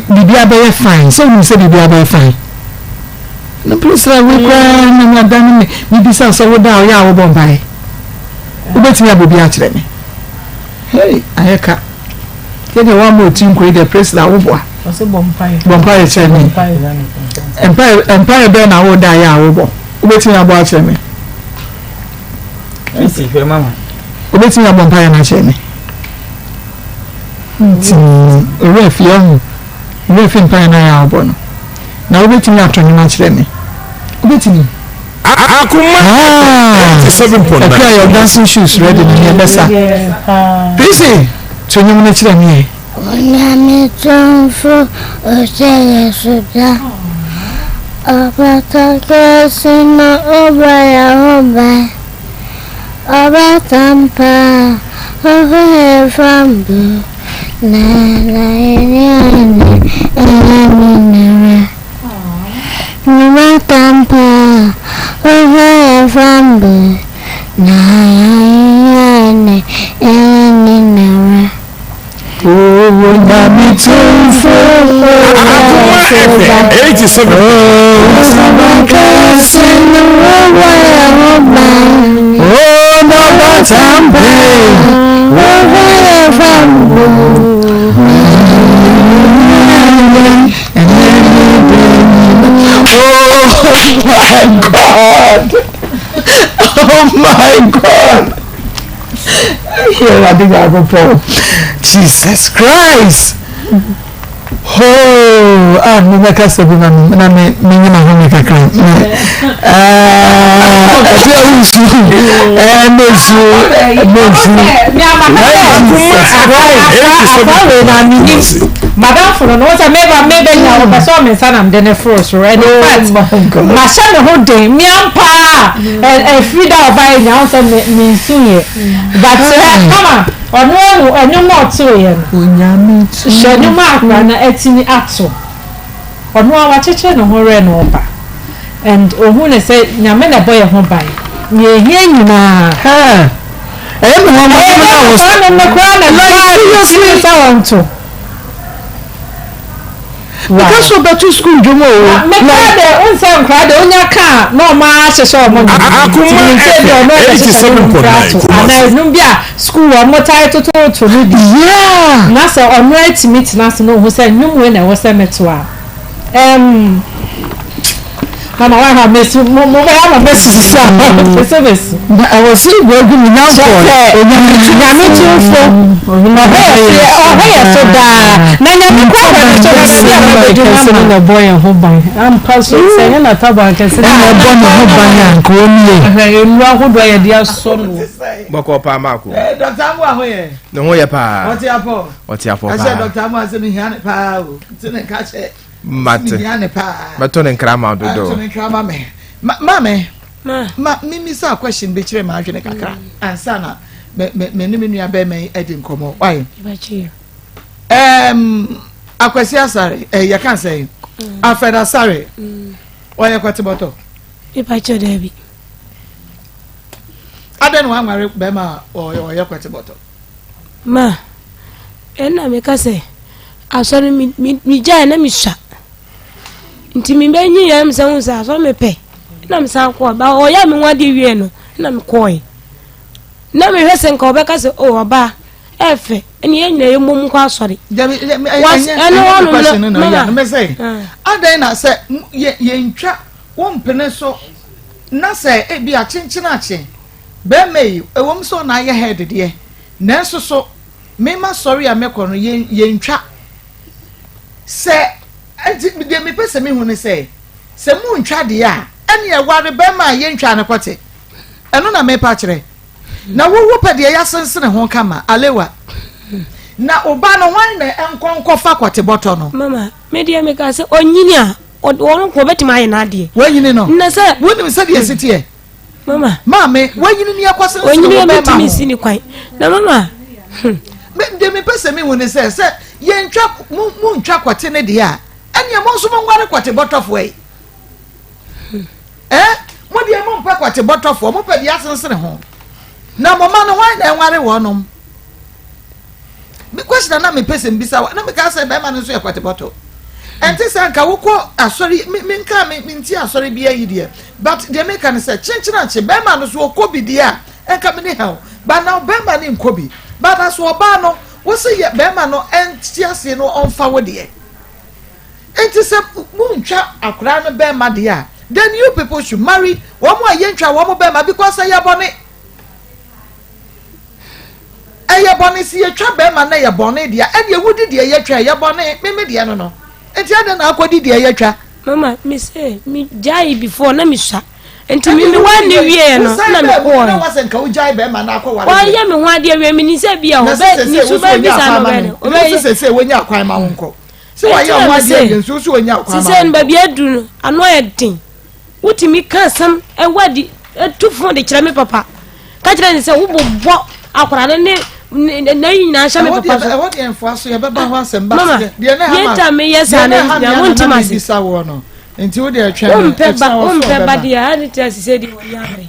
biribi abɛyɛ fine, sɛ wonim sɛ biribi abɛyɛ fine. Na Priscilla, wo koraa na mada no me mebisa sɛ woda a ɔyɛ a wobɔ mpaeɛ. Wobɛtumi abɔ bi akyerɛ me? Hey, ayɛ ka. Yɛ deɛ woama ɔti nko yi deɛ Priscilla woboa. Ɔsɛ bɔ mpaeɛ. Bɔ mpaeɛ kyerɛ me. Mpaeɛ mpaeɛ bɛn na woda yɛ a wobɔ? Wobɛtumi abɔ akyerɛ me? Tracy hwɛ mama. Wobɛtumi abɔ mpaeɛ no akyerɛ me? Nti owura fie ɔho owura fie mpaeɛ no ayɛ a wobɔ no. Na wobɛtumi ato nnwom akyerɛ me? Wobɛtumi? Akoma 87.9. Akua your dancing shoes ready na yɛ bɛsa. Prissy, to nnwom no kyerɛ me ɛ. Onyame tumfo ɔhyɛ yɛ so da Ɔfata kɛse na ɔbɔ yɛn ho ban Ɔbaatan pa ɔhwɛ yɛn fam do Na na yɛne ɔne ɛyɛ nyinara Ɔbaatan pa ɔhwɛ yɛn fam do Na yɛne ɔne ɛyɛ nyinara. Onyame tumfo Akoma FM 87. Oh my God! Oh my God! Awurade Nyankopɔn Jesus Christ hoo ah me bɛka sɛ bi ma me na me menye ma home kakra ɛti a wosu ɛɛ mesu mesu Jesus Christ madamfo no no sɛ meba meba nya wɔpɛ sɛ ɔme nsa nam de ne foro soro ɛne fact mahyɛ me ho den mea mpaa Ɛfiri da a ɔbaeɛ nyinaa wohu sɛ me mensuiɛ but hwɛ kama ɔno ahu ɛnwom a ɔtoeɛ no hwɛ nnwom a akora no atumi ato ɔno a wakyekyere ne ho werɛ na ɔba and ɔhu ne sɛ Nyame na ɛbɔ yɛ ho ban nea ɛhia nyinaa ɛyɛ me nwanwa ɛyɛ nnwom no koraa na ɛbaa ne tiri sɛ ɔnto. Meka sɛ ɔbɛto sukuu dwom o. Meka dɛ wohu sɛ nkora deɛ wonya ka a na ɔmo ara hyehyɛ ɔmo nnwom. Akoma Nti menim sɛ ebi a ɔno FM ɛbɛhyehyɛ ne nnwom koraa 87.9 ato anaa Kumasi. nnwom bi a sukuu ɔmo tae tototo no bi. Yeah. Na sɛ ɔno atumi tena ase na ohu sɛ nnwom wei na ɛwɔ sɛ meto a, ɛɛm. Mama wa ha mesu mo mo bɛyɛ ama mesu sisi a pese mesu. Na ɛwɔ sɛ wɔagu me nyankɔ nyame tumfo ɔhwɛ yɛ so ɔhwɛ yɛ so daa na nyame kɔ ahwɛ ne so na baabi a bɛbɛdu kɛse no na ɛbɔ yɛn ho ban ampa so sɛ ɛnyɛ n'ataban kɛse no na ɛbɔ ne ho ban a nka wɔn yɛ. Ahwɛ nnuro ahodoɔ a yɛde asɔ no. Bɔkɔ paa maako. Dɔkta Amoah ho yɛ. Ne ho yɛ paa. Ɔte apɔ. Ɔte apɔ paa. Ɛsɛ Dɔkta Amoah sɛ mehia ne paa o. Nti ne nka kyɛ. Mate. Mɛto ne nkra ma dodo. Mɛto ne nkra ma me. Ma me. Ma mimisa question bi kyerɛ m'adwene kakra. Mm. Ansa na me me me ne me nua bɛrima yi adi nkɔmmɔ. Why? Um, Akwasi Asare, eh, yɛka sɛ mm. Alfred Asare. Mm. Ɔyɛ kɔtebɔtɔ. Mepa kyɛ daabi. Adɛn na wanware bɛrima a ɔyɛ kɔtebɔtɔ? Ma, ɛna meka sɛ, asɔre megyae na mesua. Nti mebɛnyi yɛ mesɛ hu sɛ asɔre mepɛ. Na mesan kɔɔ. Ba ɔyɛ me ho adeɛ wie no, na mekɔɔe. Na mehwɛ sɛ nka ɔbɛka sɛ, o ɔbaa, ɛfɛ, ɛne yɛn nyinaa yɛmmom nkɔ asɔre. Ɛno hɔnom no, mama. Adɛn na sɛ yɛntwa wo mpene so na sɛ ebi akyenkyen akye Bɛɛma yi, ɛwom sɛ ɔna ayɛ head deɛ, nanso so me m'asɔre a mɛkɔ no yɛn yɛntwa. Sɛ, nti deɛ mepɛ sɛ mehu ne sɛ, sɛ montwa deɛ a, ɛneɛ ware bɛɛma a yɛntwaa no kɔte. Ɛno na mepa akyerɛ. Na wo wopɛ deɛ yɛasensene ho kama, Alewa. Na wo ba no, hwan na ɛnkɔ nkɔfa kɔte bɔtɔ no? Mama, me deɛ meka sɛ ɔnyini a, ɔno nko ɔbɛtumi ayɛ n'adeɛ. Wanyini no? Na sɛ. Wonim sɛdeɛ ɛsi teɛ? Mama. Maame, wanyini ni ɛkɔ sensene Onyini wɔ a bɛrima metumi ho. nsi ne kwan. Na mama, hmm. Me, deɛ mepɛ sɛ mehu ne sɛ, sɛ yɛntwa, mo, montwa kɔte ne deɛ a, ɛneɛ mo nso monware kɔte bɔtɔfoɔ yi. Eh? Mo deɛ mompɛ kɔte bɔtɔfoɔ, mopɛ deɛ asensene ho. Na mo ma no, hwan na ɛnware wɔnom? Me question a na mepɛ sɛ mbisa wa na meka sɛ bɛrima no nso yɛ kɔtebɔtɔ ɛnte sɛ nka wokɔ asɔre me menka me menti asɔre bi ayi deɛ but deɛ meka no sɛ kyenkyen akye bɛrima no so ɔkɔ bi deɛ a ɛnka me ne hɛw but now bɛrima no nkɔ bi but aso ɔbaa no wo se yɛ bɛrima no ɛnte aseɛ no ɔmfa wo deɛ nti sɛ montwa akwaraa no bɛrima deɛ a then you people should marry wɔn a yɛntwa wɔn bɛrima because ɛyɛ bɔne. Ɛyɛ bɔne sɛ yɛtwa bɛrima na ɛyɛ bɔne deɛ ɛneɛ wodi deɛ yɛtwa ɛyɛ bɔne me me deɛ no no nti adɛn na akɔdi deɛ yɛtwa. Mama me se me gyae before na me sua nti me me wa ne wie no na me kɔɔ na wasɛ nka wogyae bɛrima na akɔ ware wɔyɛ me ho adeɛ wie me ni sɛ bia ɔbɛ ne su bɛ bisa no bɛ no ɔbɛ yɛ sɛ sɛ wonya akwan ma wo nkɔ sɛ wɔyɛ ho adeɛ wie nso so wonya akwan ma wo sɛ no baabi aduru no ano ayɛ den Wotumi ka asɛm ɛwɔ de tu fo de kyerɛ me papa. Ka kyerɛ ne sɛ wobobɔ akwadaa no ne na yi nyinaa hyɛ me papa so. Ɛhɔ deɛ mfoa so yɛbɛba ho asɛm ba Mama, deɛ na yɛn ta meyɛ saa no nyinaa wontim ase. Bisa woɔ no nti wo deɛ twɛn wompɛ ba wompɛ ba deɛ ade te ase sɛ deɛ wɔnyɛ abere.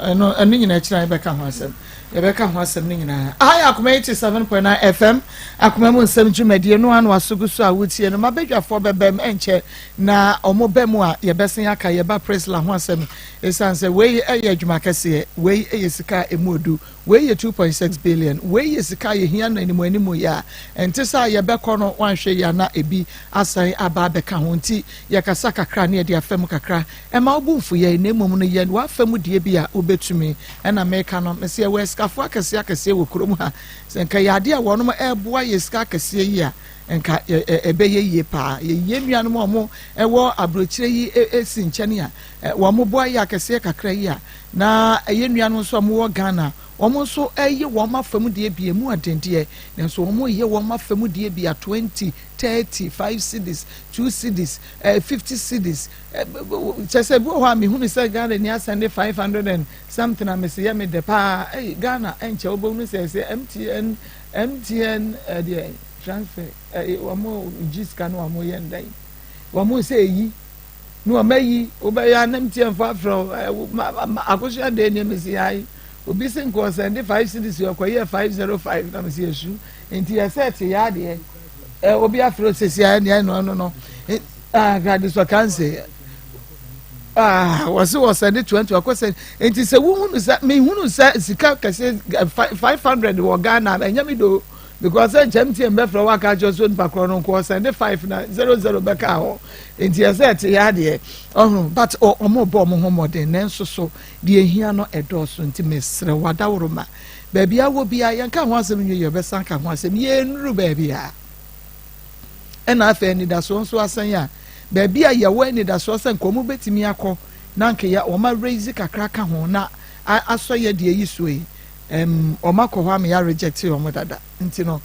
Ɛno ɛno nyinaa akyiri a yɛbɛka ho asɛm yɛbɛka ho asɛm no nyinaa. Aha yɛ Akoma 87.9 FM Akoma mu nsɛm dwumadie no ano aso gu so a wotie no mabadwafoɔ bɛbɛm ɛnkyɛ Na wɔn ba mu a, yɛbɛsen aka yɛn ba Priscilla ho asɛm esiane sɛ wei yɛ adwuma kɛseɛ, wei yɛ sika a ɛmu ɔdu, wei yɛ 2.6 billion, wei yɛ sika a yɛhia no animuanimu yɛ a ɛnte sɛ a yɛbɛkɔ no wanhwɛ yie a na ebi asan aba abɛka ho nti yɛkasa kakra na yɛde afa mu kakra. Ɛmma wo bo mfu yɛn na mmom no yɛ w'afa mu deɛ bi a wobɛtumi. Ɛna meka no, mese yɛwɔ asikafoɔ akɛseɛ akɛseɛ wɔ kurom ha, sɛ nka ɛyɛ adeɛ a wɔnom ɛreboa yɛ sika akɛseɛ yi a, Nka ɛbɛyɛ yie paa. Yɛyi yɛn nuanom a wɔwɔ aburokyire yi si nkyɛn a, wɔboa yɛ akɛseɛ kakra yi a, na yɛn nuanom nso a wɔwɔ Ghana, wɔn nso reyɛ wɔn afa mu deɛ bi, ɛmu aden deɛ, nanso wɔreyɛ wɔn afa mu deɛ bi a 20, 30, 5 cedis, 2 cedis, 50 cedis. Kyɛ sɛ bi wɔ hɔ a mehunu sɛ Ghana ni asɛnde 500 and something a mese yɛ me dɛ paa. Ei, Ghana ɛnkyɛ wobɛhunu sɛ ɛsɛ MTN, MTN deɛ. Transfer ɛɛ wɔn gye sika no wɔn yɛ ndan wɔn sɛ eyi na wɔn ayi wobɛyɛ anam tiɛ nfa afrɛ ɛɛ akosua de nneɛma si ayi obi si nka ɔsɛnde five cedis ɔkɔ yɛ 505 na mesi esu nti yɛsɛ ɛte yɛ adeɛ ɛ obi afrɛ sisi ayɛ nea ɛno ɛno no ah gradi sɔ kanse ah wɔsi wɔsɛnde 20 ɔkɔ sɛ nti sɛ wohunu sɛ mehunu sɛ sika kɛse 500 wɔ Ghana ɛnyɛ mi do. Because sɛ nkyɛ MTN bɛfrɛ wo aka akyerɛ sɛ onipa korɔ no nko ɔsɛnde 5 na 00 bɛka hɔ. Nti ɛsɛ ɛte yɛ adeɛ. Ɔho but ɔmo bɔ ɔmo ho mmɔden nanso so deɛ ehia no ɛdɔɔso nti mesrɛ wo adaworoma. Baabi a wɔ biara yɛnka ho asɛm nwie yɛbɛsan ka ho asɛm yɛnnuru baabi a. Ɛna afei anidasoɔ nso asɛn a baabi a yɛwɔ anidasoɔ sɛ nka wɔn bɛtumi akɔ na nka yɛ wɔn araise kakra ka ho na asɔ yɛ deɛ yi soɔ yi ɛm wɔn akɔ hɔ ama yɛ reject wɔn dada nti no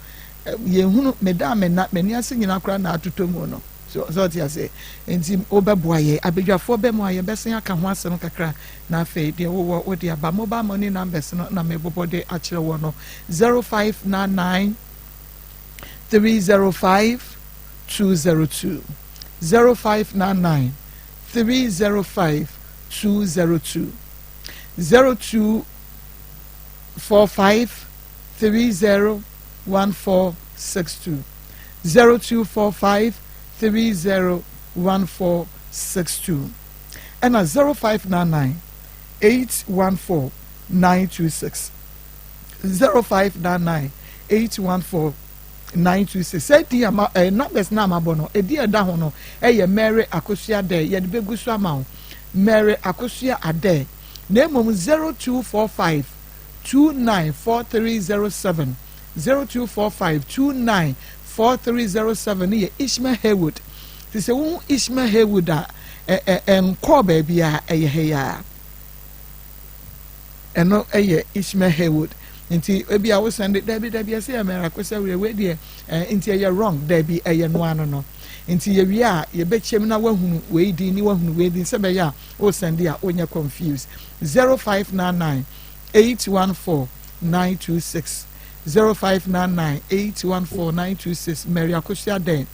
yɛn hunu meda a mena m'ani ase nyinaa koraa na atotɔ mu no so so ɔte ase nti wobɛboa yɛ abadwafoɔ bɛ mu a yɛbɛsen aka ho asɛm kakra na afei deɛ wowɔ wode aba mobile money numbers no na mebobɔ de akyerɛ wɔ no 0599 305 202 0599 305 202 0245 30 1462 0245 30 1462 ɛna 0599 814 926 0599 814 926. Sɛ di ama numbers na ama bɔ no edi ɛda ho no ɛyɛ Mary Akosua Dɛ yɛde bɛgu so ama wo Mary Akosua Adɛ na emom 0245 294307 0245 294307 ne yɛ Ishmael Haywood. Te sɛ wohu Ishmael Haywood a ɛ ɛ ɛnkɔɔ baabi a ɛyɛ ha yi a ɛno ɛyɛ Ishmael Haywood nti ebi a wosan de dabi dabi ɛsɛ yɛ Mary Akosua wei wei deɛ nti ɛyɛ wrong dabi ɛyɛ noa no nti yɛwie a yɛbɛkyɛm na wahunu wei din ne wahunu wei din sɛ bɛyɛ a wosan de a wonyɛ confused. 0599 814 926 0599 814 926 Mary Akosua Den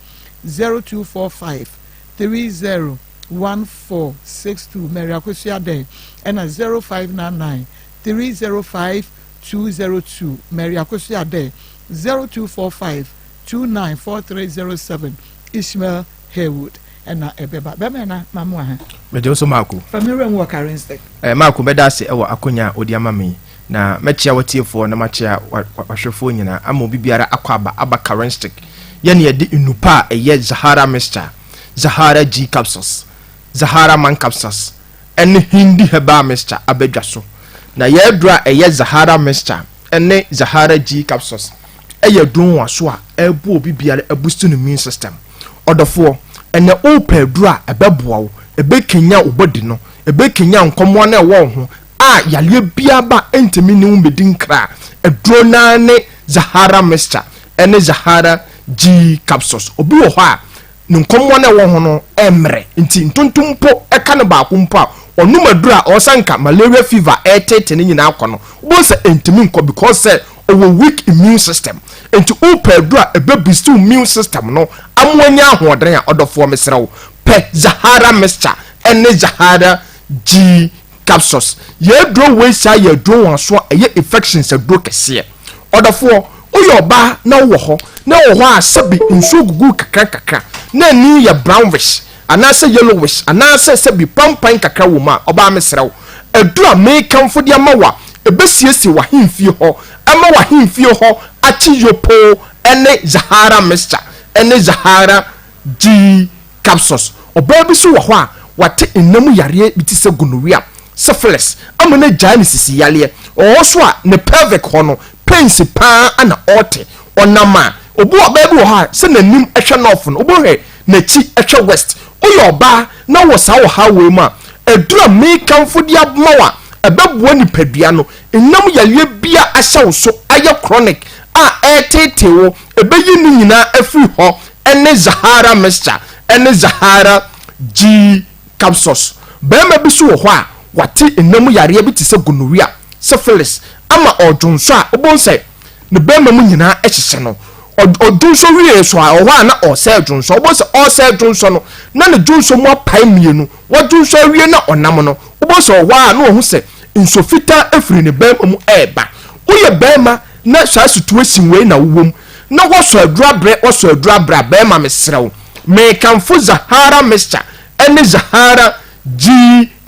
0245 30 1462 Mary Akosua Den ɛna 0599 305 202 Mary Akosua Den 0245 294307 Ishmael Haywood ɛna ɛbɛba bɛmɛ na mamu aha. Mede wo so maako. Family mu wɔ Karenstein. Maako bɛda ase ɛwɔ akonya a ɔde ama me na mɛkyia wɔtiefoɔ na makyia wahwɛfoɔ nyinaa ama obi biara akɔ aba Karenstick. Yɛne yɛde nnupa a ɛyɛ Zahara mixture, Zahara G capsules, Zahara man capsules ɛne Hindi herbal mixture abɛdwa so. Na yɛaduro a ɛyɛ Zahara mixture ɛne Zahara G capsules ɛyɛ aduro nwaso a ɛbu obi biara ɛboost no immune system. Ɔdɔfoɔ, ɛnɛ wopɛ aduro a ɛbɛboa wo, ɛbɛkenya wo body no, ɛbɛkenya nkɔmmoa no ɛwɔ wo ho a yareɛ biara ba ɛntumi ne wo mbɛdi nkra, aduro naa ne Zahara mixture ɛne Zahara G capsules. Obi wɔ hɔ a ne nkɔmmoa no ɛwɔ ho no ɛmmerɛ nti ntontom mpo ɛka no baako mpo a ɔnom aduro a ɔsa nka malaria fever ɛtete ne nyinaa kɔ no, wobɛhu sɛ ɛntumi nkɔ because sɛ ɔwɔ weak immune system. Nti wopɛ aduro a ɛbɛboost immune system no ama anya ahoɔden a, ɔdɔfoɔ mesrɛ wo pɛ Zahara mixture ɛne Zahara G capsules. Yɛaduro wei saa yɛ aduro wɔn so a ɛyɛ infections aduro kɛseɛ. Ɔdɔfoɔ, woyɛ ɔbaa na wowɔ hɔ na wɔ hɔ a sɛbi nsuo gugu kakra kakra na ani yɛ brownish anaasɛ yellowish anaasɛ sɛbi pampan kakra wɔ mu a, ɔbaa mesrɛ wo, aduro a mekamfo de ama wo a ɛbɛsiesie w'ahemfie hɔ ɛma w'ahemfie hɔ akye yopoo ɛne Zahara mixture ɛne Zahara G capsules. Ɔbaa bi so wɔ hɔ a wate nnam yareɛ bi te sɛ gonorrhea, syphilis ama no agyae ne sisi yareɛ. Ɔwɔ so a ne pelvic hɔ no pains paa ana ɔte ɔnam a obi ɔbaa bi wɔ hɔ a sɛ n'anim hwɛ north no wobɛhwɛ n'akyi hwɛ west. Woyɛ ɔbaa na wɔ saa ɔhaw wei mu a, aduru a mekamfo de ama wo a ɛbɛboa nipadua no nnam yareɛ bia ahyɛ wo so ayɛ chronic a ɛretetee wo ɛbɛyi ne nyinaa afiri hɔ ɛne Zahara mixture ɛne Zahara G capsules. Bɛrima bi so wɔ hɔ a wate nnam yareɛ bi te sɛ gonorrhea, syphilis ama ɔdwonso a wobɛhu sɛ ne bɛrima mu nyinaa hyehyɛ no. Ɔdwonso wie so a ɔhɔ a na ɔsɛ dwonso, wobɛhu sɛ ɔsɛ dwonso no na ne dwonso mu apae mmienu. Wɔdwonso awie na ɔnam no, wobɛhu sɛ ɔhɔ a na ɔhu sɛ nsuo fitaa afiri ne bɛrima mu ɛɛba. Woyɛ bɛrima na saa situation wei na wowɔ mu na wɔsɔ aduro abrɛ, wɔsɔ aduro abrɛ a, bɛrima mesrɛ wo, mekamfo Zahara mixture ɛne Zahara G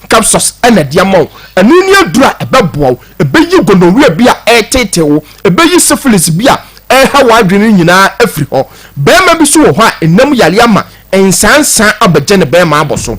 capsules ɛna ɛde ama wo. Ɛno ne aduro a ɛbɛboa wo, ɛbɛyi gonorrhea bi a ɛretete wo, ɛbɛyi syphilis bi a ɛreha w'adwene no nyinaa afiri hɔ. Barima bi nso wɔ hɔ a ɛnam yareɛ ama nsansa abɛgye ne barima abɔ so.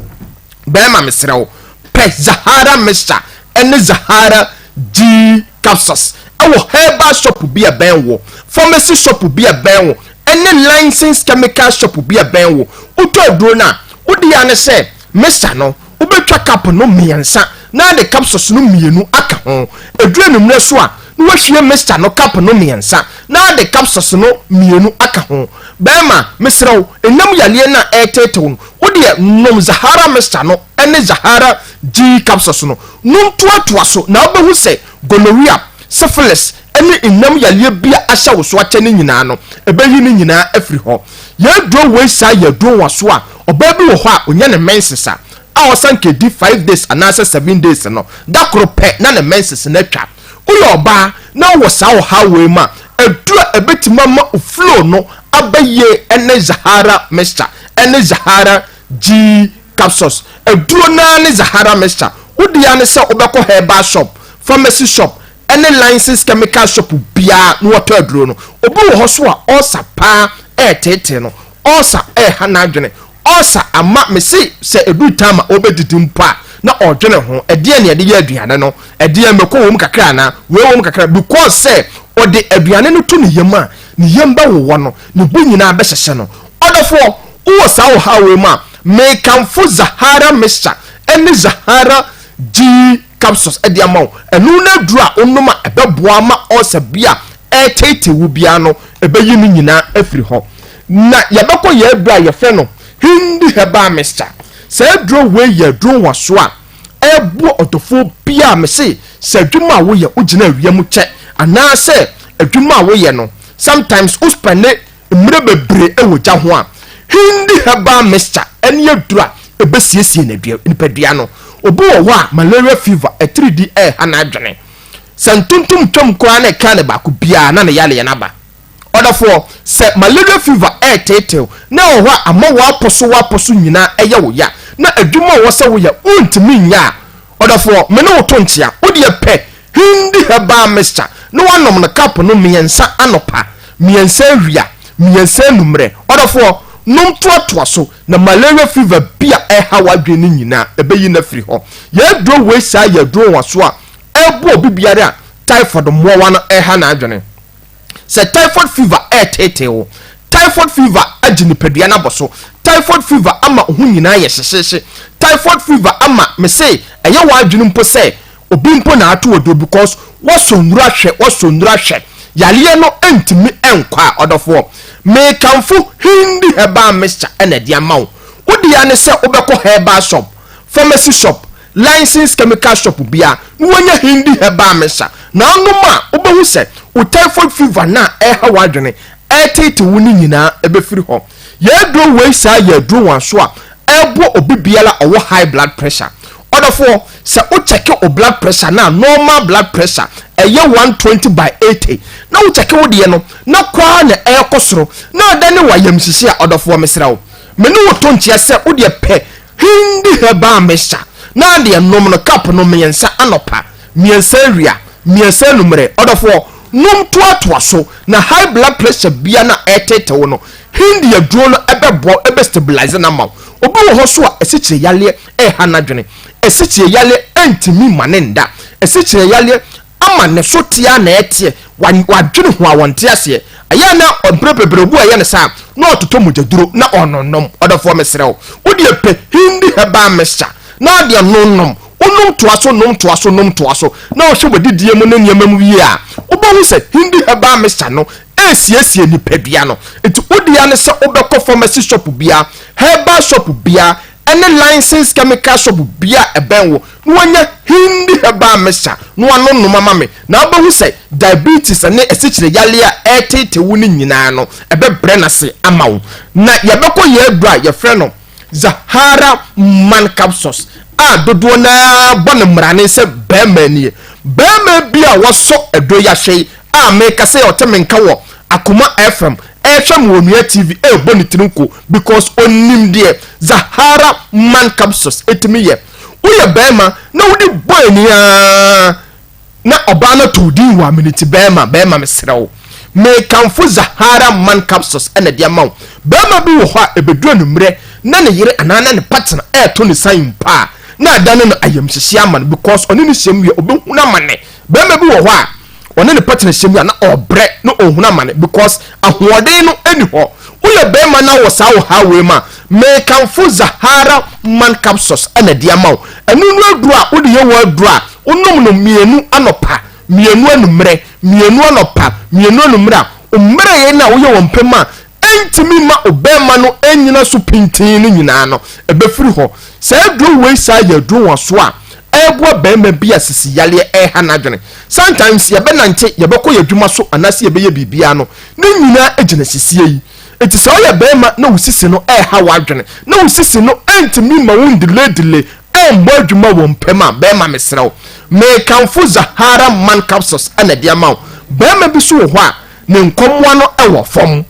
Barima mesrɛ wo, pɛ Zahara mixture ne Zahara G capsules wɔ herbal shop bi a ɛbɛn wo, pharmacy shop bi a ɛbɛn wo, ne licensed chemical shop bi a ɛbɛn wo. Wotɔ aduro no a, wo dea ne sɛ mixture no, wobɛtwa cup no mmiɛnsa na ade capsules no mmienu aka ho. Ɛduru anwummerɛ so a, na woahwie mixture no cup no mmiɛnsa na ade capsules no mmienu aka ho. Barima, mesrɛ wo, ɛnam yareɛ no a ɛreteetew no, wo deɛ nom Zahara mixture no ne Zahara G capsules no. Nom toatoa so na wobɛhu sɛ gonorrhea, syphilis, ne nnam yareɛ bi a ahyɛ wo so akyɛ no nyinaa no, ɛbɛyi ne nyinaa afiri hɔ. Yɛn aduro wei saa yɛ aduro nwaso a ɔbaa bi wɔ hɔ a ɔnya ne menses a, a ɔsan kɛdi five days anaasɛ seven days no, da koro pɛ na ne menses no atwa. Woyɛ ɔbaa na wowɔ saa ɔhaw wei mu a, aduro a ɛbɛtumi ama wo flow no aba yie ne Zahara mixture ne Zahara G capsules. Aduro no ara ne Zahara mixture. Wo dea ne sɛ wobɛkɔ herbal shop, pharmacy shop ne licensed chemical shop biara na watɔ aduro no. Obi wɔ hɔ so a ulcer paa ɛreteetee no, ulcer ɛreha n'adwene, ulcer ama mese sɛ ɛduru time a ɔbɛdidi mpo a na ɔredwene ho, ɛdeɛn na yɛde yɛ aduane no, ɛdeɛn mako wɔ mu kakra anaa, wei wɔ mu kakra, because sɛ ɔde aduane no to ne yam a, ne yam bɛwowɔ no, ne bo nyinaa bɛhyɛhyɛ no. Ɔdɔfoɔ, wowɔ saa ɔhaw wei mu a, mekamfo Zahara mixture ne Zahara G capsules de ama wo. Ɛno no aduru a wonom a ɛbɛboa ama ulcer bi a ɛreteetee wo biara no, ɛbɛyi ne nyinaa afiri hɔ. Na yɛbɛkɔ yɛn aduru a yɛfrɛ no Hindi herbal mixture. Saa aduro wei yɛ aduro nwasoɔ a ɛreboa ɔdɔfoɔ biara. Mese sɛ adwuma a woyɛ wogyina awia mu kyɛ anaasɛ adwuma a woyɛ no sometimes wo spɛne mmerɛ bebree wɔ gya ho a, Hindi herbal mixture ne aduro a ɛbɛsiesie nipadua no. Obi wɔ hɔ a malaria fever, atiridi ɛreha n'adwene. Sɛ ntontom twam koraa na ɛka ne baako biara na ne yareɛ no aba. Ɔdɔfoɔ, sɛ malaria fever ɛreteetew na ɛwɔ hɔ a ama w'apɔ so w'apɔ so nyinaa ɛyɛ wo ya na adwuma a ɛwɔ sɛ woyɛ wontumi nyɛ a, ɔdɔfoɔ, me ne wo to nkyea. Wo deɛ pɛ Hindi herbal mixture na woanom no cup no mmiɛnsa anɔpa, mmiɛnsa awia, mmiɛnsa anummerɛ. Ɔdɔfoɔ, nom toatoa so na malaria fever bi a ɛreha w'adwene no nyinaa, ɛbɛyi no afiri hɔ. Yɛn aduro wei saa yɛ aduro nwaso a ɛreboa obi biara a typhoid mmoawa no reha n'adwene. Sɛ typhoid fever reteetee wo, typhoid fever agye nipadua no abɔ so, typhoid fever ama wo ho nyinaa yɛ hyehyeehye, typhoid fever ama mese ɛyɛ w'adwene mpo sɛ obi mpo na ato aduro because woasɔ nnuro ahwɛ, woasɔ nnuro ahwɛ, yareɛ no ntumi nkɔ a, ɔdɔfoɔ, mekamfo Hindi herbal mixture na ɛde ama wo. Wo dea ne sɛ wobɛkɔ herbal shop, pharmacy shop, licensed chemical shop biara na woanya Hindi herbal mixture na anom a, wobɛhu sɛ wo typhoid fever no a ɛreha w'adwene, ɛreteetee wo no nyinaa ɛbɛfiri hɔ. Yɛn aduro wei saa yɛ aduro nwanso a ɛreboa obi biara a ɔwɔ high blood pressure. Ɔdɔfoɔ, sɛ wo kyɛke wo blood pressure no a, normal blood pressure ɛyɛ 120 by 80, na wo kyɛke wo deɛ no na kɔ ara na ɛrekɔ soro na adane w'ayamhyehye a, ɔdɔfoɔ mesrɛ wo, me ne wo to nkyea sɛ wo deɛ pɛ Hindi herbal mixture na adeɛ nom no cup no mmiɛnsa anɔpa, mmiɛnsa awia, mmiɛnsa anummerɛ. Ɔdɔfoɔ, nom toatoa so na high blood pressure bia no a ɛreteete wo no, Hindi aduro no ɛbɛboa wo, ɛbɛ stabilize no ama wo. Obi wɔ hɔ so a asikyire yareɛ ɛreha n'adwene, asikyire yareɛ ɛntumi mma ne nda, asikyire yareɛ ama ne so teɛ a na ɛteɛ, wadwene ho a wɔnte aseɛ. Ɛyɛ a na mprɛ bebree obi a ɛyɛ no saa na ɔtotɔ mogyaduro na ɔnonom. Ɔdɔfoɔ mesrɛ wo, wo deɛ pɛ Hindi herbal mixture na adeɛ nonom. Wonom toa so, nom toa so, nom toa so na wohwɛ w'adidie mu ne nneɛma mu yie a, wobɛhu sɛ Hindi herbal mixture no ɛresiesie nipadua no. Nti wo dea ne sɛ wobɛkɔ pharmacy shop biara, herbal shop biara, ɛne licensed chemical shop biara a ɛbɛn wo na wanya Hindi herbal mixture na wanonom ama me na wobɛhu sɛ diabetes ne asikyire yareɛ a ɛreteetee wo no nyinaa no ɛbɛbrɛ no ase ama wo. Na yɛbɛkɔ yɛn aduro a yɛfrɛ no Zahara man capsules a dodoɔ no ara bɔ no mmarane sɛ barima nie. Barima bi a wasɔ aduro yi ahwɛ yi a meka sɛ ɔte me nka wɔ Akoma FM ɛrehwɛ me wɔ Onua TV ɛrebɔ ne tiri nko because ɔnim deɛ Zahara man capsules ɛtumi yɛ. Woyɛ barima na wode bɔ ani ara na ɔbaa no ato wo din wɔ aminiti barima, barima mesrɛ wo. Mekamfo Zahara Man Capsules na de ama wo. Barima bi wɔ hɔ a ɛbɛduru anwummerɛ na ne yere anaa na ne partner ɛreto ne san mpo a, na adane no ayamhyehyeɛ ama no because ɔne no hyiam wie a ɔbɛhunu amane. Barima bi wɔ hɔ a ɔne ne partner hyiam wie a na ɔrebrɛ na ɔrehunu amane because ahoɔden no nni hɔ. Woyɛ barima na wɔ saa ɔhaw wei mu a, mekamfo Zahara Man Capsules na de ama wo. Ɛno no aduro a wode yɛ wo aduro a wonom no mmienu anɔpa, mmienu anwummerɛ, mmienu anɔpa, mmienu anwummerɛ a, wo mmerɛyɛ no a woyɛ wɔ mpam a ɛntumi mma ɔbarima no nnyina so pintinn no nyinaa no, ɛbɛfiri hɔ. Saa aduro wei saa yɛ aduro nwasoɔ a ɛreboa barima bi a sisi yareɛ ɛreha n'adwene. Sometimes yɛbɛnante, yɛbɛkɔ yɛn adwuma so anaasɛ yɛbɛyɛ biribiara no, ne nyinaa gyina sisie yi. Enti sɛ woyɛ barima na wo sisi no ɛreha w'adwene, na wo sisi no ɛntumi mma wo ndiledile ɛmmɔ adwuma wɔ mpam a, barima mesrɛ wo, mekamfo Zahara Man Capsules na ɛde ama wo. Barima bi so wɔ hɔ a, ne nkɔmmoa no wɔ fam,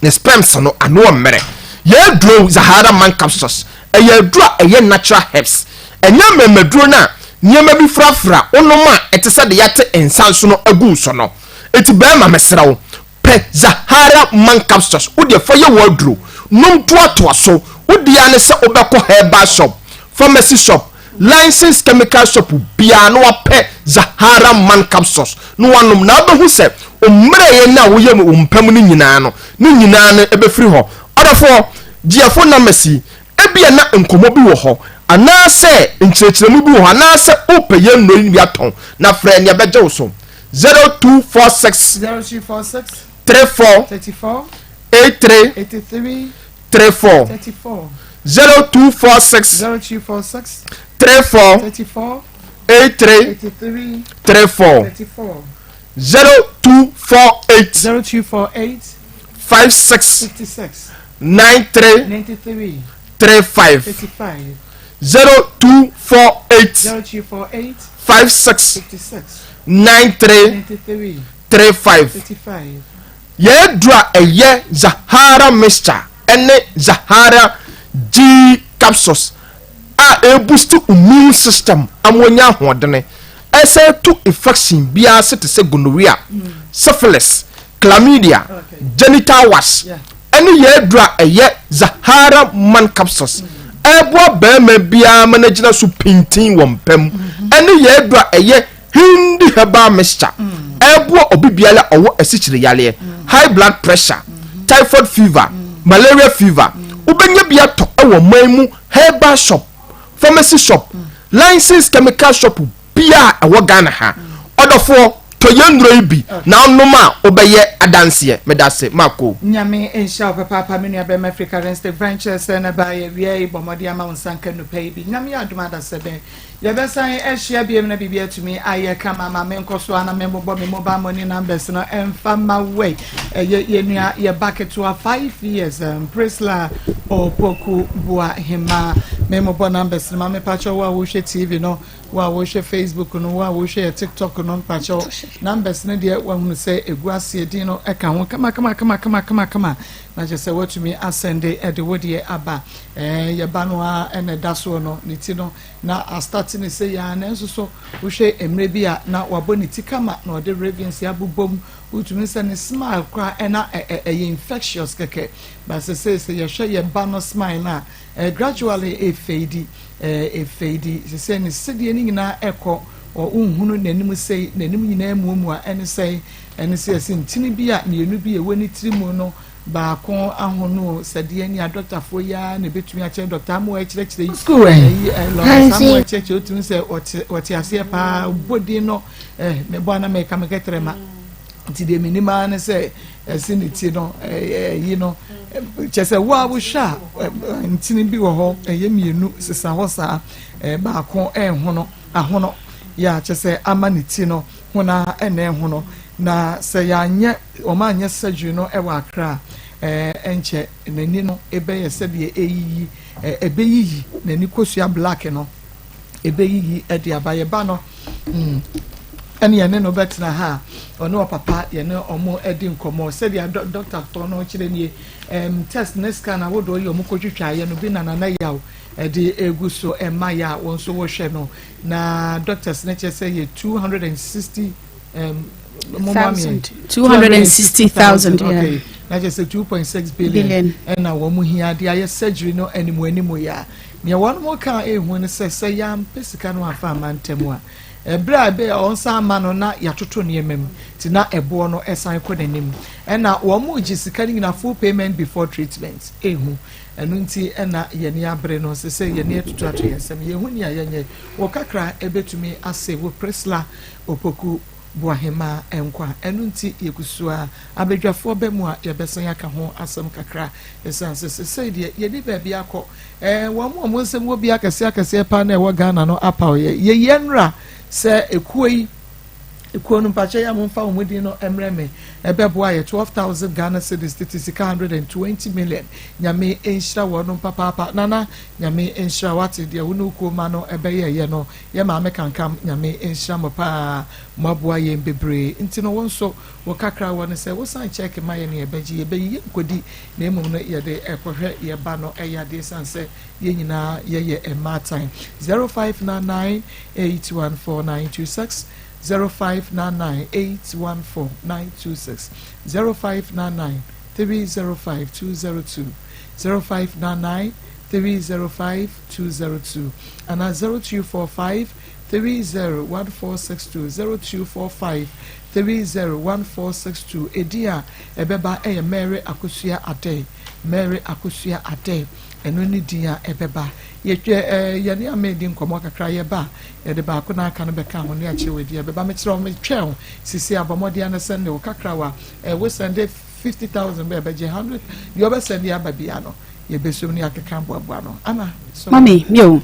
ne sperms no ano mmerɛ. Yɛ aduro Zahara Man Capsules, ɛyɛ aduro a ɛyɛ natural herbs, ɛnyɛ mmɛmmaduro no a nneɛma bi frafra wonom a ɛte sɛ de yɛate nsa nsono agu wo so no. Enti barima mesrɛ wo, Pɛ Zahara Man Capsules, wo deɛ fa yɛ w'aduro, nom toatoa so, wo deɛ ara ne sɛ wobɛkɔ herbal shop, pharmacy shop, licensed chemical shop biara na wapɛ Zahara Man Capsules na wanom na wobɛhu sɛ wo mmerɛyɛ no a woyɛ wo mpa mu no nyinaa no, ne nyinaa no ɛbɛfiri hɔ. Ɔdɔfoɔ, gye yɛn phone numbers yi, ebia na nkɔmmɔ bi wɔ hɔ anaasɛ nkyerɛkyerɛmu bi wɔ hɔ anaasɛ wopɛ yɛn nnuro yi bi atɔn na frɛ nea ɛbɛgye wo so. 0246 0246 34 34 83 83 34 34 0246 0246 34 34 83 83 34 34 0248 0248 56 56 93 93 35 35 0248 0248 56 56 93 93 35 35 Yɛn aduru a ɛyɛ Zahara mixture ne Zahara G capsules a ɛreboost immune system ama wanya ahoɔdene, ɛsan tu infection biara ase te sɛ gonorrhea, syphilis, chlamydia, genital warts, ɛne yɛn aduru a ɛyɛ Zahara man capsules ɛreboa barima biara ma no agyina so pintinn wɔ mpa mu, ɛne yɛn aduru a ɛyɛ Hindi herbal mixture ɛreboa obi biara a ɔwɔ asikyire yareɛ, high blood pressure, typhoid fever, malaria fever. Wobɛnya bi atɔ wɔ man mu herbal shop, pharmacy shop, licensed chemical shop biara a ɛwɔ Ghana ha. Ɔdɔfoɔ, tɔ yɛn nnuro yi bi na wonom a wobɛyɛ adanseɛ. Medase, Marco. Nyame nhyira wo papaapa me nua bɛma firi Karen State Ventures sɛ na ba yɛ wia yi bɔ mmɔden ama wo nsa nka nnupa yi bi Nyame yɛ adom adasɛ bɛn Yɛbɛsan ahyia biom na biribi atumi ayɛ kama ma menkɔ so ara na memmobɔ me mobile money numbers no mfa mma wei. Ɛyɛ yɛn nua yɛ ba ketewa five years um, Priscilla Opoku Boahema. Memmobɔ numbers no ma mepakyɛw wo a wohwɛ TV no, wo a wohwɛ Facebook no, wo a wohwɛ yɛ TikTok no mpakyɛw numbers no deɛ wahunu sɛ egu aseɛ din no ɛka ho kama kama kama kama kama kama na kyerɛ sɛ watumi asɛnde ɛde wo deɛ aba. Ɛɛ yɛ ba no ara na ɛda soɔ no ne ti no na astarte no sei ara nanso so wohwɛ mmerɛ bi a na wabɔ ne ti kama na ɔde ravens abobɔ mu wotumi sɛ ne smile koraa ɛna ɛyɛ infectious kɛkɛ but sesei sɛ yɛhwɛ yɛ ba no smile no a ɛɛ gradually ɛfeedi ɛɛ ɛfeedi sesei ne sedeɛ no nyinaa ɛkɔ wonhunu n'anim sei n'anim nyinaa muamua ɛne sɛn ɛne sɛ yɛse ntini bi a mmienu bi a ɛwɔ ne tiri mu no Baako ahono o, sɛ deɛ ni a dɔktafoɔ yi ara na ɛbɛtumi akyerɛ dɔkta Amoah ɛkyerɛkyerɛ yi. School ɛ. Ɛyi ɛ Lawrence Amoah ɛkyerɛkyerɛ wotumi sɛ ɔte ɔte aseɛ paa ɔbɔ din no ɛ mebɔ ana meka me kɛtrɛ ma nti deɛ menim ara ne sɛ ɛse ne ti no ɛyi no kyɛ sɛ wo a wohwɛ a ntini bi wɔ hɔ ɛyɛ mmienu sesa hɔ saa baako ɛnhono ahono yɛ a kyɛ sɛ ama ne ti no Hon ara na ɛhono. Na sɛ yɛanyɛ, wɔn anyɛ surgery no wɔ Accra a, ɛɛ ɛnkyɛ n'ani no bɛyɛ sɛdeɛ ɛreyiyi, ɛɛ ɛbɛyiyi n'ani kosua black no, ɛbɛyiyi de aba. Yɛba no, mm, ɛne yɛne no bɛtena ha a, ɔne ɔpapa yɛne wɔn adi nkɔmmɔ. Sɛdeɛ dɔ dɔkta tɔ no kyerɛ nie, ɛɛm test ne scan ahodoɔ yi a wɔkɔtwitwaeɛ no bi na Nana Yaw de regu so ɛma yɛ a wɔn nso wɔhwɛ no. Na doctors no kyerɛ sɛ yɛ 260 um, 260,000, yeah. Okay. Na kyerɛ sɛ 2.6 billion ɛna wɔn hia de ayɛ surgery no animu animu yɛ a nea wɔn mo ka ehu no sɛ sɛ yɛampɛ sika no afa ama ntɛm a ɛberɛ a ɛbɛyɛ wɔn nsa ama no na yɛatoto nneɛma mu ti na ɛboɔ no ɛsan kɔ n'anim ɛna wɔn mo gye sika no nyinaa full payment before treatment ehu ɛno nti ɛna yɛn ani abere no sɛ sɛ yɛn ani atutu ato yɛn nsam yɛn ho nea yɛnyɛ wɔ kakra ɛbɛtumi ase wɔ Priscilla Opoku Boahemaa nkwa. Ɛno nti yɛgu so ara. Abadwafoɔ ba mu a, yɛbɛsan aka ho asɛm kakra. Ɛsiane sɛ sesei deɛ yɛnni baabi akɔ. Ɛɛ, wɔn a wɔn nsam wɔ bi akɛseɛ akɛseɛ paa na ɛwɔ Ghana no apaw yɛ. Yɛyɛ nnora sɛ ekuo yi, ekuo no mpakyɛ yɛ a momfa wɔn din no mmrɛ me, ɛbɛboa yɛ 12,000 Ghana cedis, tete sika 120 million. Nyame nhyira wɔnom papaapa. Nana, Nyame nhyira wo ate deɛ wo ne wo kuo mma no bɛyɛɛyɛ no. Yɛ maame kankam nyame nhyira mo paa mo aboa yɛn bebree nti no wo nso wo kakra wɔ ne sɛ wo san check ma yɛn yɛbɛgye yɛbɛyi yɛn nkɔdi na mmom no yɛde ɛkɔhwɛ yɛ ba no ɛyɛ adeɛ san sɛ yɛn nyinaa yɛyɛ mmaatan 0599 814926 0599 814926 0599 305 202 0599 305 202 anaa 0245 30 1462, 0245 30 1462. Edin a ɛbɛba yɛ Mary Akosua Adei, Mary Akosua Adei, ɛno ne din a ɛbɛba. Yɛtwa ɛɛ yɛne Amee di nkɔmmɔ kakra, yɛba a, yɛde baako na aka no bɛka ho ne akyerɛ wo edin a ɛbɛba. Mekyerɛ wo, metwɛn wo sisi a, bɔ mmɔden ara na sɛnde wo kakrawa, ɛɛ wo sɛnde 50,000 bɛ ɛbɛgye 100, deɛ ɔbɛsɛnde aba biara no. Yɛbɛsom ne yɛakeka aboaboa no ana? So. Mami, yo.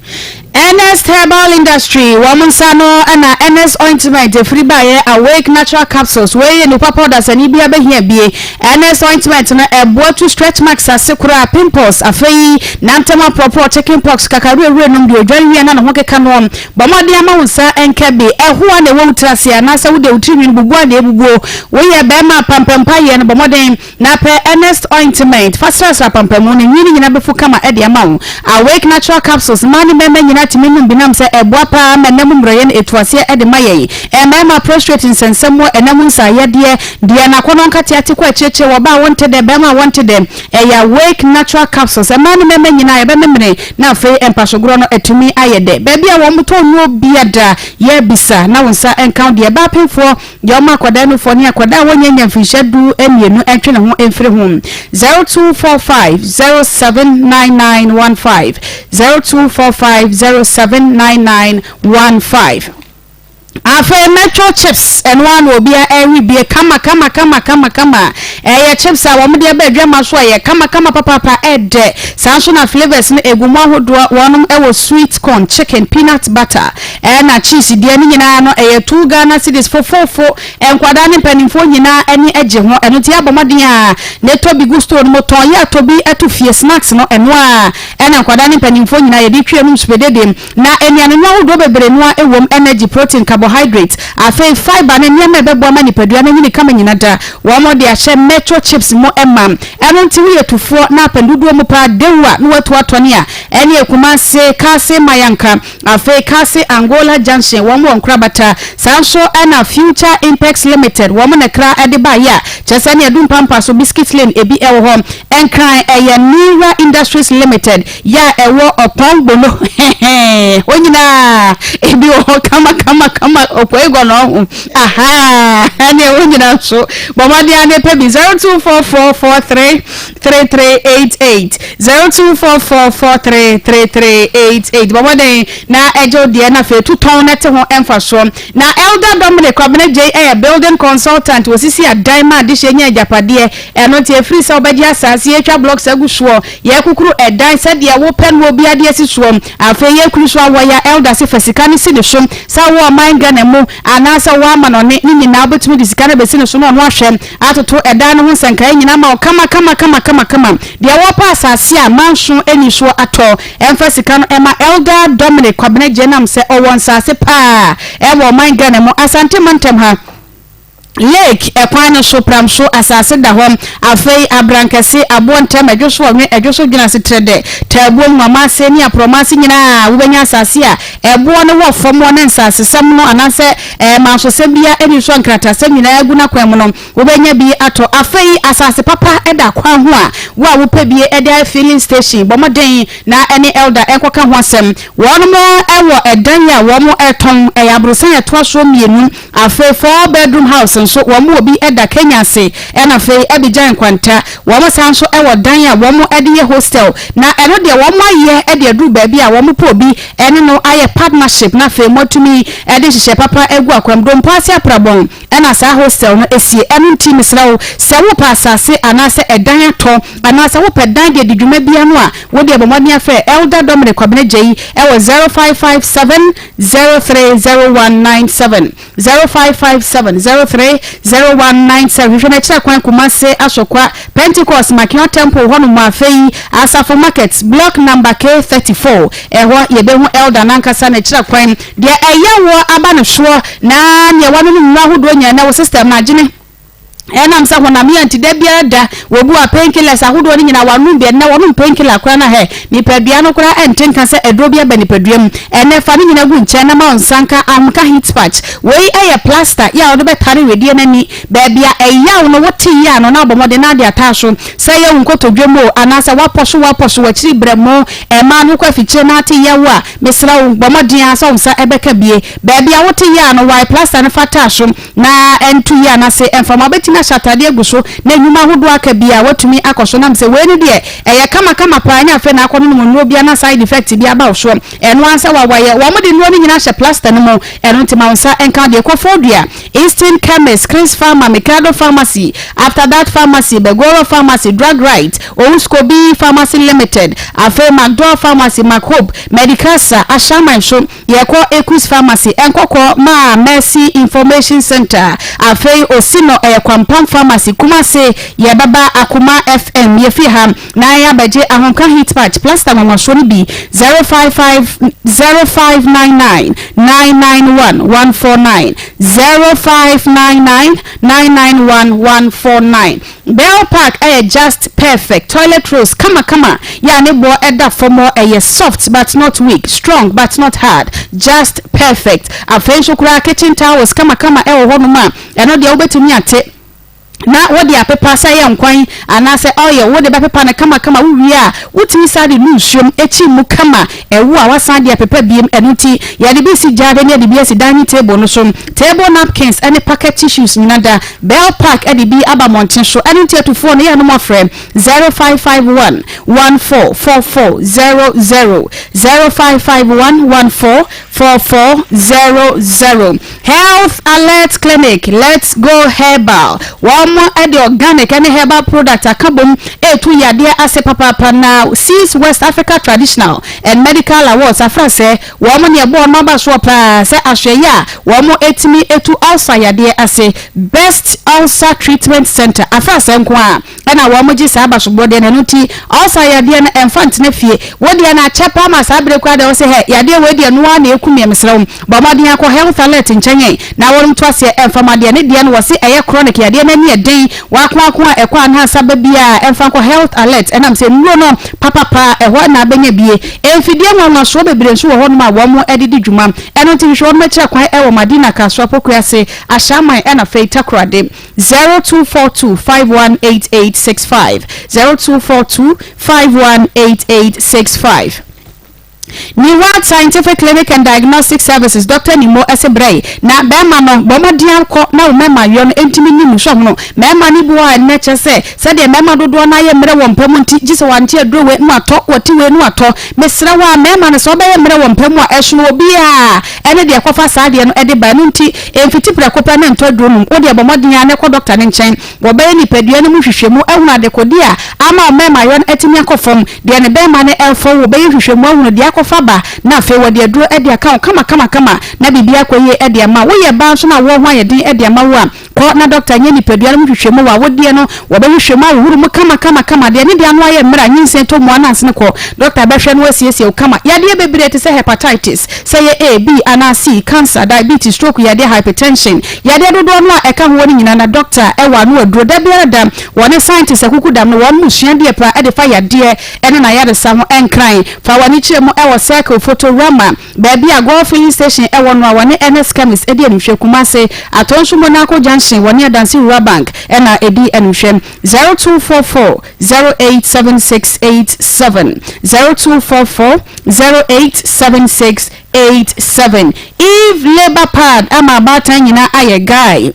Ernest Herbal Industry, wɔn nsa no na Ernest Ointment efiri baeɛ, Awake Natural Capsules, wei yɛ nipa powder sani bi abɛhia bie. Ernest Ointment no ɛboa tu stretch marks ase koraa, pimples, afei nantam aporɔporɔ, chicken pox, kakaruawura nom deɛ odware wie na ne ho keka noɔ. Bɔ mmɔden ama wo nsa nka bi. Ɛhoa na ɛwɔ wo tiri ase anaasɛ wode wo tiri nwi no bubu a na ebubuo. Woyɛ bɛrima a pampampa yɛ no, bɔ mmɔden. Na pɛ Ernest ointment fa srasra apampamu no, nwi no nyina bɛfu kama de ama wo. Awake Natural Capsules, mmaa ne mmarima nyinaa tumi nom bi nam sɛ ɛboa paa ma ɛna mu mmerɛyɛ no ɛtu aseɛ de ma yɛn. Mmarima prostrate nsɛnsɛmmoɔ, ɛna mu nsaayadeɛ, deɛ n'akɔnnɔ nkateɛ ate kɔ akyirikyiri, wɔ ɔbaa a wɔnte dɛ, barima a wɔnte dɛ, ɛyɛ Awake Natural Capsules. Mmaa ne mmarima nyinaa yɛbɛmemene na afei mpasogorɔ no atumi ayɛ dɛ. Baabi a wɔtɔn nnuro biada yɛbisa na wo nsa nka wo deɛ. Baa pemfoɔ Deɛ ɔma akwadaa nufoɔ ne akwadaa a wɔnnya nnya mfirinhyia du mmienu ntwe ne ho mfiri ho. 0245 079915 0245 079915 Afei mɛtwo chips ɛno ara na obia ɛwe bie kama kama kama kama kama ɛyɛ chips a wɔn de aba adwama so ɛyɛ kama kama papaapa ɛdɛ saa nso na flavours no egu mu ahodoɔ wɔnom ɛwɔ sweet corn chicken peanut butter Ɛna cheese deɛ ne nyinaa no ɛyɛ two Ghana cedis fofoofo nkwadaa ne mpanimfoɔ nyinaa ani gye ho ɛno nti yɛabɔ mmɔden a na ɛtɔ bi gu store no mu tɔn yɛ atɔ bi to fie snacks no ɛno a ɛna nkwadaa ne mpanimfoɔ nyinaa yɛde twa mu supedede na nnuane no ahodoɔ bebree noa ɛwom energy protein carbohydrate afei fibre ne nneɛma ɛbɛboa ma nipadua no anyini kama nyina da wɔn de ahyɛ metro chips mu ɛma ɛno nti woyɛ tufoɔ na apɛn dodoɔ mu paa dewu a na watu atɔne a ɛne Kumase Kase Mayanka Afei Kasi Angola Junction wɔn wɔ nkorabata, saa nso na Future Impex Limited wɔn na kra de baeɛ a kyerɛ sɛ ne adu mpampa so Biscuit Lane ebi wɔ hɔ. Nkran ɛyɛ Nira Industries Limited yɛ a ɛwɔ Ɔpɔn Gbono hɛhɛɛ hɔ nyinaa ebi wɔ hɔ kama kama kama Ɔpɔe Gɔnɔ ho ahaa ɛne ɛhɔ nyinaa nso bɔ mmɔden ara na pɛ bi 024443 3388 0244433388 bɔ mmɔden na ɛgye wo deɛ na afei tu tɔn na te ho mfasoɔ. Na Elder Dominic Kwabena Gyei yɛ building consultant, wɔsisi adan ma adehyeɛ nya agyapadeɛ. Ɛno nti ɛfiri sɛ wobɛgye asaase, yɛtwa blocks agu soɔ, yɛkukuru ɛdan sɛdeɛ wopɛ no obiara de asi soɔ. Afei yɛkuru so awɔ ya Elder se fa sika no si ne so sɛ wowɔ ɔman Ghana mu anaasɛ wowɔ amanɔne ne nyinaa wobɛtumi de sika no abɛsi ne so na ɔno ahwɛ atoto ɛdan no ho nsɛnkaeɛ nyinaa ama wo kama kama kama kama kama. Deɛ wɔpɛ asase a manso nni soɔ atɔ, ɛmfa sika no ɛma Elder Dominic Kwabena Gyenam sɛ ɔwɔ nsase paa ɛwɔ ɔman Ghana mu, Asante mantam ha. Lake ɛkwan no so, Pramso asase da hɔ. Afei Abrankɛse, Aboɔ Ntɛm, Ɛdwo so Ɔnwe, Ɛdwo so Dwene Ase Trɛdɛ, Taabuom, Nwamaase ne Aprɔmaase nyinaa wobɛnya asase a ɛboɔ no wɔ fam hɔ ne nsasesɛm no anaasɛ ɛɛ mansosɛm biara nni so a nkratasɛm nyinaa gu n'akwan mu no wobɛnya bi atɔ. Afei asase papa da kwan ho a wo a wopɛ bi de ayɛ filling station bɔ mmɔden na ɛne Elder nkɔka ho asɛm. Wɔnom wɔ ɛdan a wɔn retɔn, ɛyɛ aborosan a ɛtoa soɔ mmienu. Afei four bedroom house nso wɔn wɔ bi da Kenya ase ɛna afei Abidjan Nkwanta. Wɔn san nso wɔ dan a wɔn de yɛ hostel na ɛno deɛ wɔn ayɛ de aduru baabi a wɔn pɛ obi ɛne no ayɛ partnership na afei moatumi de nhyehyɛɛ papa agu akwam. Dompo ase Aprabɔn ɛna saa hostel no sie. Ɛno nti mesrɛ wo sɛ wopɛ asase anaasɛ ɛdan atɔ anaasɛ wopɛ dan de adi dwuma bia no a wo deɛ bɔ mmɔden afrɛ Elder Dominic Kwabena Gyei ɛwɔ 0557 030197 0557 030197 Hwehwɛ no akyiri kwan Kumase Asokwa Pentecost Makeon Temple hɔ nom Afei Asafo Market Block number K34 ɛhɔ yɛbɛhu Elder no ankasa no akyiri kwan Deɛ ɛyɛ woɔ aba no soɔ na neɛ wanonom nnuro ahodoɔ nyinaa na wo system no agyene Ɛnam sɛ honam yɛ nti, da biara da wɔbu a painkillers ahodoɔ no nyinaa wɔanom bi. Ɛnnɛ wɔnom painkiller koraa no a hɛ, nipadua no koraa ɛnte nka sɛ aduro bi aba nipadua mu. Ɛnnɛ fa ne nyinaa gu nkyɛn na ma wo nsa nka ahomka heat patch. Wei yɛ plaster yɛ a wɔde bɛtare wedeɛ no ani. Baabi a ɛyaw no wote yea no na abɔ mmɔden na ade ataa so. Sɛ ɛyɛ wo nkotodwe mu o anaasɛ woapɔ so woapɔ so w'akyiri berɛmo, mmaa no wokɔ afikyire na ate yaw a, mesrɛ wo bɔ mmɔden ara sɛ wo nsa bɛka bie. Baabi a wote yea no wae plaster no fa taa so. Na ɛnto yie anase mframa wobɛtumi ahyɛ ataadeɛ agu so na nnwuma ahodoɔ aka bi a woatumi akɔ so nam sɛ wei no deɛ ɛyɛ kama kama paa ɛnyɛ afei na akɔ nonom nnuro bi ana side effect bi aba wo soɔ ɛno ara sɛ wawayɛ wɔn de nnuro no nyinaa hyɛ plaster no mu ɛno nti ma wo nsa nka deɛ kɔ Fodua Eastern Chemist Chris Pharma Mikado Pharmacy After That Pharmacy Begoro Pharmacy Drug Right Owuskobi Pharmacy Limited afei Macdor Pharmacy Machope Medicasa Ashaiman so Yɛkɔ Equus Pharmacy, Nkɔkɔ maa Mercy Information Centre, afei Osinɔ ɛyɛ Kwampam Pharmacy, Kumasi yɛbɛba Akoma FM, yɛfiri ha na yɛabɛgye Ahomka Heat Patch, plaster nwanwasoɔ no bi, 055 0599 991 149, 0599 991 149. Bell Park yɛ just perfect, toilet rolls kama kama yɛ a ne boɔ da fam hɔ, ɛyɛ soft but not weak, strong but not hard, just perfect. Afei nso koraa kitchen towels kama kama wɔ hɔ nom a ɛno deɛ wobɛtumi ate na wode apepa sɛ ɛyɛ nkwan anaasɛ oil wode bɛpepa no kama kama, wowie a wotumi san de nu nsuom kyi mu kama. Ɛwo a wɔasan de apepa biem, ɛno nti yɛde bi si gyaade ne yɛde bi asi dining table no so. Table napkins ne pocket tissues nyina da. Bell Park de bi aba mmɔnten so, ɛno nti atufoɔ no yɛ nom afrɛ 0551 144400, 0551 144400. Health Alert Clinic, Let's Go Herbal, wɔn de organic ne herbal product aka bom retu yadeɛ ase papaapa na Seas West Africa Traditional and Medical Awards afra sɛ wɔn ne ɛbɔ wɔn aba soɔ paa sɛ ahwɛyɛ a wɔn tumi tu ulcer yadeɛ ase Best Ulcer Treatment Center afra sɛ nko a Ɛna wɔn gye saa abasobɔdeɛ no, ɛno nti ulcer yadeɛ no ɛmfa ntena fie, wo deɛ no akyɛ paa ma saa bere koraa deɛ wose hɛ yadeɛ wei deɛ ɛno ara na ɛku meɛ mesrɛ wo bɔ mmɔden ara kɔ health alert nkyɛn ɛ na wɔnom to aseɛ ɛmfa ma deɛ ne deɛ no wɔse ɛyɛ chronic yadeɛ no ani ɛden wako ako a ɛkɔ a na asa ba biara ɛmfa nkɔ health alert ɛnam sɛ nnuro no papapa ɛhɔ na abɛnya bie mfidie nwanwasoɔ bebree nso wɔ hɔnom a wɔn de di dwuma ɛno nti hwehwɛ wɔnom akyira kwan ɛwɔ Madina Kasoa Pokuase Ashaiman ɛna afei Takoradi. 0242 518865 0242 518865 Neward Scientific Clinic and Diagnostic Services Doctor Nimo se brɛ na bɛɛma no bɔ mmɔden ara kɔ na wo mɛma yɔ no ntumi nni mu sɔ hono mɛɛma no bi wɔ hɔ a ɛnnɛ kyerɛ sɛ sɛdeɛ mɛɛma dodoɔ no ayɛ mmerɛ wɔ mpa mu nti gye sɛ wante aduro wei na watɔ wɔte wei na watɔ mesrɛ wo a mɛɛma no sɛ wobɛyɛ mmerɛ wɔ mpa mu a ɛsono obiara ɛne deɛ ɛkɔfa saa adeɛ no de ba. Ɛno nti, mfiti prɛko pɛ na ntɔ aduro nom. Wo deɛ bɔ mmɔden ara na kɔ dɔkta no nkyɛn. Wɔbɛyɛ nipadua no mu nhwehwɛmu ahunu adekodeɛ a Ama ɔmmarima yɔ no atumi akɔ fam. Deɛ ne bɛrima no refɔ wo, wɔbɛyɛ nhwehwɛmu ahunu deɛ akɔfa ba, na afei wɔde aduro de aka wo kamakamakama na biribiara akɔ yie de ama wo. Woyɛ baa nso na awoɔ ho ayɛ den de ama wo a, kɔ na dɔkta nyɛ nipadua no mu nhwehwɛmu wɔ awodeɛ no, wɔbɛhwehwɛ mu ahohoro mu kamakamakama. Deɛ ne deɛ ano ayɛ mmerɛ a, nyinsɛn tɔ mu a na asene kɔ. Dɔkta bɛhwɛ na wasiesie wo kama. Yadeɛ bebree te sɛ hepatitis, sɛ ɛyɛ A, B anaa C, cancer, diabetes, stroke yadeɛ, hypertension, yadeɛ dodoɔ no a ɛka hoɔ no nyinaa na dɔkta wɔ ano aduro da biara da. Wɔne scientists akukudam no wɔn mu sua deɛ paa de fa yadeɛ ne n'ayaresa ho nkran. Fa w'ani kyerɛ mu wɔ Circle, Photorama, baabi a Goil Filling Station wɔ no a wɔne Ernest Chemist di animhwɛ, Kumasi, Atonsu Monaco Junction wɔne Adansi Rural Bank na ɛdi animhwɛ. 0244 087687 0244 087687 Eve Labour Pad ama abaatan nyinaa ayɛ guy.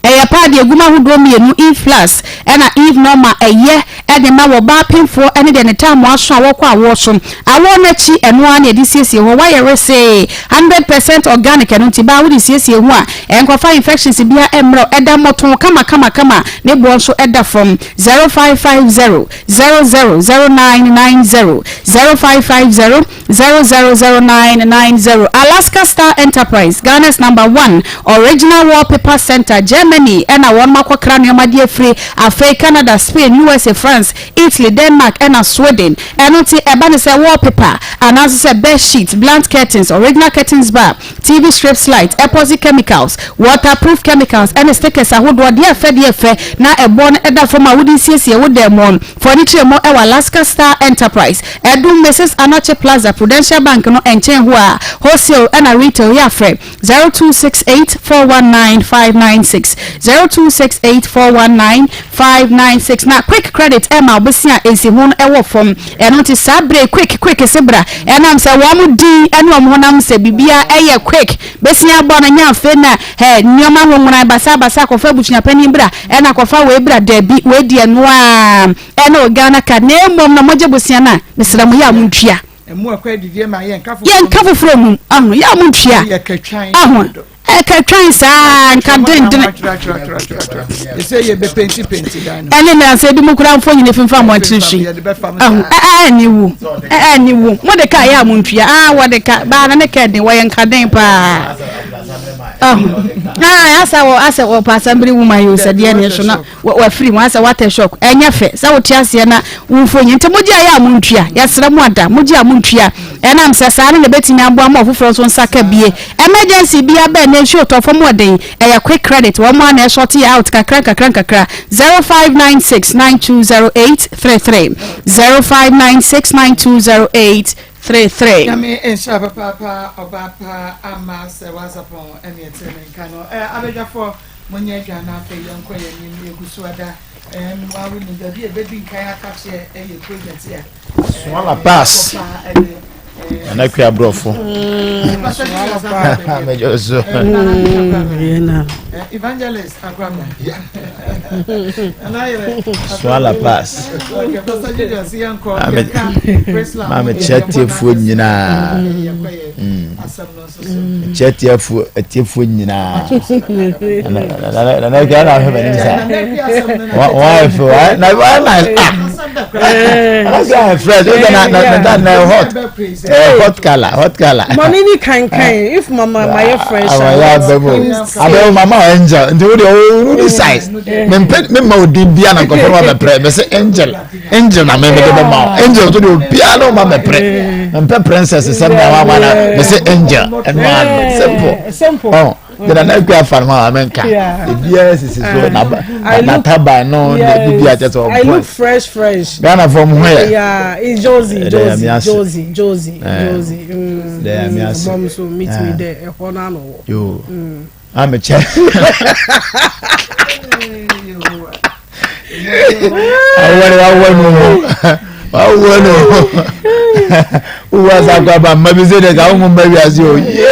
Ɛyɛ paadi a egu mu ahodoɔ mmienu, Eve Plus ɛna Eve Normal, ɛyɛ de ma wɔ baa pemfoɔ ne deɛ ne taamoa so a wɔkɔ awoɔ so. Awoɔ no akyi, ɛno ara na yɛde siesie hɔ. Wayɛ wesee, 100% organic, ɛno nti baa wode siesie ho a, ɛnkɔfa infections biara mmrɛ wo. Ɛda mmɔtoo kama kama kama, ne boɔ nso da fam. 0550 00 0990, 0550. 000990 Alaska Star Enterprise, Ghana's number one original wallpaper center, Germany na wɔnom akɔkra nnoɔma de afiri, afei Canada, Spain, USA, France, Italy, Denmark ɛna Sweden. Ɛno nti ɛba no sɛ wallpaper anaa nso sɛ bed sheet, blunt curtains, original curtains bar, TV strips light, epoxy chemicals, waterproof chemicals ɛne stickers ahodoɔ, deɛ ɛfɛ deɛ ɛfɛ na ɛboɔ no ɛda fam a wode siesie wo dan mu. Fa w'ani kyerɛ mu wɔ Alaska Star Enterprise, Adum, Mrs. Anokye Plaza, Prudential Bank no nkyɛn hɔ a, wholesale ɛna retail yɛ a frɛ 0268 419 596, 0268 419 596 Na Quick Credit ɛma wo bosea a nsiho no ɛwɔ fam, ɛno nti saa berɛ yi Quick Quick se bra, ɛnam sɛ wɔn din ɛne wɔn honam sɛ biribiara ɛyɛ quick, bosea bɔ no nyɛ afei na hɛ nneɛma nwonwonan basabasa kɔfa abusua panin bra ɛna kɔfa wei bra dabi wei deɛ ɛno ara ɛne wo Ghana card na mmom no mogye bosea no a mesrɛ mo yɛ a montua yɛnka foforɔ mu aho yɛ a montua aho ɛkatwan saa nka dendene ɛne nansa ebi mu kura mfo nyina fimfa mmɔntene so yi aho ɛɛ wu ɛɛ wu mo de ka yɛ a montua aa wɔde ka baa na ne ka den wɔyɛ nkaden paa aho aa asɛ wɔ asɛ wɔ pa asɛmbere woman yi o sɛ deɛ ne so na wafiri mu asɛ watɛ shock ɛnyɛ fɛ sɛ wote aseɛ na wo mfonyin nti mogye ayɛ a montua yɛsrɛ mo ada mogye a montua ɛnam sɛ saa no na ɛbɛtumi aboa ma ɔfoforɔ nso nsa ka bie emergency bi abɛn na nsuo tɔ fam ɔden ɛyɛ quick credit wɔn a na ɛsɔte yɛ out kakra nkakra nkakra 0596 9208 33 0596 9208 33. Nyame nhyira papaapa ɔbaa pa ama sɛ wazapɔn ɛne ɛte ne nka no ɛ abadwafoɔ monyɛ adwa na afei yɛnkɔ yɛn anim yɛgu so ada ɛm wa wonim baabi a ɛbɛdi nkan akakyeɛ ɛyɛ project a Suala pass. Nana Akua Aborɔfo. Mejɔ so. Evangelist Akwaba. Suala pass. Maame kyerɛ tiefoɔ nyinaa. Kyerɛ tiefoɔ atiefoɔ nyinaa. Nana Akua na ahwɛ m'anim saa. Wɔn ayɛ fɛ wɔn na wɔn na ah. Nana Akua ayɛ fresh. O na na na na hot. Hot color hot color. Mɔni ni kankan if mama ma yɛ fresh. Àwọn yà abẹ́wò abẹ́wò mama angel nti o de o ni size. Mɛ mpɛ mɛ ma o di bia na nkɔfɔ ma bɛ pɛrɛ mɛ sɛ angel. Angel na mɛmɛ de bɛ ma o angel to de o bia na o ma mɛ pɛrɛ mɛ mpɛ princess sɛ mɛ wa ma na mɛ sɛ angel ɛnu ano simple ɔ gyina na ekua afa no ma mɛ nka ebiara sisi so na na taba no na ebi bi akyɛ sɛ ɔbɔ I look fresh fresh Ghana fɔ mo ho yɛ yeah it's Josie Josie Josie Josie Josie dɛ yà mi ase mom so meet me there ɛhɔ na ano wɔ yoo. Amekyɛ. Awɔre awɔ no awɔ no wowɔ asakɔ aba mma bi sɛ dɛ ka wo mma wiase o yie.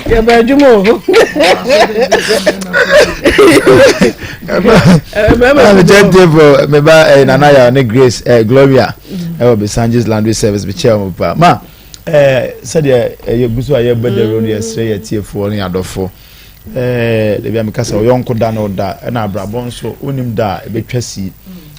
Yɛbɛ adwuma o. Amekyɛ table me ba eh, Nana Yaw ne Grace eh, Gloria ɛwɔ Besanges Laundry Service mekyɛ wɔn paa ma. Ɛɛ sɛdeɛ yɛgu so a yɛbɔ dawuro no yɛsrɛ yɛn atiefoɔ ne yɛn adɔfoɔ. Ɛɛ dabi a meka sɛ ɔyɔnko da na ɔda ɛna abrabɔ nso wonim da a ɛbɛtwa si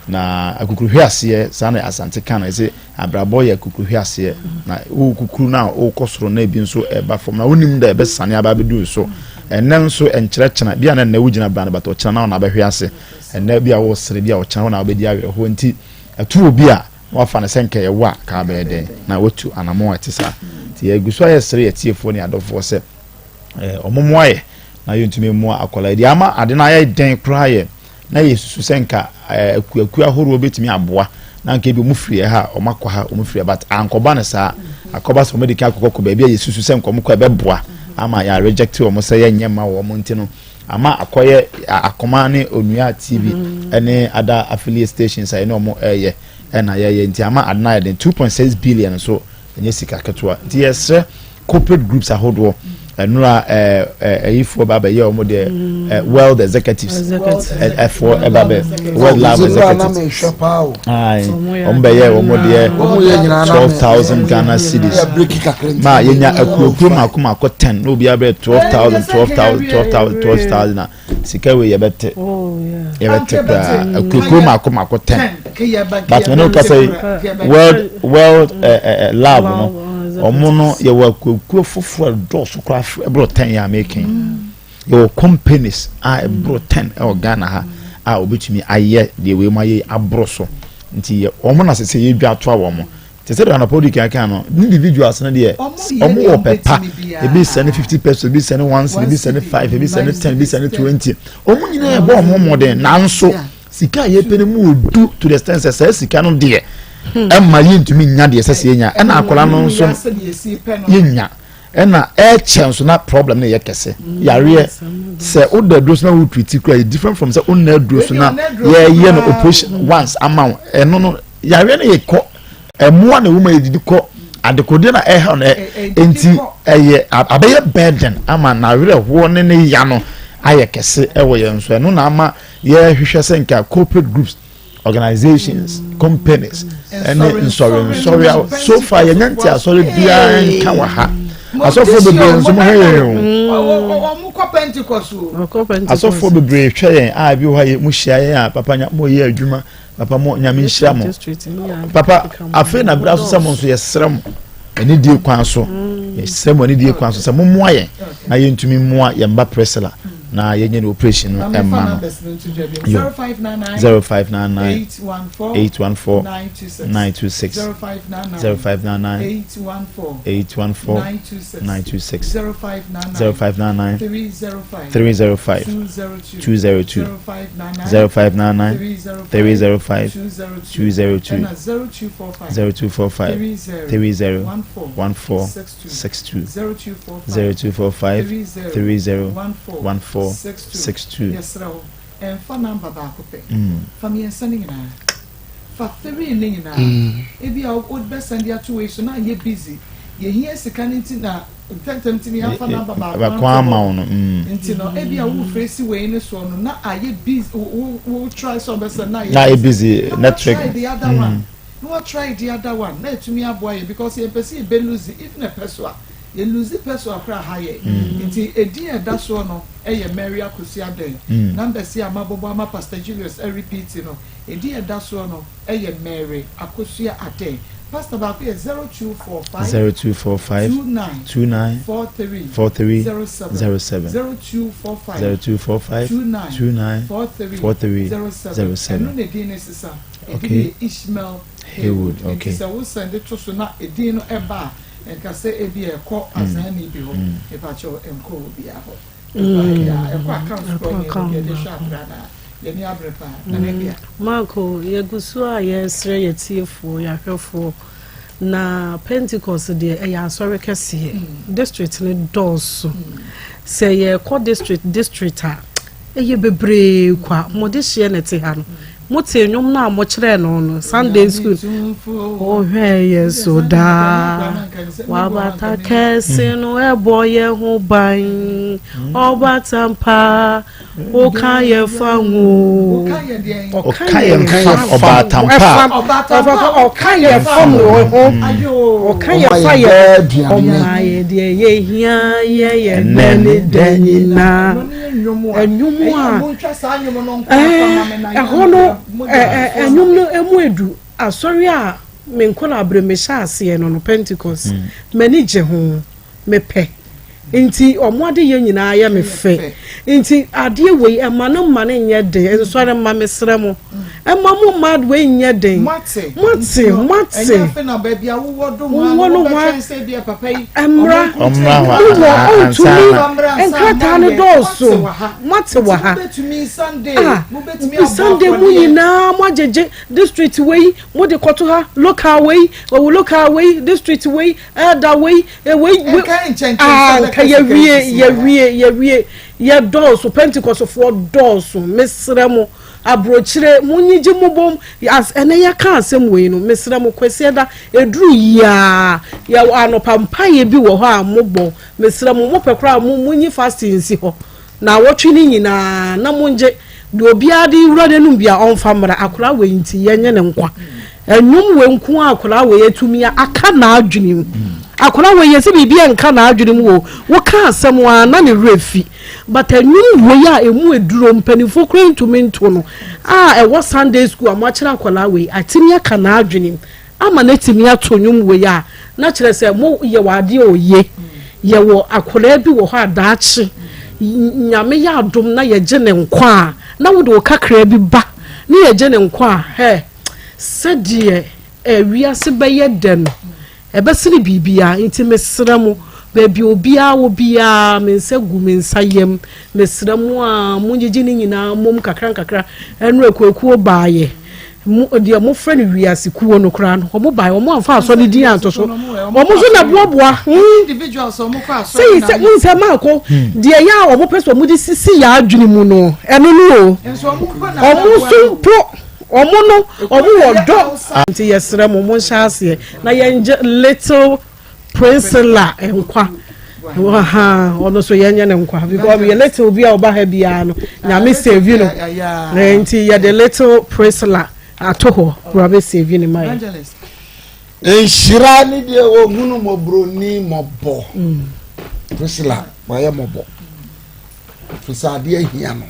na akukuruhwe aseɛ saa na Asante ka no ɛsɛ abrabɔ yɛ akukuruhwe aseɛ na wo kukuru no a wokɔ soro na ebi nso ɛba fam na wonim da ɛbɛsane aba abɛdu so ɛnɛ nso ɛnkyerɛ kyena bi a na ɛnɛ wogyina bra no bata ɔkyena na ɔna abɛhwe ase ɛnɛ bi a wɔsere bi a ɔkyena wɔna abɛdi awerɛhoɔ nti ɛto obi a wafa no sɛ nka ɛwɔ a ka bɛyɛ dɛn na watu anamɔ a ɛte saa nti yɛgu so ayɛ sere yɛtiefoɔ ne adɔfoɔ sɛ wɔn mmoa yɛ na yɛntumi mmoa akwadaa yi deɛ ama ade no ayɛ den koraa yɛ na yɛsusu sɛ nka akuakuo ahoroɔ bɛtumi aboa na nka ebi wɔn firi ha wɔn akɔ ha wɔn firi but ankɔba no saa akɔba sɛ wɔn de kan akɔkɔ kɔ baabi a yɛsusu sɛ nka wɔn kɔ ɛbɛboa ama yɛ reject wɔn sɛ yɛnyɛ ma wɔn nti no ama akɔyɛ akoma ne onua tv ɛne other affiliate stations a yɛne wɔn ɛyɛ ɛna yɛyɛ nti ama ade no ayɛ den 2.6 billion nso ɛnyɛ sika ketewa nti yɛsrɛ corporate groups ahodoɔ ɛnura ɛɛ ɛyifoɔ ba bɛyɛ wɔn deɛ ɛɛ world executives ɛfoɔ ɛba bɛ world lab executives ayi wɔn bɛyɛ wɔn deɛ 12,000 Ghana cedis maa yɛnya akuokuo mako mako 10 na obiara bɛyɛ 12,000 12,000 12,000 12,000 a sika wei yɛbɛte yɛbɛte koraa akuokuo mako mako 10 but mene wo kasa yi world world eh, eh, eh, lab no ɔmo no yɛwɔ akuokuo foforɔ dɔɔso koraa ɛboro 10 yɛ ameken yɛwɔ companies a ɛboro 10 ɛwɔ Ghana ha a obetumi ayɛ deɛ wei mu ayɛ aboro so nti yɛ wɔn na sɛ sɛ yɛdwa atoa wɔn Te sɛ deɛ anɔpa wodi kan kan no, individuals no deɛ wɔn wɔ pɛ pa. Ebi sɛ ne 50 pesos, ebi sɛ ne one cedi, ebi sɛ ne five, ebi sɛ ne 10, ebi sɛ ne 20. Wɔn nyinaa ɛbɔ wɔn mmɔden nanso sika a yɛpɛ no mu wɔ du to the extent sɛ saa sika no deɛ ɛma yɛntumi nya deɛ ɛsɛ sɛ yɛnya. Ɛna akwadaa no nso yɛnya. Ɛna ɛkyɛ nso na problem no yɛ kɛse. Yareɛ sɛ woda aduro so na wo treat kura yɛ different from sɛ wonna aduro so na yɛyɛ no operation once ama wo. Ɛno no yareɛ no yɛ kɔ ɛmoa na ɛwɔ mu a yɛdidi kɔ adekodeɛ na ɛha no nti ɛyɛ abɛyɛ burden ama n'awerɛhoɔ ne ne ya no ayɛ kɛse ɛwɔ yɛn so. Ɛno na ama yɛhwehwɛ sɛ nka corporate groups, organizations, companies ɛne nsɔre nsɔre. So far yɛnyɛ nte asɔre biara nka wɔ ha. Asɔfoɔ bebree nso mo hwɛ yɛn o. Asɔfoɔ bebree hwɛ yɛn a ebi wɔ ha yɛ mo hyia yɛn a papa nya mo yɛ adwuma papa mo nyame nhyira mo papa. Afei na bere aso sɛ mo nso yɛsrɛ mo anidie kwan so, yɛsrɛ mo anidie kwan so sɛ mommoa yɛn na yɛntumi mmoa yɛn ba Priscilla na yɛnyɛ no operation no ɛmma no. Yo, 0599 814 926, 0599 814 926, 0599 305 202, 0599 305 202, 0245 30 1462, 0245 30 1462. Yɛsrɛ wo, ɛmfa number baako pɛ. Fa mmiɛnsa no nyinaa. Fa three no nyinaa. Ebia wobɛsan de ato wei so na ayɛ busy. Yɛhia sika no nti na ntɛmntɛm nti na yɛamfa number baako Baako anto ama hɔ. wo no. Nti no ebia wofrɛ si wei no soɔ no na ayɛ busy, wo wo try sɛ ɔbɛsɛn na Na ayɛ ayɛ busy na network. wa try the other one. Na wa try the other one na atumi aboa yɛn because yɛmpɛ sɛ yɛbɛ lose even a pesewa. Yɛ lose pesewa koraa ha yɛ. Nti edin a ɛda soɔ no yɛ Mary Akosua Dɛn. Numbers yi a mabobɔ ama Pastor Julius repeat no, edin a ɛda soɔ no yɛ Mary Akosua Adɛn. Pastor baako yɛ 0245 0245 29 29 43 43 07 07 0245 0245 29 29 43 43 07. 07. Ɛno na edin no sesa. Edin no yɛ Ishmael Haywood. Haywood. Nti sɛ wo sɛnde to so na edin no ɛba a, nka sɛ ebi ɛkɔ azani bi hɔ. Mepakyɛw, ɛnkɔ obiara hɔ. Ɛba yɛ a, ɛkɔ account korɔ ne yɛde yɛde hwɛ akora na yɛni abere paa na ne bea. Marco, yɛgu so a yɛsrɛ yɛtiefoɔ, yɛahwɛfoɔ na Pentecost deɛ ɛyɛ asɔre kɛseɛ. District no dɔɔso. Sɛ yɛkɔ district district a ɛyɛ bebree kwa mode hyeɛ na ɛte ha no mote nnwom no a mokyerɛɛ no no Sunday school ɔhwɛ yɛ so daa wabata kɛse no ɛbɔ yɛ ho ban ɔbata mpa. Ɔka yɛ fa ho. Ɔka yɛ fa ɔbaatampa. Ɔka yɛ fa mo ho. Ɔka yɛ fa yɛ. Ɔma yɛ deɛ yɛ hia yɛ yɛ nɛ ne dɛ nyinaa. Ɛnwom a ɛhɔ no ɛnwom no emu edu asɔre a me nkɔla abere me hyɛ aseɛ no no Pentecost m'ani gye ho. mepɛ nti ɔmo ade yɛ nyinaa yɛ me fɛ nti adeɛ wei ɛma no mma no nyɛ den nsɔre mma mesrɛ mo ɛma mo mma wei nyɛ den moate moate wowɔ no hɔ ɛmmra wowɔ ɔntumi nkrataa no dɔɔso moate wɔ ha ah Sunday mu nyinaa mo agyegye district wei mo de kɔto ha local wei owu local wei district wei Elder wei eh, wei wei ah nka yɛwie yɛwie yɛwie yɛdɔɔso Pentecostfoɔ dɔɔso mesrɛ mo aburokyire mo nyigye mo bom as ɛnɛ yɛka asɛm wei no mesrɛ mo Kwasiada ɛduru yiaa yɛ anɔpa mpaeɛ bi wɔ hɔ a mobɔ mesrɛ mo mopɛ koraa mo monyi fasting nsi hɔ Naawɔtwe no nyinaa na mongye deɛ obiara de wura n'anum bia ɔmfa mmra, akwadaa wei nti yɛnyɛ no nkwa. Nnwom wei nko ara akwadaa wei atumi aka n'adwene mu. Akwadaa wei yɛsɛ biribi nka n'adwene mu o, woka asɛm a na ne werɛ fi. But nnwom wei a ɛmu aduro mpanimfoɔ koraa ntumi nto no a ɛwɔ Sunday school a moakyerɛ akwadaa wei atumi aka n'adwene mu. Ama no atumi ato nnwom wei a, na kyerɛ sɛ mo yɛ wɔ adeɛ oye. Yɛwɔ akwadaa bi wɔ hɔ a daakye Nyame yɛ adom na yɛgye ne nkwa a, na wode wo kakraa bi ba ne yɛgye ne nkwa a, hɛ, sɛdeɛ eh, wiase bɛyɛ dɛ no, ɛbɛsene biribiara. Nti mesrɛ mo, baabi obiara wɔ biara, me nsa gu me nsa yam, mesrɛ mo a, monyegye ne nyinaa mmom kakra nkakra. Ɛno akuakuo baayɛ. Mo, deɛ mofrɛ no wiase kuo no koraa no, wɔn bae, wɔn amfa asɔre din anto so, wɔn nso na boaboa. Hmm. Sɛyi sɛ mo nsɛ maako, hmm. deɛ yɛ a wɔn pɛ sɛ wɔn de sisi yɛ adwene mu no, ɛno no o. Wɔn nso mpo, wɔn no, wɔn wɔ dɔ. Nti yɛsrɛ mo, mo nhyɛ aseɛ na yɛn little. Priscilla nkwa ɔno nso yɛnyɛ no nkwa because yɛ little bi a ɔba ha biara no nyame save no nti yɛde little Priscilla ato hɔ wura bɛ save ne ma yɛ. Nhyira ne deɛ wɔhunu mmɔborɔni mmɔbɔ. Mm. Priscilla wayɛ mmɔbɔ firi sɛ adeɛ ahia no.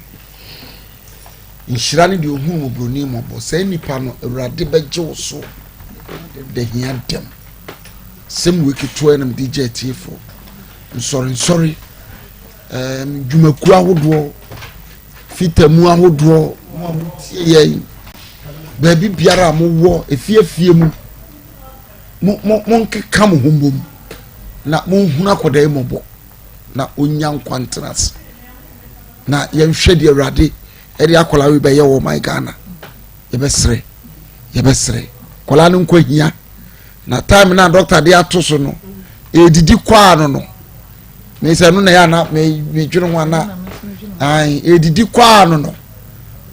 Nhyira ne deɛ ɔhunu mmɔborɔni mmɔbɔ. Saa nipa no Awurade bɛgye wo so da hia dɛm. Sɛm wei ketewa na mede gye atiefoɔ. Nsɔrensɔre, ɛɛm, dwumakuo ahodoɔ, fitamu ahodoɔ, mo a motie yɛn, baabi biara a mowɔ, efiefie mu, mo mo monkeka mo ho mbom na monhunu akwadaa yi mmɔbɔ na ɔnya nkwa ntena ase. Na yɛnhwɛ deɛ Awurade ɛde akwadaa wei bɛyɛ wɔ ɔman Ghana. Yɛbɛsrɛ, yɛbɛsrɛ. Akwadaa no nkwa hia. Na time na doctor de ato so no ɛdidi kɔ ano no me sɛ no na ɛyɛ ana medwene ho ana ɛdidi kɔ ano no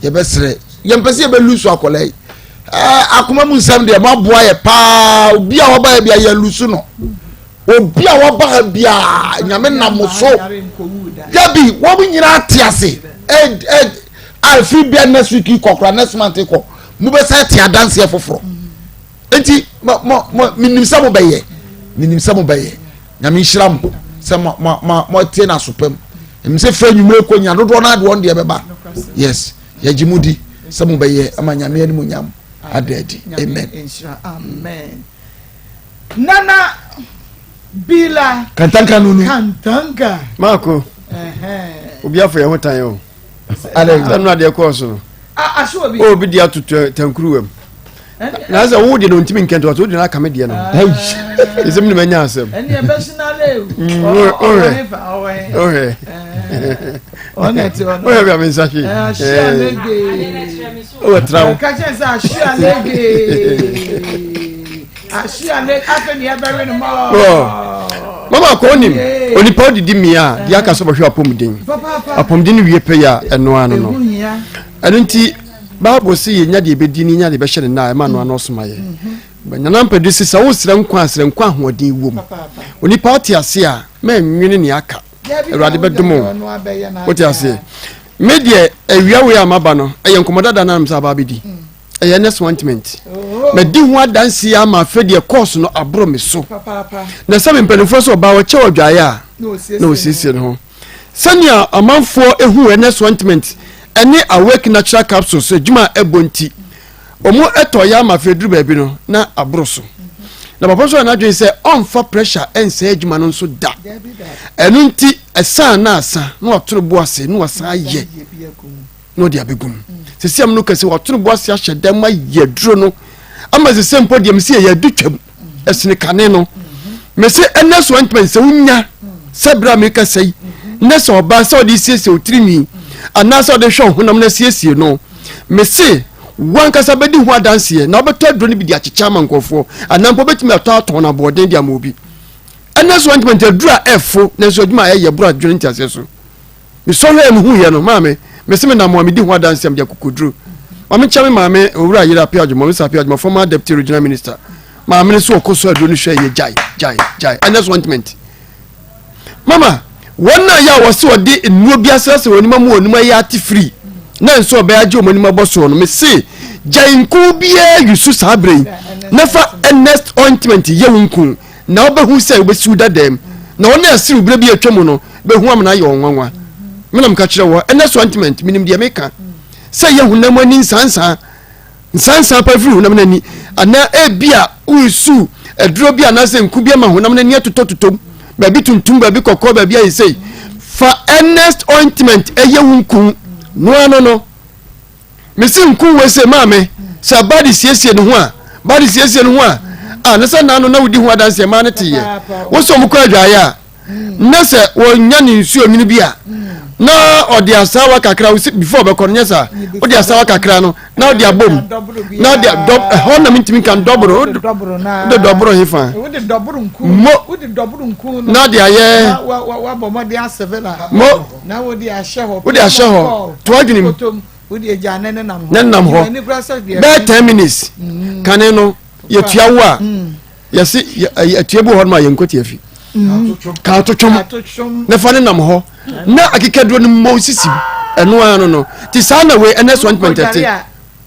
yɛbɛsrɛ yɛmpɛ sɛ yɛbɛlusu akwadaa yi akoma mu nsɛm deɛ moaboa yɛ paa obi a waba yɛ bia yɛlusu no obi a waba ha biaa nyame nam so dabi wɔn nyinaa te ase a ɛfiri bia next week kɔ kora next month kɔ mobɛsɛ te adanseɛ foforɔ nti mo mo mo menim sɛ mobɛyɛ menim sɛ mobɛyɛ nyame nhyira mo sɛ mo mo mo moatie no aso pam ɛnim sɛ fɛ nwumere kɔ nyina dodoɔ no adeɛ ɔno deɛ bɛba yes yɛgye mo di sɛ mobɛyɛ ama nyame animonyam ada adi amen amen nana bila kantanka nunu kantanka maako obi afɔ yɛn ho tan o sɛ no adeɛ kɔɔ so no obi de ato tankuruwa mu na sɛ wo deɛ no ntumi nkɛntɛ ɔsɛ wo deɛ no aka me deɛ no ɛsɛ mi na manya asɛm wohwɛ wohwɛ bia me nsa hwee wobɛtra wo Mama kɔ onim onipa odidi mmea a deɛ aka sɛ ɔbɛhwɛ apɔmuden apɔmuden no wie pɛ yɛ a ɛno ano no ɛno nti bible sɛ yɛnya deɛ ɛbɛdi ne yɛnya deɛ ɛbɛhyɛ ne nan a ɛma no ano ɔsoma yɛ mhm. nana mpɛdu si sɛ wosrɛ nkwa a srɛ nkwa ahoɔden wom onipa wote ase a mɛnwene nea aka awurade bɛdom wo wote aseɛ. Me deɛ awia wei a maba no ɛyɛ nkɔmmɔ dada no anam sɛ aba abɛdi. Ɛyɛ nurse ointment. Madi ho adanseɛ ama afei deɛ course no aboro me so. Na sɛ me mpanimfoɔ sɛ ɔbaa ɔkyɛ ɔdwaeɛ a na ɔsiesie ne ho. Sɛnea amanfoɔ ehu nurse ointment ɛne awake natural capsules adwuma a ɛbɔ nti wɔn ɛtɔ yɛ ama afei duru baabi no na aboro so. Na papa nso yɛ n'adwene sɛ ɔmfa pressure ɛnsɛe adwuma no nso da. Ɛno nti ɛsan na asa na wato ne bo ase na wasan ayɛ na ɔde abɛgu mu. Sisi am no kɛse wato ne bo ase ahyɛ dɛm ayɛ aduro no ama sisi mpo deɛ mesi yɛ adu twam ɛsene kane no. Mesi ɛnɛ so ointment sɛ wonya sɛ berɛ a meka sɛ yi na sɛ ɔbaa sɛ ɔde siesie wo tirinwi anaasɛ ɔde hwɛ ɔhonam no asiesie no mese wankasa bɛdi ho adanseɛ na wobɛtɔ aduro no bi de akyekyɛ ama nkurɔfoɔ anaa mpo wobɛtumi atɔ atɔn no aboɔden de ama obi. Ɛnɛ so ointment aduro a ɛfo nanso adwuma a ɛyɛ boro adwene nteaseɛ so. Mesɔhwɛ a mehuiɛ no, maame, mese me nam a medi ho adanseɛ a mede akokoduro. Maame kyia me maame, Owura Yere Appiah Agyemang, Mr. Appiah Agyemang, former deputy regional minister. Maame no so ɔkɔ so aduro no hwɛ yɛ gyae, gyae, gyae. Ɛnɛ so ointment. Mama, wɔn a yɛ a wɔse wɔde nnuro bi asrasra wɔn anim ama wɔn anim ayɛ ate firi na nso ɔbɛyɛ agye wɔn anim abɔ soɔ no, mese gyae nku biara yusu saa berɛ yi na fa Ernest ointment yɛ wo nku. Na wobɛhu sɛ wobɛsi wo dadaam, na wɔn a ɛserew berɛ bi a atwa mu no bɛhu amena ayɛ wɔn nwanwa. Me na meka kyerɛ wɔ, ɛnɛ so ointment, menim deɛ meka, sɛ ɛyɛ honam ani nsansaa, nsansaa pa firi honam no ani, anaa ebia woresu aduro bi anaasɛ nku bi ama honam no ani atotɔtotɔ mu, baabi tuntum, baabi kɔkɔɔ, baabi ayɛ sei. Fa Ernest ointment ɛyɛ wo nku no ano no. Mese nku wei se maame sɛ ba de siesie ne ho a ba de siesie ne ho a a ne sɛ naano na wodi ho adanseɛ maa ne teyɛ wo sɛ ɔmo kɔ adwaeɛ a na sɛ wɔnya ne nsuo nwunu bi a na ɔde asaawa kakra wo before ɔbɛkɔ no nyɛ saa wode asaawa kakra no na ɔde abom na ɔde dɔ ɛhɔ na mentumi nka dɔboro wode dɔboro he fa mo na ɔde ayɛ mo wode ahyɛ hɔ to adwene mu ne nam hɔ bɛyɛ ten minutes mm. kane no yɛtua wo a mm. yɛse atua bi wɔ hɔ no ma yɛnkɔ tiafi mm. ka atotwom ne fa ne nam hɔ na akekaduro no mmɔ sisi ɛno ara no no nti saa na wei ɛnɛ so ntmɛntɛte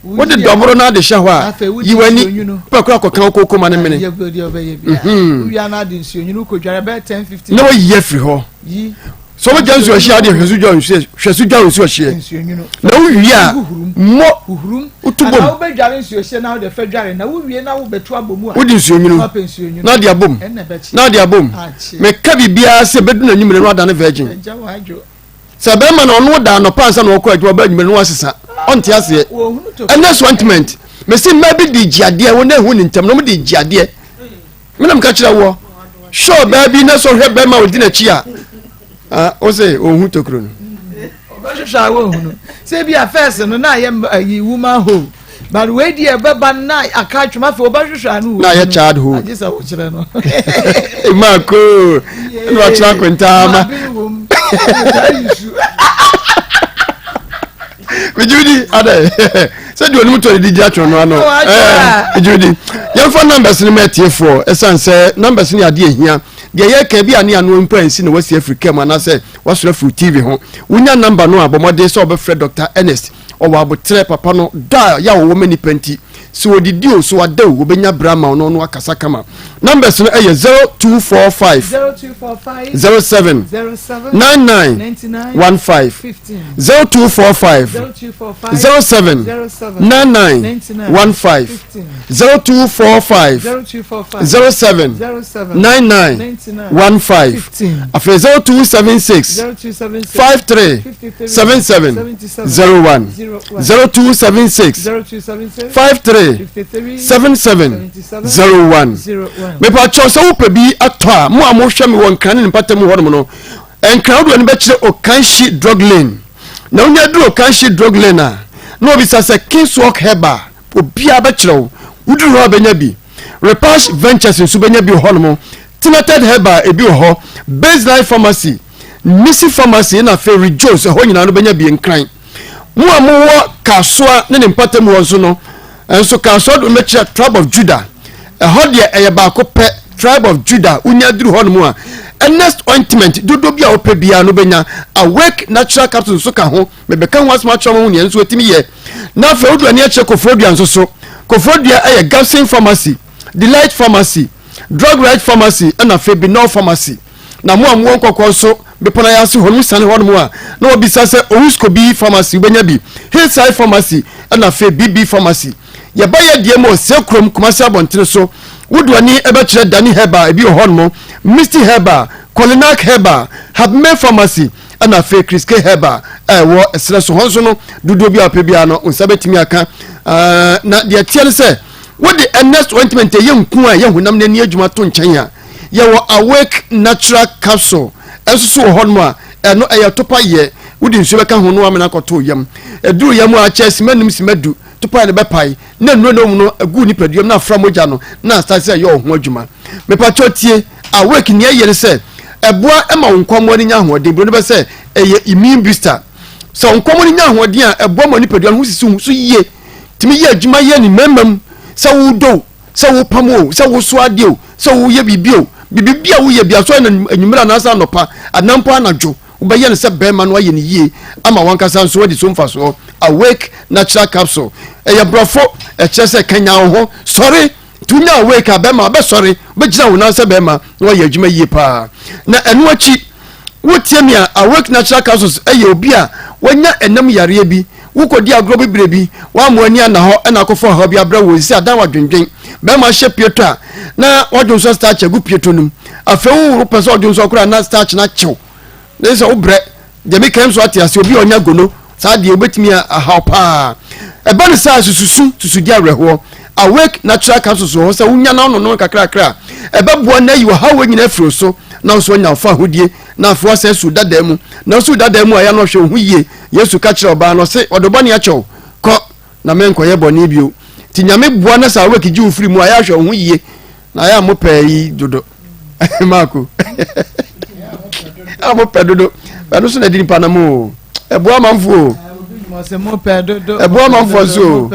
wode dɔboro no ade hyɛ hɔ a yi w'ani wopɛ kora kɔka wo kooko ma no mene mhm. na wayi afiri hɔ sɛ wobɛgya nsuo hyeɛ adeɛ hwɛ so dwa nsuo hwɛ so dwa nsuo hyeɛ na wowie a mmɔ woto bom wode nsuo nwunu na ade abom na ade abom meka biribiara sɛ bɛdu n'anwummerɛ no adane virgin Sɛ bɛrima na ɔno da anɔpa ansa na ɔkɔ adwuma ɔba anwummerɛ no wasesa ɔnte aseɛ ɛnɛ so ointment mesi mmaa bi de gye adeɛ wɔn ehu ne ntɛm na wɔn de gye adeɛ menam ka kyerɛ woɔ hwɛ ɔbaa bi na sɛ ɔhwɛ bɛrima a ɔdi n'akyi a ah ɔsɛ ɔhu tokuro no. Ɔbɛhwehwɛ a wɔnhunu sɛ bi a fɛs no na ayɛ ayi woman hole but wei deɛ ɛbɛba na aka atwom afei wɔbɛhwehwɛ ano na ayɛ child hole agye sɛ wokyerɛ no maako na wakyerɛ akontaa ma megyewdi adɛ sɛ deɛ ɔnom tɔ ne de gyina twɔn no ano megyewdi yɛmfa numbers no ma atiefoɔ ɛsiane sɛ numbers no yɛ adeɛ ɛhia deɛ yɛka bi a ne ano mpo ansi na wasi afiri kam anaasɛ wasoro afiri tv ho wonya number no a bɔ mmɔden sɛ wɔbɛfrɛ Dr. Ernest Ɔwɔ aboterɛ papa no dɔ a yɛ a ɔwɔ ma nipa nti sɛ ɔdidi o sɛ wada o ɔbɛnya berɛ ama wo na ɔno akasa kama. Numbers no ɛyɛ 0245 07 99 15 0245 07 99 15 0245 07 99 15 afei 0276 53 77 01 0276 53 77 01 mepakyɛw sɛ wopɛ bi atɔ a mo a mohwɛ me wɔ nkran ne ne mpata mu hɔnom no nkran wodoɔ no bɛkyerɛ Okanshi drug lane na wonya duru Okanshi drug lane a na wɔbisa sɛ Kingswalk Herbal obiara bɛkyerɛ wo woduru hɔ a bɛnya bi Repash Ventures nso bɛnya bi wɔ hɔnom Tinated Herbal ebi wɔ hɔ Baseline Pharmacy Nisi Pharmacy na afei Rejoice ɛhɔ nyinaa no bɛnya bi nkran. Mo a mowɔ Kasoa ne ne mpɔtam hɔ nso no, nso Kasoa do mɛkyerɛ Tribe of Judah. Ɛhɔ deɛ ɛyɛ baako pɛ, Tribe of Judah, wonya duru hɔ nom a, Ernest ointment dodoɔ bi a wopɛ biara no bɛnya. Awake natural capsule nso ka ho. Mebɛka ho asɛm akyerɛ mo ho nea nso ɛtumi yɛ. Na afei wode w'ani akyerɛ Koforidua nso so. Koforidua ɛyɛ Gabson Pharmacy, Delight Pharmacy, Drug Right Pharmacy ɛna afei Binol Pharmacy. Na mo a mowɔ nkɔkɔɔ nso bepɔ no ayase hɔ no siane hɔnom a na wɔbisa sɛ Owuskobi Pharmacy wobɛnya bi, Hillside Pharmacy ɛna afei BB Pharmacy. Yɛba yɛ deɛ mu wɔ Sekurom, Kumasi abɔntene so. Wode w'ani bɛkyerɛ Dani Herbal, ebi wɔ hɔnom, Misty Herbal, Kolinak Herbal, Habme Pharmacy, ɛna afei Chris K Herbal a ɛwɔ ɛserɛ so hɔ nso no, dodoɔ bi a wopɛ biara no, wo nsa bɛtumi aka. Na deɛ ɛteɛ ne sɛ, wode Ernest ointment ɛyɛ nku a ɛyɛ honam no ani adwuma to nkyɛn a, yɛwɔ Awake Natural Capsule nso so wɔ hɔnom a, ɛno ɛyɛ topa yɛ, wode nsuo bɛka ho na wamene akɔto yam. Ɛduru yam a, akyɛ sima num sima du, topae no bɛpae na nnuro no mu no agu nipadua mu na afra mogya no na asate sɛ ɛyɛ ɔho adwuma. Mepakyɛw tie, Awake nea ɛyɛ ne sɛ ɛboa ma wo nkwammoa no nya ahoɔden. Buroni bɛ sɛ ɛyɛ immune booster. Sɛ wo nkwammoa no nya ahoɔden a, ɛboa ma nipadua no ho sisi ho so yie, tumi yɛ adwuma yɛ ne mmarima mu, sɛ wodɔ o, sɛ wopam o, sɛ wosoa adeɛ o, sɛ woyɛ biribi o, biribi bi a woyɛ bi asɔre na anwummerɛ anaasɛ anɔpa anaa mpo anadwo, Wobɛyɛ no sɛ barima no ayɛ no yie ama w'ankasa nso woadi so mfasoɔ. Awake Natural Capsule, ɛyɛ borɔfo, ɛkyerɛ sɛ kanyan wo ho, sɔre! Nti wonya awake a, bɛrima wobɛsɔre, wobɛgyina wo nan sɛ bɛrima na woayɛ adwuma yie paa. Na ɛno akyi, wotie me a, Awake Natural Capsules yɛ obi a wanya ɛnam yareɛ bi, wokɔdi agorɔ bi berɛ bi, woamma w'ani anna hɔ na akɔfa ɔhaw bi abrɛ wo, ɛsisi adan w'adwendwen. Bɛrima hyɛ pieto a, na wadwonsɔ starch agu pieto no mu. Afei wopɛ sɛ ɔdwonsɔ koraa na starch no akyew. Ne sɛ wobrɛ deɛ meka nso ate ase obi a ɔnya gono saa deɛ wobɛtumi ahaw paa. Ɛba no saa sususu susudi awerɛhoɔ. Awake Natural Capsules wɔ hɔ sɛ wonya na wononom kakrakra a ɛbɛboa na ayi ɔhaw wɔ nyinaa afiri wo so na wo nso woanya wo fa ahodie na afei woasan asi wo dadaa mu. Na wosi wo dadaa mu a ɛyɛ na ɔhwɛ wo ho yie. Yesu ka kyerɛ ɔbaa no ɔse ɔde wo bɔne akyɛ wo kɔ na menkɔyɛ bɔne bio. Nti Nyame boa na sɛ Awake gye wo firi mu a ɛyɛ ahwɛ wo ho yie. Na ayɛ a mopɛ yi dodo maako a mopɛ dodo ɛno so na ɛdi nipa nam o ɛboa amanfo o ɛboa amanfoɔ nso o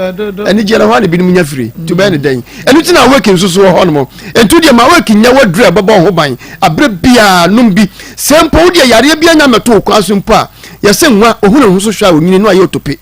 anigyeɛ no hɔ a na ebinom nya firi nti wobɛyɛ ne dɛn ɛno ti na awake nso so wɔ hɔ nom nti deɛ ma awake nyɛ waduru a ɛbɛbɔ ho ban aberɛ biara nom bi sɛ mpo wodeɛ yareɛ bi anya mɛto wo kwan so mpo a yɛsɛ nwa ohunu ho so hwɛ a onyini no ayɛ otope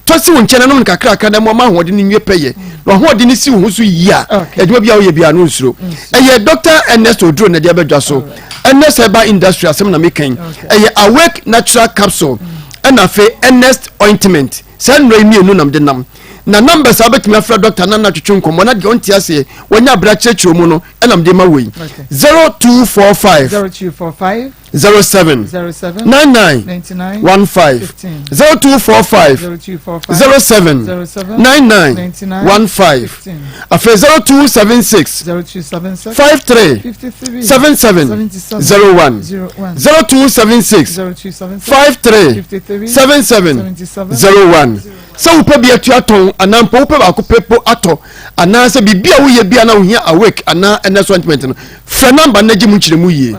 Tɔ si wo nkyɛn na nom no kakrakra na ɛmmoa ma ahoɔden no nwie pɛyɛ. Na w'ahoɔden no si wo ho so yie a, adwuma biara a woyɛ biara no nsuro. Ɛyɛ Dɔkta Ernest Oduro na ɛde aba dwa so. Ernest Herbal Industry asɛm na meka yi. Ɛyɛ Awake Natural Capsule ɛna afei Ernest Ointment. Saa nnuro yi mmienu na mede nam. Na numbers a wobɛtumi afrɛ dɔkta na na twetwe nkɔmmɔ na deɛ ɔnte aseɛ wanya berɛ akyerɛkyerɛ mu no ɛna mede ma wei. 0245 0245 07 99 15 0245 07 99 15 afei 0276 53 77 01 0276 53 77 01 sɛ wopɛ bi atua tɔn anaa mpo wopɛ baako pɛ po atɔ anaasɛ biribi a woyɛ bi a na wohia awake anaa ɛnɛ so ointment no frɛ namba no na gye mu nkyerɛmu yie.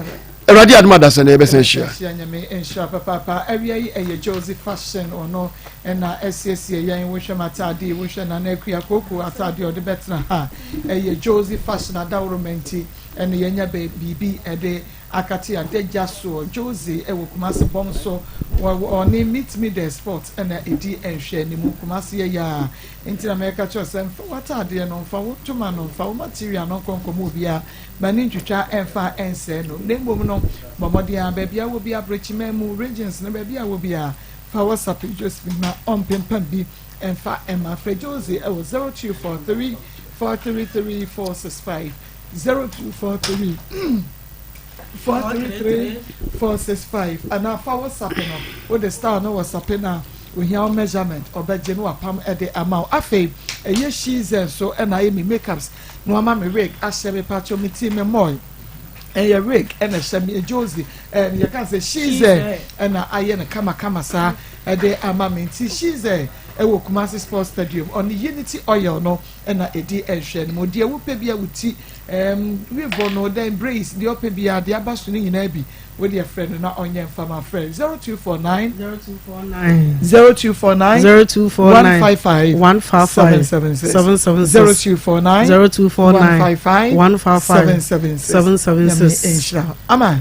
Awurade adom adasa na yɛbɛsan ahyia. Yɛbɛhyia Nyame nhyira papaapa. Awia yi ɛyɛ Josie fashion ɔno ɛna asiesie yɛn wohwɛ m'ataade wohwɛ Nana Akua Koko ataade ɔde bɛtena ha ɛyɛ Josie fashion adaworoma nti ɛna yɛnya biribi ɛde akate adagya soɔ Josie ɛwɔ Kumasi bɔm so ɔne Meet Me There Sport ɛna ɛdi nhwɛanimu Kumasi yɛ yaa nti na mɛka kyerɛ sɛ mfa w'ataadeɛ no mfa wo ntoma no mfa wo material no nkɔ nkɔmɔ obiara Ma ne ntwitwa mfa nsɛe no, na mmom no, bɔ mmɔden ara, baabi a wɔ biara, abrɛkyiman mu, regions no, baabi a wɔ biara, fa WhatsApp Josephine na ɔmpempam bi mfa mma. Frɛ Josie wɔ 0243 433 465, 0243 433 465, anaa fa WhatsApp no, wode style no WhatsApp no a, ohia wo measurement, ɔbɛgye na wapam de ama wo. Afei, ɛyɛ Shizen nso na ayɛ me makeups. Na wama me wig ahyɛ me pakyɛw me ti me mɔe ɛyɛ wig ɛna ɛhyɛ me jozi ɛɛ yɛ ka sɛ shize ɛna ayɛ no kamakama saa ɛde ama me nti shize ɛwɔ Kumasi Sports Stadium ɔne Unity Oil no. ɛna ɛdi ɛhwɛ no mu. Deɛ wopɛ bi a wo ti ɛɛm weave no dɛn braids deɛ ɔpɛ bi a deɛ aba so no nyinaa bi wo deɛ frɛ no na ɔnyɛ mfa ma frɛ 0249 0249 0249 0249 155 155 776 776 0249 0249 155 155 776 776 Nyame nhyira wo. Ama.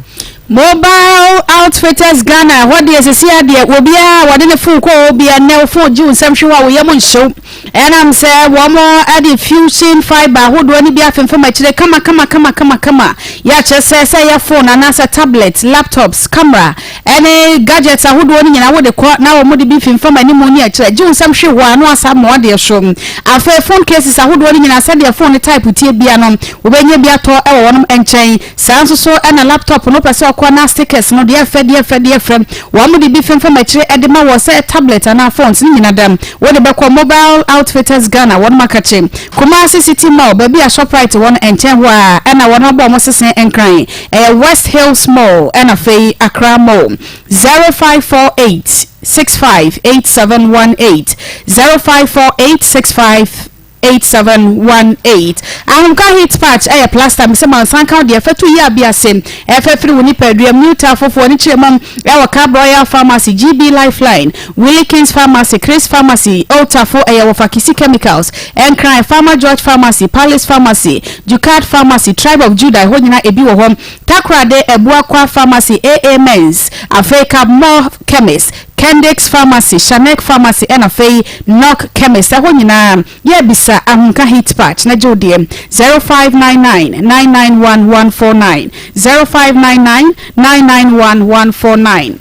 Mobile Outfitters Ghana, ɛhɔ deɛ sisi adeɛ obiara a wɔde ne fon kɔ hɔ biara nnɛ wo fon gye wo nsam hwe hɔ a wo yam nhyew ɛnam sɛ wɔn de fusion fibre ahodoɔ no bi afemfam akyire kama kama kama kama kama yɛ akyerɛ sɛ sɛ ɛyɛ fon anaasɛ tablet, laptops, camera ɛne gadgets ahodoɔ no nyinaa wode kɔ na wɔn de bi femfam anim ne akyire gye wo nsam hwe hɔ a na wasa amoa deɛ so. Afei fon cases ahodoɔ no nyinaa sɛdeɛ fon no type tie bia no wobɛnya bi atɔ wɔ wɔn nkyɛn. Saa nso so na laptop no wopɛ sɛ ɔkɔ na stickers no deɛ ɛfɛ deɛ ɛfɛ deɛ ɛfɛ wɔn de bi femfam akyire de ma wɔ sɛ tablet anaa phones ne nyina dam wode bɛkɔ Mobile Outfitters Ghana wɔn akakye Kumasi City Mall baabi a Shoprite wɔ no nkyɛn hɔ a ɛna wɔn abɔ wɔn sese nkran ɛyɛ West Hills Mall ɛna afei Accra Mall 0548 65 8718 0548 65 8718 Ahomka heat patch yɛ plaster mesɛ mansa nka wo deɛ fɛto yi a bi ase ɛfɛ firi wo nipadua mu New fofoɔ ne kyerɛ mu ɛwɔ Cab Royal Pharmacy GB Lifeline Willie Kings Pharmacy Chris Pharmacy Old Tafo ɛyɛ wɔ Fakisi Chemicals Nkran Farmer George Pharmacy Palace Pharmacy Ducard Pharmacy Tribe of Judah ɛhɔ nyina ebi wɔ hɔ Takorade Abuakwa Pharmacy AA Mens afei Cab More Chemist Kendix Pharmacy, Shanek Pharmacy ɛna afei Knock Chemist ɛhɔ nyinaa yɛ bisa Ahomka Heat Patch na gye wo deɛ 0599 991 149 0599 991 149.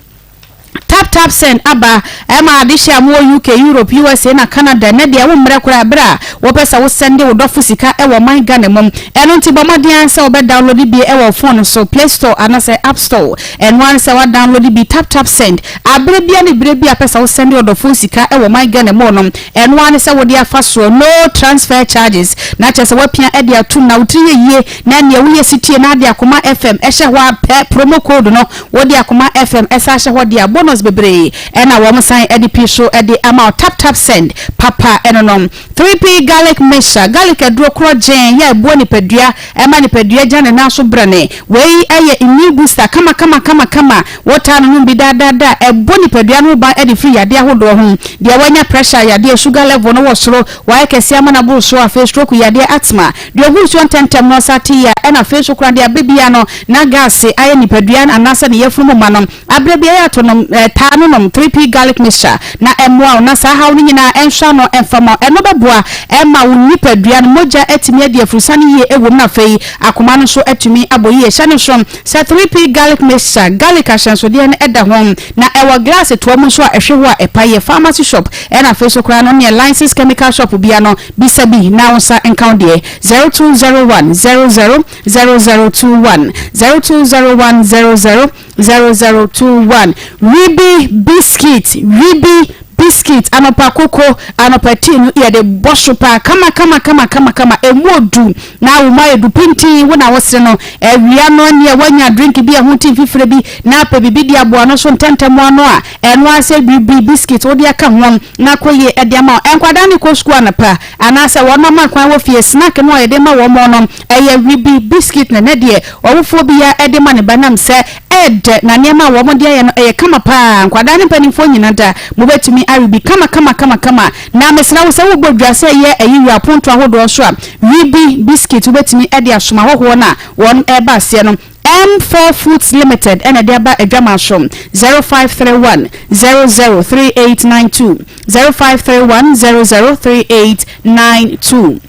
Tap Tap Send aba ɛma adehye a mowɔ UK, Europe, USA na Canada ɛnɛ deɛ wo mmerɛ koraa berɛ a wopɛ sɛ wo sɛnde wo dɔfo sika ɛwɔ ɔman Ghana mu ɛno nti bɔ mmɔden ara sɛ wobɛ download bi ɛwɔ wo phone so Play Store anasɛ App Store ɛno ara ne sɛ wa download bi Tap Tap Send Aberɛ bia ne berɛ bi a pɛ sɛ wo sɛnde ɔdɔfoɔ sika wɔ man Ghana mu no, ɛno ara ne sɛ wode afa soɔ, no transfer charges, na kyerɛ sɛ woapia de atom na wo tiri yɛ yie na neɛ woyɛ sitie na ade Akoma FM hyɛ hɔ ara pɛ, promo code no wode Akoma FM san hyɛ hɔ deɛ a bonus bebree na wɔn san de pii so de ama wo, tap tap send papa ɛno no. 3P Garlic Mixture, Garlic aduro korɔ gyeen yɛ a ɛboa nipadua ɛma nipadua gyina ne nan so brane. Wei yɛ immune booster kama kama kama kama. Wotaa nonom bi daa daa daa a, ɛbɔ nipadua no ho ban de firi yadeɛ ahodoɔ ho. Deɛ wanya pressure yadeɛ, sugar level no wɔ soro, wayɛ kɛseɛ ama no aboro so, afei stroke yadeɛ, asthma, deɛ ɔhu nsuo ntɛmntɛm no ɔsa te yea, ɛna afei nso koraa deɛ aberɛ biara no na gas ayɛ nipadua no anaasɛ ne yafunu mu ma no, aberɛ biara yɛ ato nom, taa nonom 3P garlic mixture na ɛmmoa wo na saa haw no nyinaa ɛnsɔ ano ɛmfa ma wo. Ɛno bɛboa ma wo nipadua no mogya atumi adi afurusane yie ɛwom na afei akoma no nso atumi abɔ yie. Hyɛ no nso Sɛ 3P garlic mixture, garlic ahyɛnsodeɛ no da ho, na ɛwɔ glass toa mu nso a ɛhwe hɔ a ɛpa yɛ pharmacy shop ɛna afei nso koraa no neɛ licensed chemical shop bia no bisa bi na wo nsa nka wo deɛ 0201 00 0021 0201 00 0021 Wibi biscuit Wibi Biscuit, anɔpa koko, anɔpa tea no yɛde bɔ so paa kama kama kama kama kama, ɛmu ɔdu na wo mu ayɛ du pintinn, wo na wo sere no, awia no neɛ woanya drink bi a ɛho te mfifire bi na apɛ biribi de aboa no so ntɛntɛm ano a, ɛno ara sɛ biribi, biscuit, wode aka ho na akɔ yie de ama wo. Nkwadaa no kɔ sukuu anɔpa anaasɛ wɔn ama kwan wɔ fie, snack no a yɛde ma wɔn no, ɛyɛ wibi, biscuit na ɛnɛ deɛ ɔwofoɔ biara de ma ne ba nam sɛ Ɛyɛ dɛ na nneɛma a wɔde ayɛ no ɛyɛ kama paa. Nkwadaa ne mpanimfoɔ nyina da. Mobɛtumi awe bi kama kama kama kama. Na mesrɛ wo sɛ wobɔ dwa sɛ ɛyɛ ayi wɔ apontoɔ ahodoɔ nso a, we bi, biscuit, wobɛtumi de asoma ahɔhoɔ no a wɔn reba aseɛ no. M4 Foods Limited na ɛde aba adwaman so. 0531 00 3892 0531 00 3892.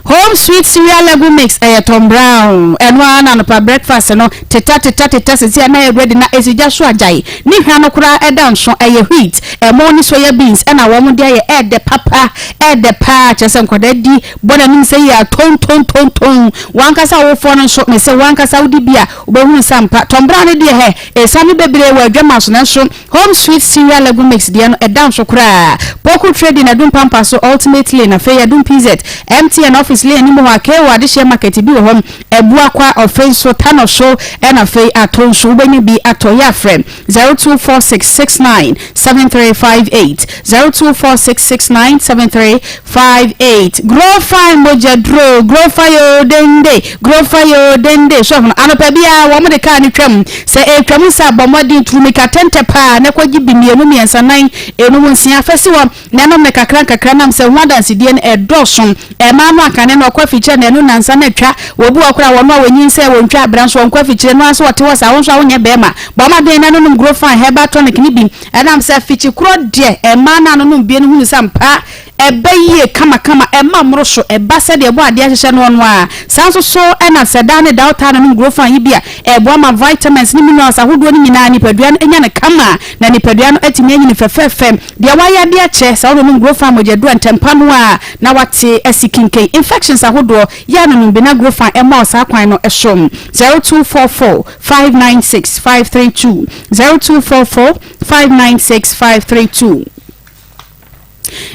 Home sweet cereal lego mix ɛyɛ Tom Brown ɛno ara na anɔpa breakfast no teta teta teta sisi a na ɛyɛ ready na esi gya so agyae ne hwa no koraa ɛda nso ɛyɛ wheat ɛmo ne soya beans ɛna wɔn de ayɛ ɛɛdɛ papa ɛɛdɛ paa kyerɛ sɛ nkwadaa di bɔ n'anim sɛ yɛ ton ton ton ton wankasa awofoɔ no nso mese wankasa wodi bi a wobɛhunu sɛ ampa Tom Brown no deɛ hɛ esiane bebree wɔ adwama so nanso Home Sweet Cereal Legume Mix deɛ no ɛda nso koraa. Poku Trading Adum Pampa so, Ultimate Lane, afei Adum PZ, MTN. Office lane anim hɔ a, KO Adehyeɛ Market bi wɔ hɔ, Abuakwa, Ɔfenso, Tanɔso ɛna afei Atonso, wobɛnya bi atɔ. Yɛ a frɛ 0246 69 7358, 0246 69 7358. Grow fine mogya duro, grow fine oo dende, grow fine oo dende. So ahono, anɔpa biara wɔn de kaa no twam, sɛ ɛretwam nsa a bɔ mmɔden turu mmirika tɛntɛ paa na kɔgye bi mmienu, mmiɛnsa, nan, enum, nsia fa si hɔ. Na ɛnom no kakra nkakra nam sɛ ho adansedie no ɛdɔɔso. Ɛmaa no akane no ɔkɔ afikyire na ɛno nansa na atwa. Wɔbu hɔ koraa wɔn a wɔnyinsɛn wɔntwa abira nso wɔnkɔ afikyire no ara nso wɔte hɔ saa wo nso a wonyɛ bɛɛma. Bɔ mmɔden na nonom Grofine herbal tonic no bi ɛnam sɛ afikyi korɔ deɛ ɛmaa no a nonom bie no hunu sɛ ampa ɛbɛ yie kamakama ɛma mmoro so ɛba sɛdeɛ ɛbɔ adeɛ ahyehyɛ noɔ no ara. Saa nso so na sɛ daa ne da wotaa nonom Grofine yi bi a ɛboa ma vitamins ne minerals ahodoɔ no nyinaa nipadua no nya no kama na nipadua no atumi anyini fɛfɛɛfɛ. Deɛ wayɛ de akyɛ, sɛ wononom Grofan mogyaduro a ntɛmpa no ara na wate asi kenken. Infections ahodoɔ, yɛ a nonom bi na Grofan mma wo saa kwan no so. 0244 596 532 0244 596 532.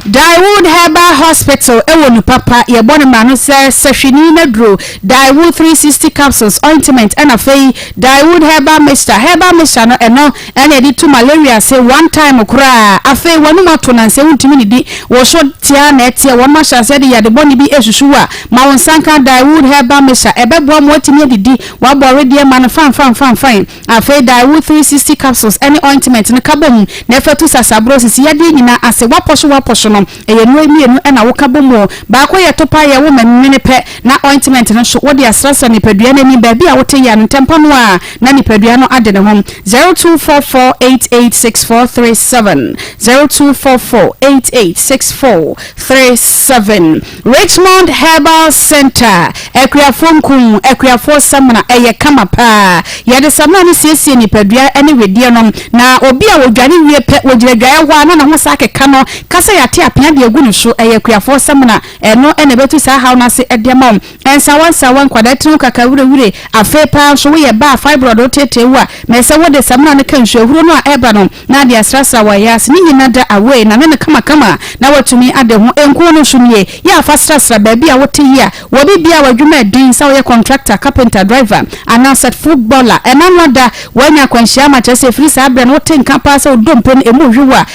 Daewood Herbal Hospital wɔ Nupapa, yɛbɔ no mmara no sɛ sahwini n'aduro, Daewood 360 capsules, ointment ɛna afei Daewood Herbal Mixture. Herbal mixture no ɛno Ɛna yɛde tu malaria ase one time koraa. Afei w'anum ato na nsɛ wontumi nnidi. Wo so te ara na ɛteɛ. Wɔnom ahyɛ aseɛ de yade bɔne bi resusu wo a, ma wo nsa nka Daewood Herbal Mixture. Ɛbɛboa ma woatumi adidi, woabɔ wedeɛ ma no fanfanfanfan. Afei Daewood 360 capsules ne ointment no ka bom na ɛfa tu sasaborɔ, sisi yadeɛ nyinaa ase. Woapɔ so woapɔ so no, Ɛyɛ nnuro mmienu na woka bɔ mu o. Baako yɛ topa yɛ wo mɛmene pɛ, na ointment no nso wode asrasra nipadua no ani baabi a wote yea no ntɛmpa no ara na nipadua no ade ne ho. 0244886437, 0244886437. Richmond Herbal Centre, Akuafoɔ nku, Akuafoɔ samina, ɛyɛ kama paa. Yɛde samina no siesie nipadua ne wedeɛ no, na obi a ɔdware wie pɛ, ɔgyina adwaeɛ hɔ a na ne ho saa keka no, Ka sɛ yɛate apea de agu ne so, ɛyɛ akuafoɔ samina, ɛno na ɛbɛtu saa haw no ase de ama wo. Nsawansawa, nkwadaa tiri ho kakawirewire, afei paa nso woyɛ baa a fibroid reteetee wo a, mɛ sɛ wode samina no ka nsuo ahuro no a ɛreba no na ade asrasra wo ayaase ne nyina da away nane no kamakama na woatumi ade ho. Nkuo no nso nie, yɛ a fa srasra baabi a wote yi a wɔ biribiara w'adwuma ɛden sɛ woyɛ contractor, carpenter, driver anaa sɛ footballer ɛna no ada woanya akwanhyia ama kyerɛ sɛ ɛfiri saa berɛ no wote nka paa sɛ wo dompe no ɛmu hwe wo a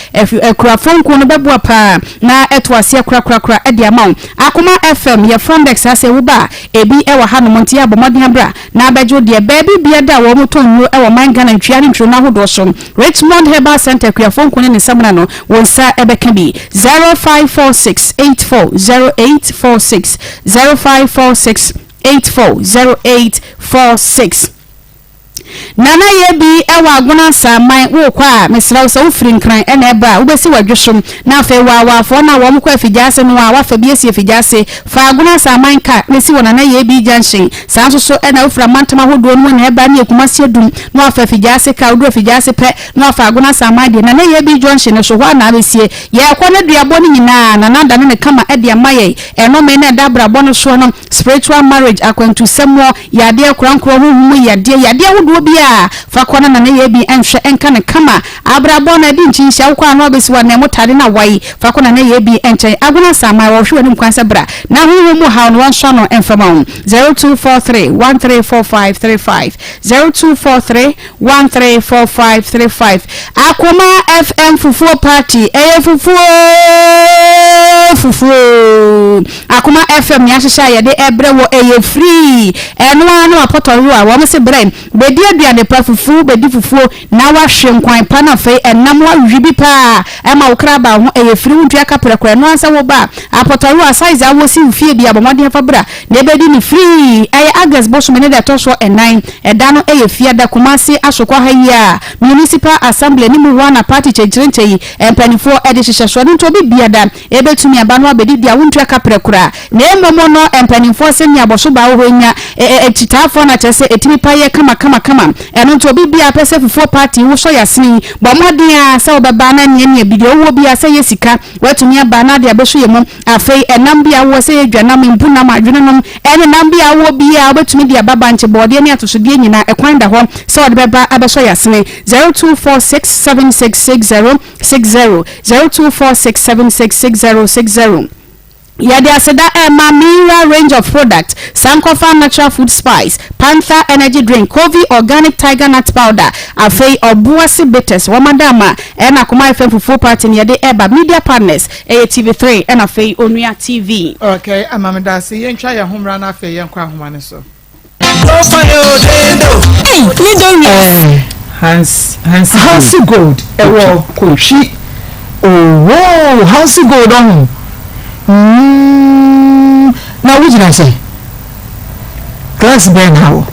Akuafo nko no bɛboa paa na ɛto aseɛ korakorakora de ama wo. Akoma FM yɛ Fondex ha sɛ woba a ebi wɔ hanom nti a bɔ mmɔden abra na abɛgye wo deɛ. Baabi bia da a wɔn tɔn nnuro wɔ man Ghana ntwea ne ntwirono ahodoɔ so. Richmond Herbal Centre Akuafo nko ne ne nsamena no wo nsa bɛka bi. 0546 84 0846 0546 84 0846. Nana yɛ bi wɔ Agona Asaman worekɔ a mesrɛ wo sɛ wofiri Nkran na ɛba a wobɛsi w'adwosom na afei waawaafoɔ no a wɔn kɔ Afigyaase no a woafa bi asi Afigyaase fa Agona Asaman car na si wɔ Nana yɛ bi junction saa nso so na wofiri amantam ahodoɔ no mu na ɛba ne Kumasi Adum na wafa Afigyaase car woduru Afigyaase pɛ na wafa Agona Asaman deɛ Nana yɛ bi junction no so hɔ a na abɛsie yɛrekɔ no aduabɔ no nyinaa Nana adane no kama de ama yɛn ɛnome na ɛda abrabɔ no soɔ no Spiritual marriage, akwantusɛm, yadeɛ korankorɔ, honhom mu yadeɛ, yadeɛ ahodoɔ biara fa kɔ na nana yɛ bi nhwɛ nka no kama. Abrabɔ no ɛde nkyinhyia wokɔ a na wabɛsi w'anan mu tade no awae fa kɔ nana yɛ bi nkyɛn. Agona Asaman wɔhwɛ w'anim kwan sɛ bra na honhom mu haw no wɔnsɔ ano mfa ma wo. 0243 134535 0243 134535 Akoma FM fufuo party ɛyɛ fufuo fufuo Akoma FM nea ahyehyɛ a yɛde ɛbrɛ wɔ ɛyɛ free ɛno ara ne wapɔtɔwewa a wɔn se brɛ bɛdi aduane pa fufuo bɛdi fufuo na wahwe nkwan pa na afei ɛnam wawe bi paa ɛma wo kra ba wo ho ɛyɛ free wontua kaprɛ koraa ɛno ara sɛ woba a apɔtɔwewa size a wɔ si wo fie bi a bɔ mmɔden fa bra Na ebedi no firi ɛyɛ August bosome ne da ɛtɔ soɔ ɛnan, ɛda no ɛyɛ Fiada, Kumasi Asokwa ha yi a Municipal Assembly ne mu hɔ a na party kyenkyerenkyɛ yi mpaninfoɔ ɛde hyehyɛ soɔ no nti obi biada ɛbɛtumi aba no abɛdi di a wontua kaprɛ koraa na mmom no mpaninfoɔ se nea bɔso baa wɔ hɔ yi nya akyitaafoɔ na kyerɛ sɛ ɛtumi pa yɛ kama kama kama ɛno nti obi biara pɛ sɛ fufuo party wosɔ yasene yi bɔ mmɔden ara sɛ wobɛba na neɛ bi deɛ wowɔ biara sɛ yɛ sika woatumi aba na ade abɛso yɛ mu Afei ɛnam bi a wowɔ sɛ yɛ dwanam, mpunam, adwenenom, ɛne nam bi a wowɔ biara a wobɛtumi de aba bankye, bɔɔdeɛ ne atosodeɛ nyinaa, ɛkwan da hɔ sɛ wɔde bɛba abɛsɔ yɛn asene. 0246766060, 0246766060. Yɛde aseda rema Mira range of product, Sankofa natural food spice, Panther energy drink, Covey organic tiger nut powder, afei Ɔboase bitters, wɔn adaama ɛna Akoma FM fufuo party no yɛde reba, media partners ɛyɛ TV three ɛna afei Onua TV. Okay, ama me dase. Yɛntwa yɛn ho mmra na afei yɛnkɔ ahoma no so. Ei, me dɔ wiase. Hans Hansi Gold. Hansi Gold ɛwɔ Kohwi. Owoo Hansi Gold ɔho. Mm, na wogyina sɛ class bɛn na wɔ?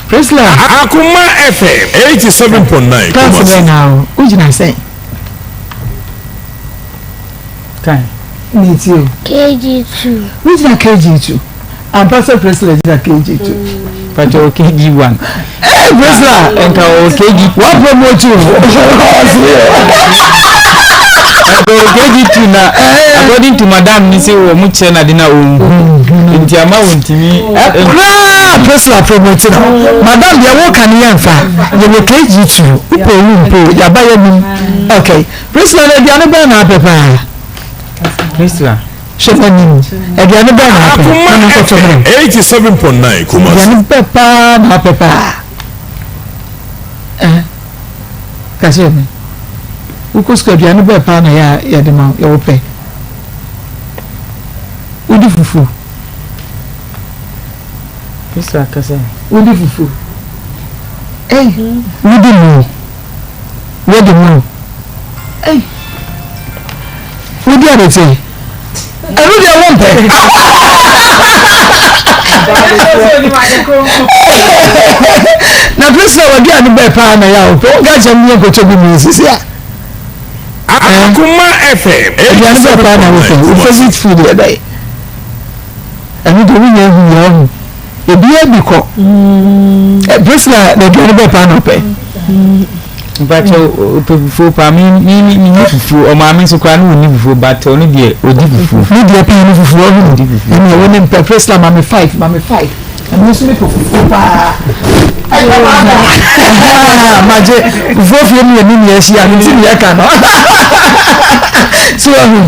Priscilla. Akoma FM 87.9 Class bɛn na wɔ? Wogyina sɛn? Kan. Ne ti o. KG2. Wogyina KG2. Ampa sɛ Priscilla gyina KG2. Pàtó wɔ KG1. Ee Priscilla. Nka wɔ KG2. Wọ́n promote o. Nka wɔ KG2 na according to madam ni sɛ wɔn kyerɛ na de na ohun. Nti ama wɔn ntumi. Koraa Priscilla promote no. Madam deɛ wɔka ne yɛn fa. Yɛ wɔ KG2. Wopɛ owu mpo yaba yɛ nim. Okay. Priscilla na aduane bɛn na apɛ paa? Priscilla. Hwɛ m'anim. Aduane bɛn na apɛ? Na Akoma menkɔtɔ FM brɛ wo. 87.9 Kumasi. Aduane bɛn paa na apɛ paa? Eh, ka kyerɛ me. Wokɔ sukuu aduane bɛn paa na yɛ a yɛde ma wo, yɛ wopɛ? Wodi fufuo? Priscilla kasa. Wodi fufuo? Ei, wodi mo? Wadi mu o. Ei. Wodi abɛte. Ɛno deɛ wo mpɛ. Na Priscilla wadi ade bɛɛ paa na yɛ a wopɛ. Wonka kyerɛ me yɛnkɔtɔ bi mu sisi a. Akoma FM. Aduane bɛɛ paa na wopɛ. Wo favorite food yɛ dɛn? Ɛno deɛ wonya hu yɛ ɔho. Obiara bi kɔ. Priscilla na aduane bɛɛ paa na ɔpɛ. Mpakyɛ ɔpɛ fufuo paa mi mi mi mi ni fufuo ɔmaame nso koraa ne ɔni fufuo but ɔno deɛ ɔdi fufuo. Ne deɛ paa ne fufuo ɔho ɔdi fufuo. Ɛna ɛwɔ ne mpɛ Priscilla ma me five ma me five ɛno nso mi pɛ fufuo paa. Ɛyɛ maa da. Magye fufuo fie mi yɛ mi nua ahyia no nti mi yɛ ka no. So ɔho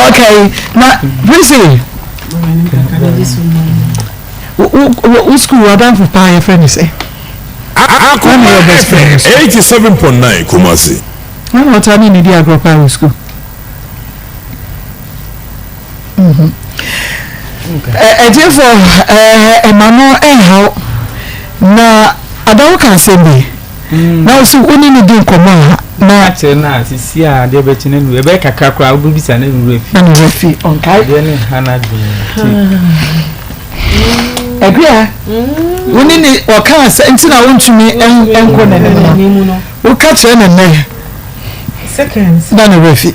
okay na Prissy. Wo sukuu w'adamfo paa yɛfrɛ no sɛ? Akoma FM 87.9 Kumasi. Hwan na ɔtaa ne ne di agorɔ paa wɔ sukuu? Ɛtiefo ɛma no ɛnhaw na adawo ka asɛm bi. Na wo so wo ne no di nkɔmmɔ a, na. Ka kyerɛ no a, sisi a adeɛ bɛkye no nu, ɛbɛyɛ kakra koraa wobɛbisa na ne werɛ afi. Na ne werɛ afi, ɔnkae. Adeɛ no nha n'adwene nti. Akua, wo ne ne ɔka asɛ nti na wontumi nkɔ n'anim no, woka kyerɛ no nnɛ na ne werɛ afi.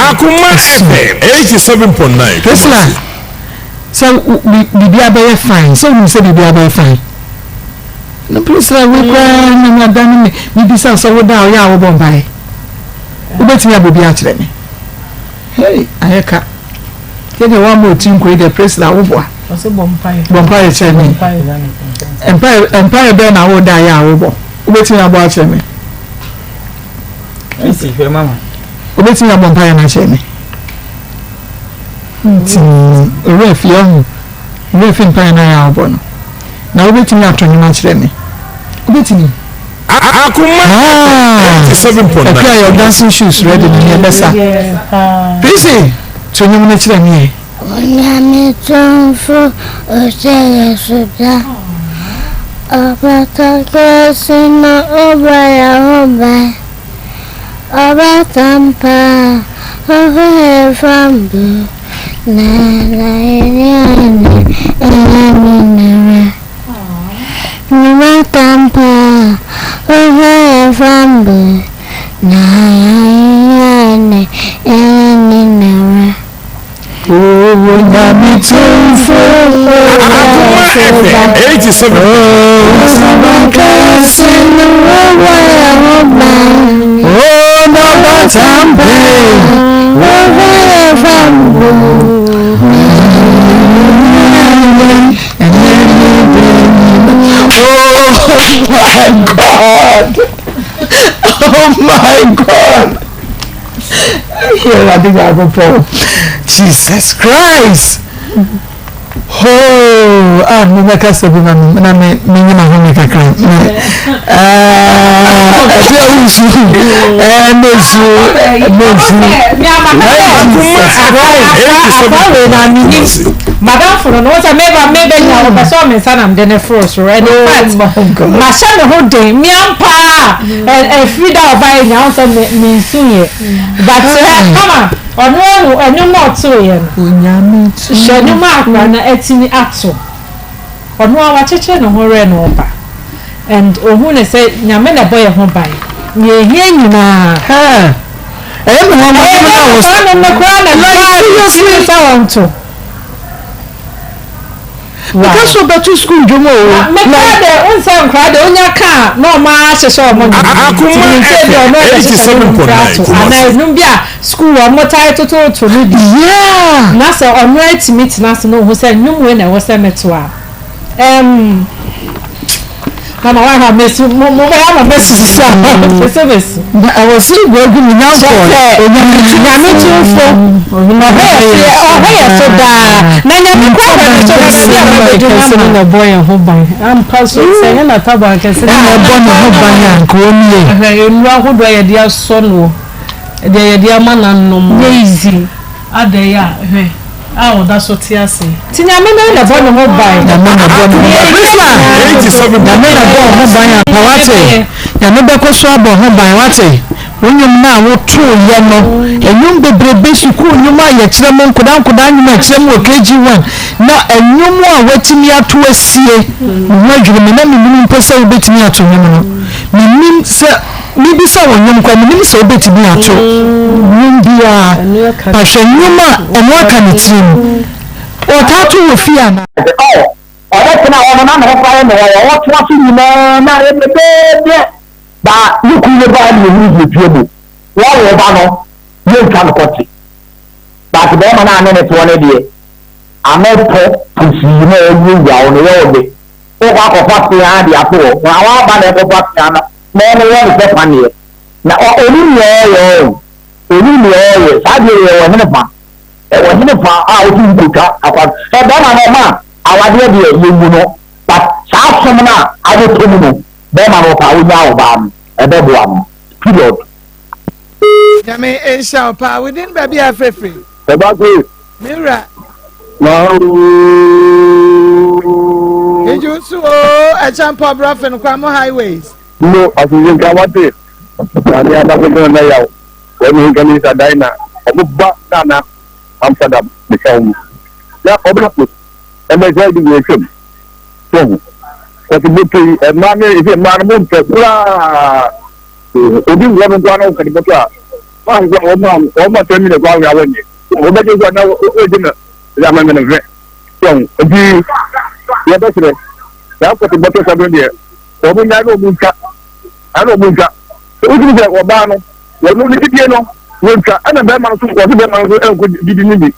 Akoma FM 87.9 Kumasi. Sɛ biribiara bɛyɛ fine sɛ wonim sɛ biribiara bɛyɛ fine no please la wei koraa na me ada ne me mebisa sɛ woda a ɔyɛ a wobɔ mpaeɛ wobɛtumi abɔ bi akyerɛ me hey ayɛ ka yɛdeɛ woama ɔti nkoi deɛ please la woboa bɔ mpaeɛ kyerɛ me mpaeɛ mpaeɛ bɛn na woda yɛ a wobɔ wobɛtumi abɔ akyerɛ me wobɛtumi abɔ mpaeɛ no akyerɛ me Nti owura fi ɔho owura fi mpaeɛ no ayɛ a ɔbɔ no na wobɛtumi ato nnwom akyerɛ me wobɛtumi Akoma 87.9 Akua yɛ dancing shoes ready no neɛ bɛsa Prissy to nnwom no kyerɛ me ɛ. Onyame tumfo ɔhyɛ yɛ so da Ɔfata kɛse na ɔbɔ yɛ ho ban. Ɔbaatan pa, ɔhwɛ yɛn fam do, na na yɛne ɔne ɛyɛ nyinara. Ɔbaatan pa, ɔhwɛ yɛn fam do, na yɛne ɔne ɛyɛ nyinara. Onyame tumfo Akoma FM 87. Oh my God. Oh my God! Awurade Nyankopɔn, Jesus Christ! Hoo! Ah, me bɛkasa bi ma me na me me nyina ho me kakra. Me ah, ɛfi a wusu, ɛɛ ne su, ne su. Jesus Christ! Akwa na mi nim. Madamfo no no sɛ meba meba nya wɔpɛ sɛ ɔme nsa na mede ne foro soro and in fact mahyɛ me ho den mea paa ɛfiri da ɔbaeɛ nya wo sɛ mensuiɛ but kama ɔno ahu ɛnwom na ɔtoeɛ no hyɛ nnwom a akora no atumi ato ɔno a wakyekyere ne ho werɛ na ɔba and ohun ne sɛ Nyame na ɛbɔ yɛ ho ban nea ehia nyinaa ɛyɛ me nwanwa ɛyɛ na wɔ saa nnwom no koraa na like seriously sɛ wɔnto meka sɛ ɔbɛto sukuu dwom o mekora de wonsɛ nkora de wonya ka a na ɔma ahyehyɛ ɔmo Akoma FM 87.9 to anaa enum bi a sukuu ɔmo tae tototo no bi yeah na sɛ ɔno atumi tena ase na ohu sɛ nnwom wei na ɛwɔ sɛ meto a ɛm mama wa ha mesu mo mo bɛyɛ ama mesu sisi a pese mesu. Na ɛwɔ sɛ guagu me nyankɔ Nyame tumfo ɔhwɛ yɛ so yɛ ɔhwɛ yɛ so daa na nyame kɔ ahwɛ ne so na baabi a wabɛdu no kɛse no ama na ɛbɔ yɛn ho ban ampa so sɛ ɛnyɛ n'ataban kɛse no ɛna ɛbɔ ne ho ban a nka ɔnie hwɛ nnuro ahodoɔ a yɛde asɔ noɔ deɛ yɛde ama no anom nyɛ easy adɛn a hwɛ a ɔda so te ase nti nyame no na ɛbɔ ne ho ban Nyame na ɛbɔ ne ho ban Priscilla Nyame na ɛbɔ ho ban ampa wate Nyame bɛkɔ so abɔ ho ban wate wo nnwom no a wotooyɛ no nnwom bebrebe sukuu nnwom a yɛkyerɛ mu nkodaa nkodaa nnwom a yɛkyerɛ mu wɔ KG1 na nnwom a watumi ato asie me ho adwiri me na menim mpo sɛ wobɛtumi ato nnwom no menim sɛ mebisa wɔ nnwom kora menim sɛ wobɛtumi ato nnwom biara pahwɛ nnwom a ɛno aka ne tirim ɔtaa to wɔ fie anaa Ɔbɛtena hɔ no na ne ho koraa yɛ ne nwanwa. Ɔtoa so nyinaa na ayɛ dɛdɛɛdɛ. Ba ne kunu no baa ne yɛhunu deɛ pie mu. Wɔwo ba no yɛntwa no kɔte. But bɛrima no a ne ne toɔ no deɛ ano pɔ pusii na ɛwurawura wo no yɛ wo de. Wokɔ akɔfa feaa de ato hɔ. Na waba na ɛkɔfa fea no na ɔno wɔ no sɛ paneɛ. Na ɔnim nea ɔyɛ o. Ɔnim nea ɔyɛ. Saa deɛ yɛ wɔ hene fa. Ɛwɔ hene fa a wotu nkotwa akwa. Sɛ bɛrima no ɔma awadeɛ deɛ yɛnwu no but saa som no a abɛtɔ mu no bɛrima no ɔpɛ a ɔnyaa ɔbaa no ɛbɛboa no period. Nyame nhyira wo paa within baabi a afirafiri. Ɛba se. Me wura. Na ooo. Eju nso oo ɛkyɛn pɔ brɔfin kwa mo highways. No asese nka wate. Na ne adafo no na yaw. Wɔn ne nka ne sa Dina. Ɔmo ba Ghana Amsterdam bɛka wɔn. Na ɔbɛna po. Ɛmɛ sɛ ɛdi wɔ atwam. So ho. Kɔsi moto yi ɛmaa ne ɛsɛ mmaa no mo mpɛ koraa. Obi wɔ no nkoa na ɔkɔde moto a. Maa nkoa wɔn ma wɔn ma 10 minutes wɔn awia wɔn nyɛ. Wɔbɛgye nso na wɔgye no ɛdɛ ama mene mfɛ. So ho. Nti yɛbɛsrɛ. Saa kɔsi moto sɛ no deɛ wɔn nyaa na wɔn ntwa. Ɛna wɔn ntwa. Wotumi sɛ ɔbaa no wɔn ne didie no wɔntwa ɛna bɛrima no nso wɔse bɛrima no nso ɛnkɔ didi no bi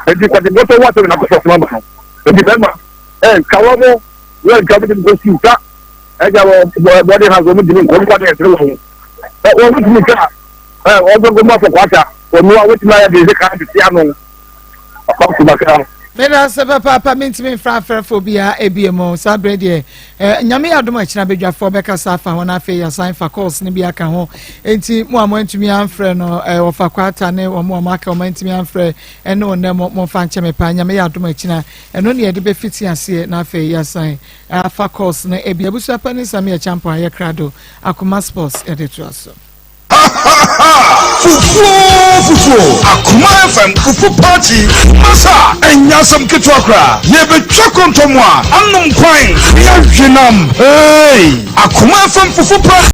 nti kɔde bɔtɔ wɔ asɛm na akɔfɔ soma ba no nti bɛrima ɛntwa wɔn mo wɔntwa wɔn tumi kɔ sukuu sa ɛgya wɔ bɔde ha so wɔn ntumi nkɔ wɔn kɔ adeɛ ɛsere wɔn ho wɔn tumi twa ɛ wɔn fɛ nkɔmɔ afɔ kwata wɔn a wɔtumi ayɛ de sɛ kaa tete ano ɔkɔ bakra. Meda ase papaapa mentumi mfra afrɛfoɔ biara ebie mu saa berɛ deɛ eh, nyame yɛ adom akyina badwafoɔ bɛkasa afa ho na afei yɛasan fa calls no bi aka ho enti mo a moantumi amfrɛ no eh, wɔfa kwata ne wɔn a wɔaka wɔn antumi amfrɛ ɛne wɔn nɛ mo momfa nkyɛ me paa nyame yɛ adom akyina ɛno ne yɛde bɛfiti aseɛ na afei yɛasan afa calls no ebi abusua pa ne nsɛm yɛ kyampɔn ayɛ krado akoma sports yɛde toa so. Fufuo fufuo Akoma FM fufu party Masa ɛnyɛ asɛm ketewa koraa Yɛbɛtwa kɔntɔmmoa anom kwan na yɛahwe nam Hey Akoma FM fufu party.